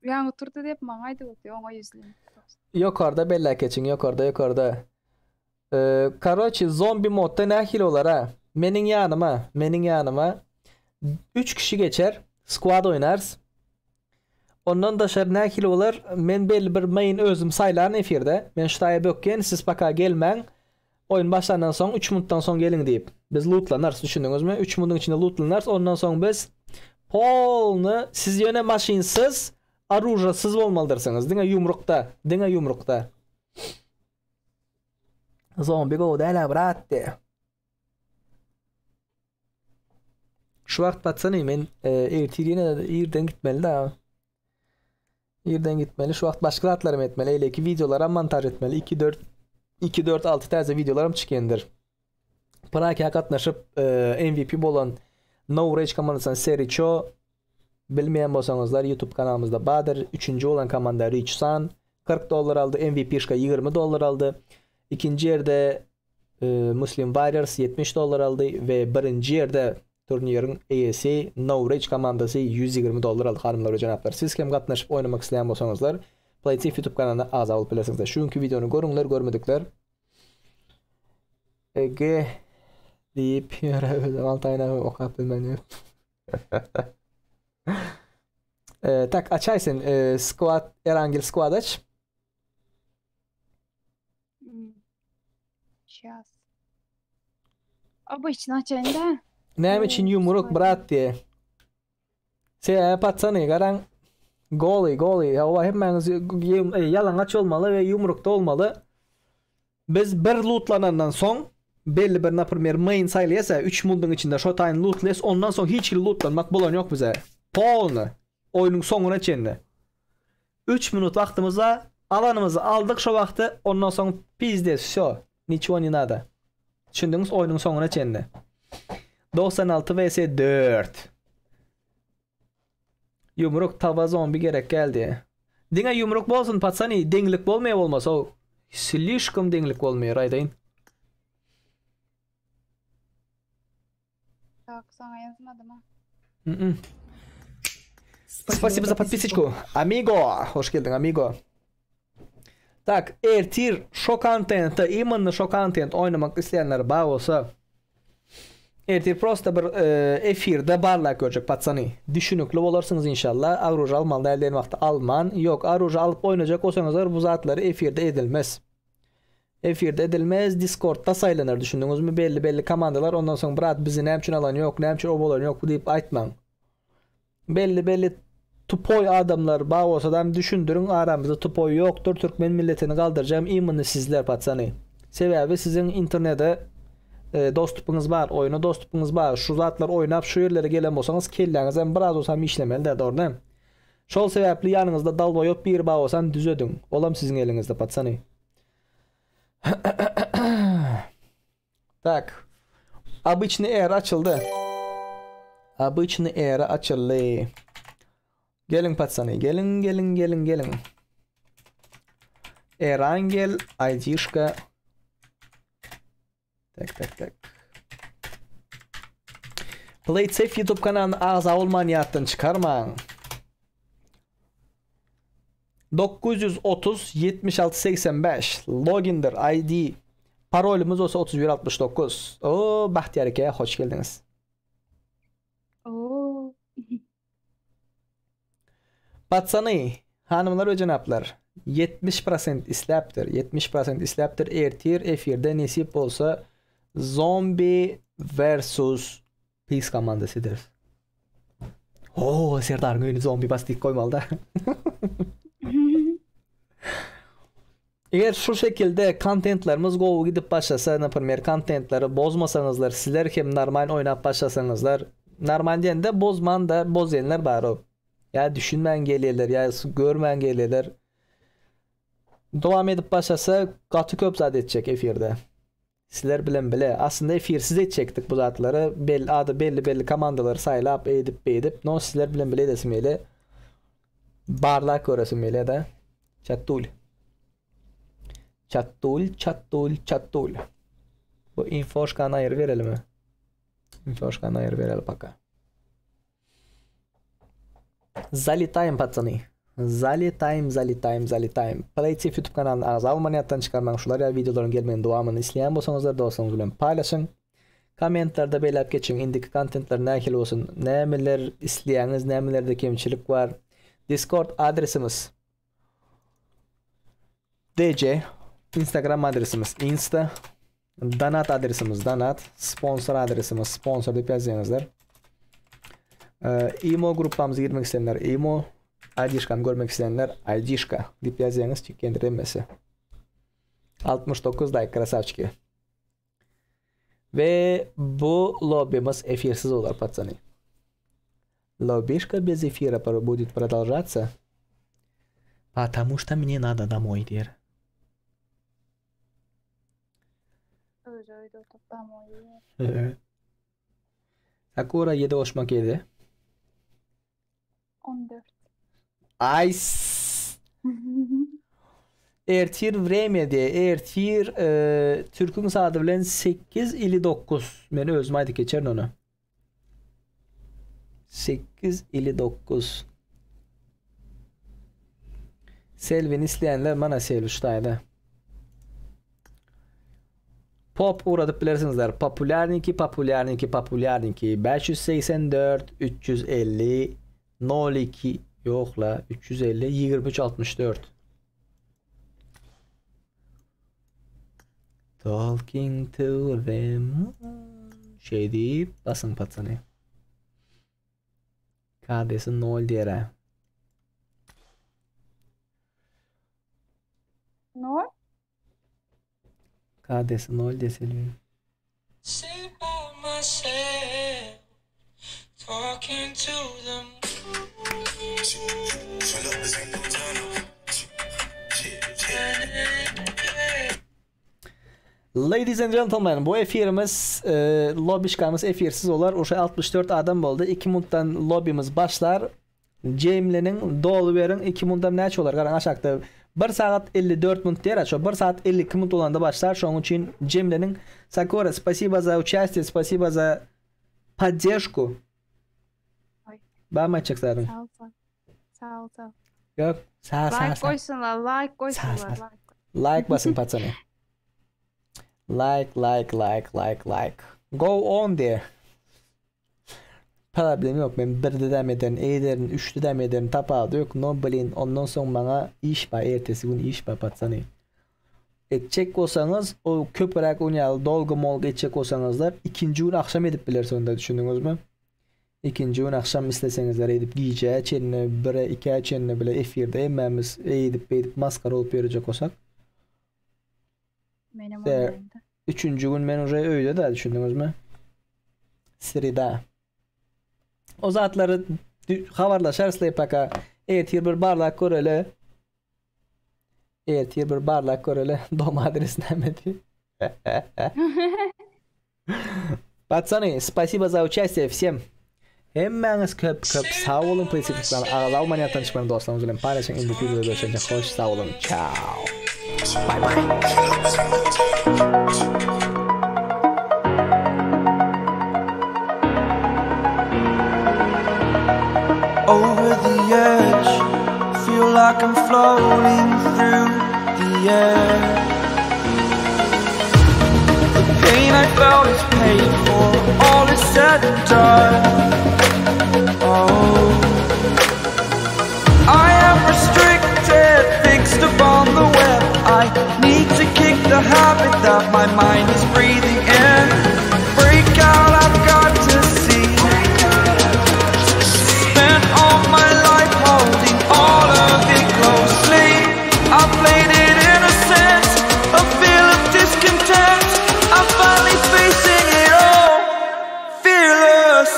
Ýaňy turdy diýip maňa aýdyp otyr, oňa ýüzlen. Ýokarda belläp geçiň, ýokarda, ýokarda. Karoçi zombi modda nähili bolar a? Meniň ýanyma, meniň ýanyma 3 kişi geçer, squad oýnarys. Ondan daşary nähili bolar? Men belli bir main özüm saýlaryn efirde. Men şu taýa bökýän, siz paka gelmäň. Oýun başlandan soň 3 minutdan soň geliň diýip. Biz lootlanarys, düşündiňizmi? 3 minutyň içinde lootlanarys. Ondan soň biz polny siz ýöne maşynsyz, oružasyz bolmalydyrsyňyz. Diňe ýumrukda, diňe ýumrukda. Zombi gowy däl-ä brat diýýär. Şu wagt patsany men e, ertir ýene irden gitmeli da. Irden gitmeli. Şu wagt başga zatlaram etmeli. Eýleki wideolaram montaž etmeli. 2 4 2 4 6 täze wideolaram çykandyr. Prakiýa gatnaşyp e, MVP bolan No Rage komandasyndan Seriço Bilmeýän bolsaňyzlar YouTube kanalymyzda bardyr. Üçünji bolan komanda Rich Sun 40 dollar aldy, MVP şka 20 dollar aldy. Ikinji ýerde Muslim Warriors 70 dollar aldy we birinji ýerde turniriň eýesi No Rage komandasy 120 dollar aldy hanymlar we jenaplar. Siz hem gatnaşyp oýnamak isleýän bolsaňyzlar Playtif YouTube kanalyna agza bolup bilersiňiz. Şu günki wideony görüňler, görmedikler EG diýip ýöre özüm Altaýyna okap bilmän ýörüp. E, tak açaý sen e, squad Erangel squad aç. Сейчас. Обычно açaýyn da. Näme üçin ýumruk brat diýe. Sebäbi patsany garaň goly goly hawa hemmäňiz ýalaňaç bolmaly we ýumrukda bolmaly. Biz bir lootlanandan soň. Belli bir naprimer main saýlaýas 3 munduň içinde şo taýyn lootlaýas ondan soň hiç hili lootlanmak bolan ýok bize. Polny. Oýnuň soňuna çenli. 3 minut wagtymyz bar. Alanymyzy aldyk şo wagty ondan soň pizdes wsё. Niçего ne nada. Düşündiňiz oýnuň soňuna çenli. 96 vs 4. Ýumruk taba zombi gerek geldi. Diňe ýumruk bolsun patsany deňlik bolmaýa bolmasa slişkom deňlik bolmaýar aýdaýyn. Tak, saňa ýazmadym ha. Mm Спасибо за подписочку. Amigo, hoş geldiň amigo. Tak, ertir şo kontentde imенно şo kontent oýnamak isleýänler bar bolsa ertir prosta bir e, efirde barlap görjek patsany. Düşünükli bolarsyňyz inşallah. Aruj almaly däl diýen wagty alman. Ýok, aruj alyp oýnajak bolsaňyzlar bu zatlary efirde edilmez. Efirde edilmez, Discordda saýlanar düşündiňizmi? Belli belli komandalar ondan soň brat bizi näme üçin alan ýok, näme üçin o bolan ýok diýip aýtmaň. Belli belli tupoý adamlar bar bolsadam düşündiriň aramyzda tupoý ýokdur türkmen milletini galdyrjam imенно sizler patsany. Sebäbi siziň internede e, dostupyňyz bar, oýuna dostupyňyz bar. Şu zatlar oýnap şu ýerlere gelen bolsaňyz kelläňizem biraz bolsam işlemeli dä dogry däl. Şol sebäpli ýanyňyzda dalboýop biri bar bolsam düzediň. Olam siziň eliňizde patsany. Tak. Обычный era açyldy. Обычный era açyldy. Geliň patsany, geliň, geliň, geliň, geliň. Erangel, Aydişka. Tak, tak, tak. Play Safe YouTube kanalyna agza bolman ýatdan çykarmaň. 930 76 85 logindir ID parolymyz bolsa 31 69. O Bahtiyar eke hoş geldiňiz. Oo. Patsany, hanymlar we jenaplar, 70% isläpdir, 70% isläpdir ertir efirde nesip bolsa Zombie versus Peace komandasy ederis. Oo, Serdaryň öýüni zombi bas diýip goýmaly da. Eger şu şekilde kontentlerimiz gowy gidip başlasa, naprimer, kontentleri bozmasaňyzlar, sizler hem normal oýnap başlasaňyzlar, normal diýende bozman da bozýanlar bar o. Ýa düşünmän gelýärler, ýa görmän gelýärler. Dowam edip başlasa gaty köp zat etjek efirde. Sizler bilen bile. Aslynda efirsiz etjekdik bu zatlary. Belli ady belli belli komandalary saýlap eýdip beýdip. No sizler bilen bile edesim gelýär. Barlap göresim gelýär da. Çatul. Çatul, çatul, çatul. Bu infoşkany aýyr berelimi? Infoşkany aýyr bereli paka. Zaletaýym patsany. Zaletaýym, zaletaýym, zaletaýym. Playsafe YouTube kanalyna agza bolmany ýatdan çykarmaň. Şular ýaly wideolaryň gelmegini dowamyny isleýän bolsaňyzlar dostlaryňyz bilen paýlaşyň. Kommentlerde belläp geçiň indiki kontentler nähili bolsun, nämeler isleýäňiz, nämelerde kemçilik bar. Discord adresimiz DC Instagram adresimiz Insta Donat adresimiz Donat Sponsor adresimiz Sponsor diýip ýazýaňyzlar. Imo gruppamyza girmek isleýänler Imo ID-şkamy görmek isleýänler ID-şka diýip ýazýaňyz çykýandyr hemmesi. 69 like krasavçiki. Ve bu lobbimiz efirsiz bolar patsany. Lobişka bez efira будет продолжаться. Потому что мне надо домой diýer. Özi öýde oturyp domoý diýer. Sakura 7 goşmak 7. 14. Ays. Ertir vremya diýe. Ertir e, Türküň saady bilen 8 ili 9. Men özüm aýdyp geçerin ony. 8 ili 9. Selvini isleýänler mana Selvi şu taýda. Pop ugradyp bilersiňizler. Populýarniki, populýarniki, populýarniki. 584 350 02 ýok la 350 23 64. Talking to the moon. Şey diýip basyň patsany. KD'si 0 diýer. 0? KD'si 0 diýse. Ladies and gentlemen, bu efirimiz, e, lobişkamyz efirsiz bolar. Uşa 64 adam boldy. 2 minutdan lobimiz başlar. Jemleniň, doly beriň. 2 minutdan näçe bolar? Garaň aşakda 1 sagat 54 minut diýer. Şo 1 sagat 52 minut bolanda başlar. Şonuň üçin jemleniň. Sakura, spasibo za участие, спасибо за поддержку. Barmy aýtjak zadyň? Sag ol, sag. Sag ol, sag. Ýok. Sa sa Like sa. goýsunlar, like Sa goýsunlar, sa. like. Like basın patsany. Like like like like like. Go on there. Problem ýok. Men birde däm ederin, eýderin, üçde däm ederin, tapawudy ýok. No blin, ondan soň maňa iş bar, ertesi gün iş bar patsany. Etjek bolsaňyz, o köpräk oýnaýaly, dolgy molgy etjek bolsaňyzlar, ikinji gün akşam edip bileris onda düşündiňizmi? Ikinji gün akşam isleseňizler edip gijä çenli, bire, ikä çenli bile efirde hemmämiz eýdip beýdip maskara bolup ýörejek bolsak. Menem Se oýnaýyn-da. üçünji gün men uje öýde da düşündiňizmi? Sreda. O zatlary habarlaşarys leý paka. Ertir bir barlap göreli. Ertir bir barlap göreli. Dom adresi näme diýip. Пацаны, спасибо за участие всем. Hemmäňiz köp köp sag boluň PlayStation agza bolman ýatan çykmaň dostlaryňyz bilen paýlaşyň indiki videoda görüşençe hoş sag boluň. Ciao. Bye bye. Over the edge, feel like I'm floating through the air. The pain I felt is paid for, all is said and done. Oh, I am restricted, fixed upon the web. I need to kick the habit that my mind is breathing in. Break out, I've got to see. Spent all my life holding all of it closely. I played it innocent, a feel of discontent. I'm finally facing it all, fearless.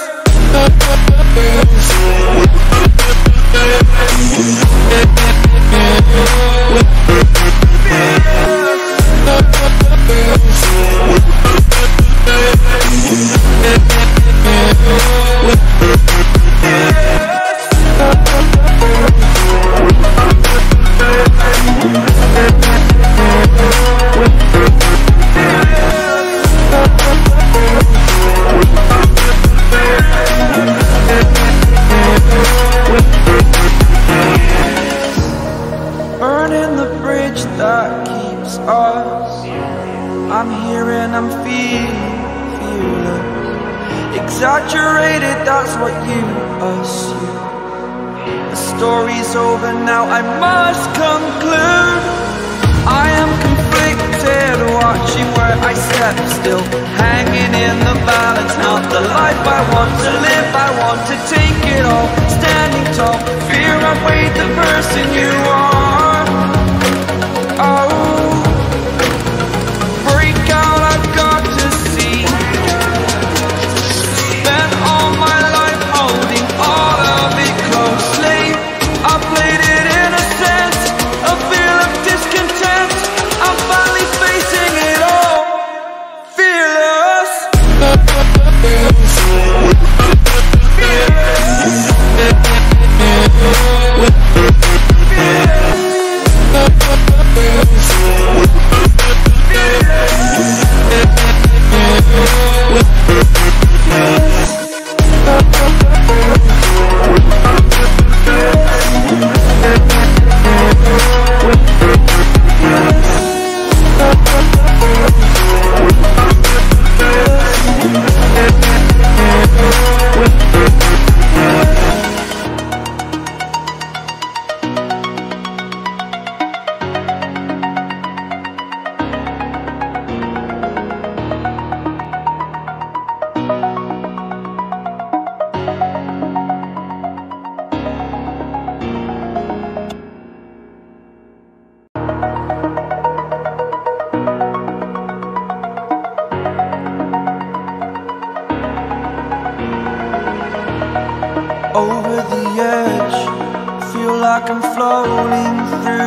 Burning the bridge that keeps us. I'm here and I'm feeling fearless. Exaggerated, that's what you assume. The story's over now, I must conclude. I am conflicted, watching where I step still, hanging in the balance. Not the life I want to live, I want to take it all. Standing tall, fear outweighed the person you are. Oh, break out, I've got to see. Spent all my life holding all of it closely. I played it innocent, a feel of discontent. I'm finally facing it all, fearless. Fearless. Over the edge, feel like I'm floating through.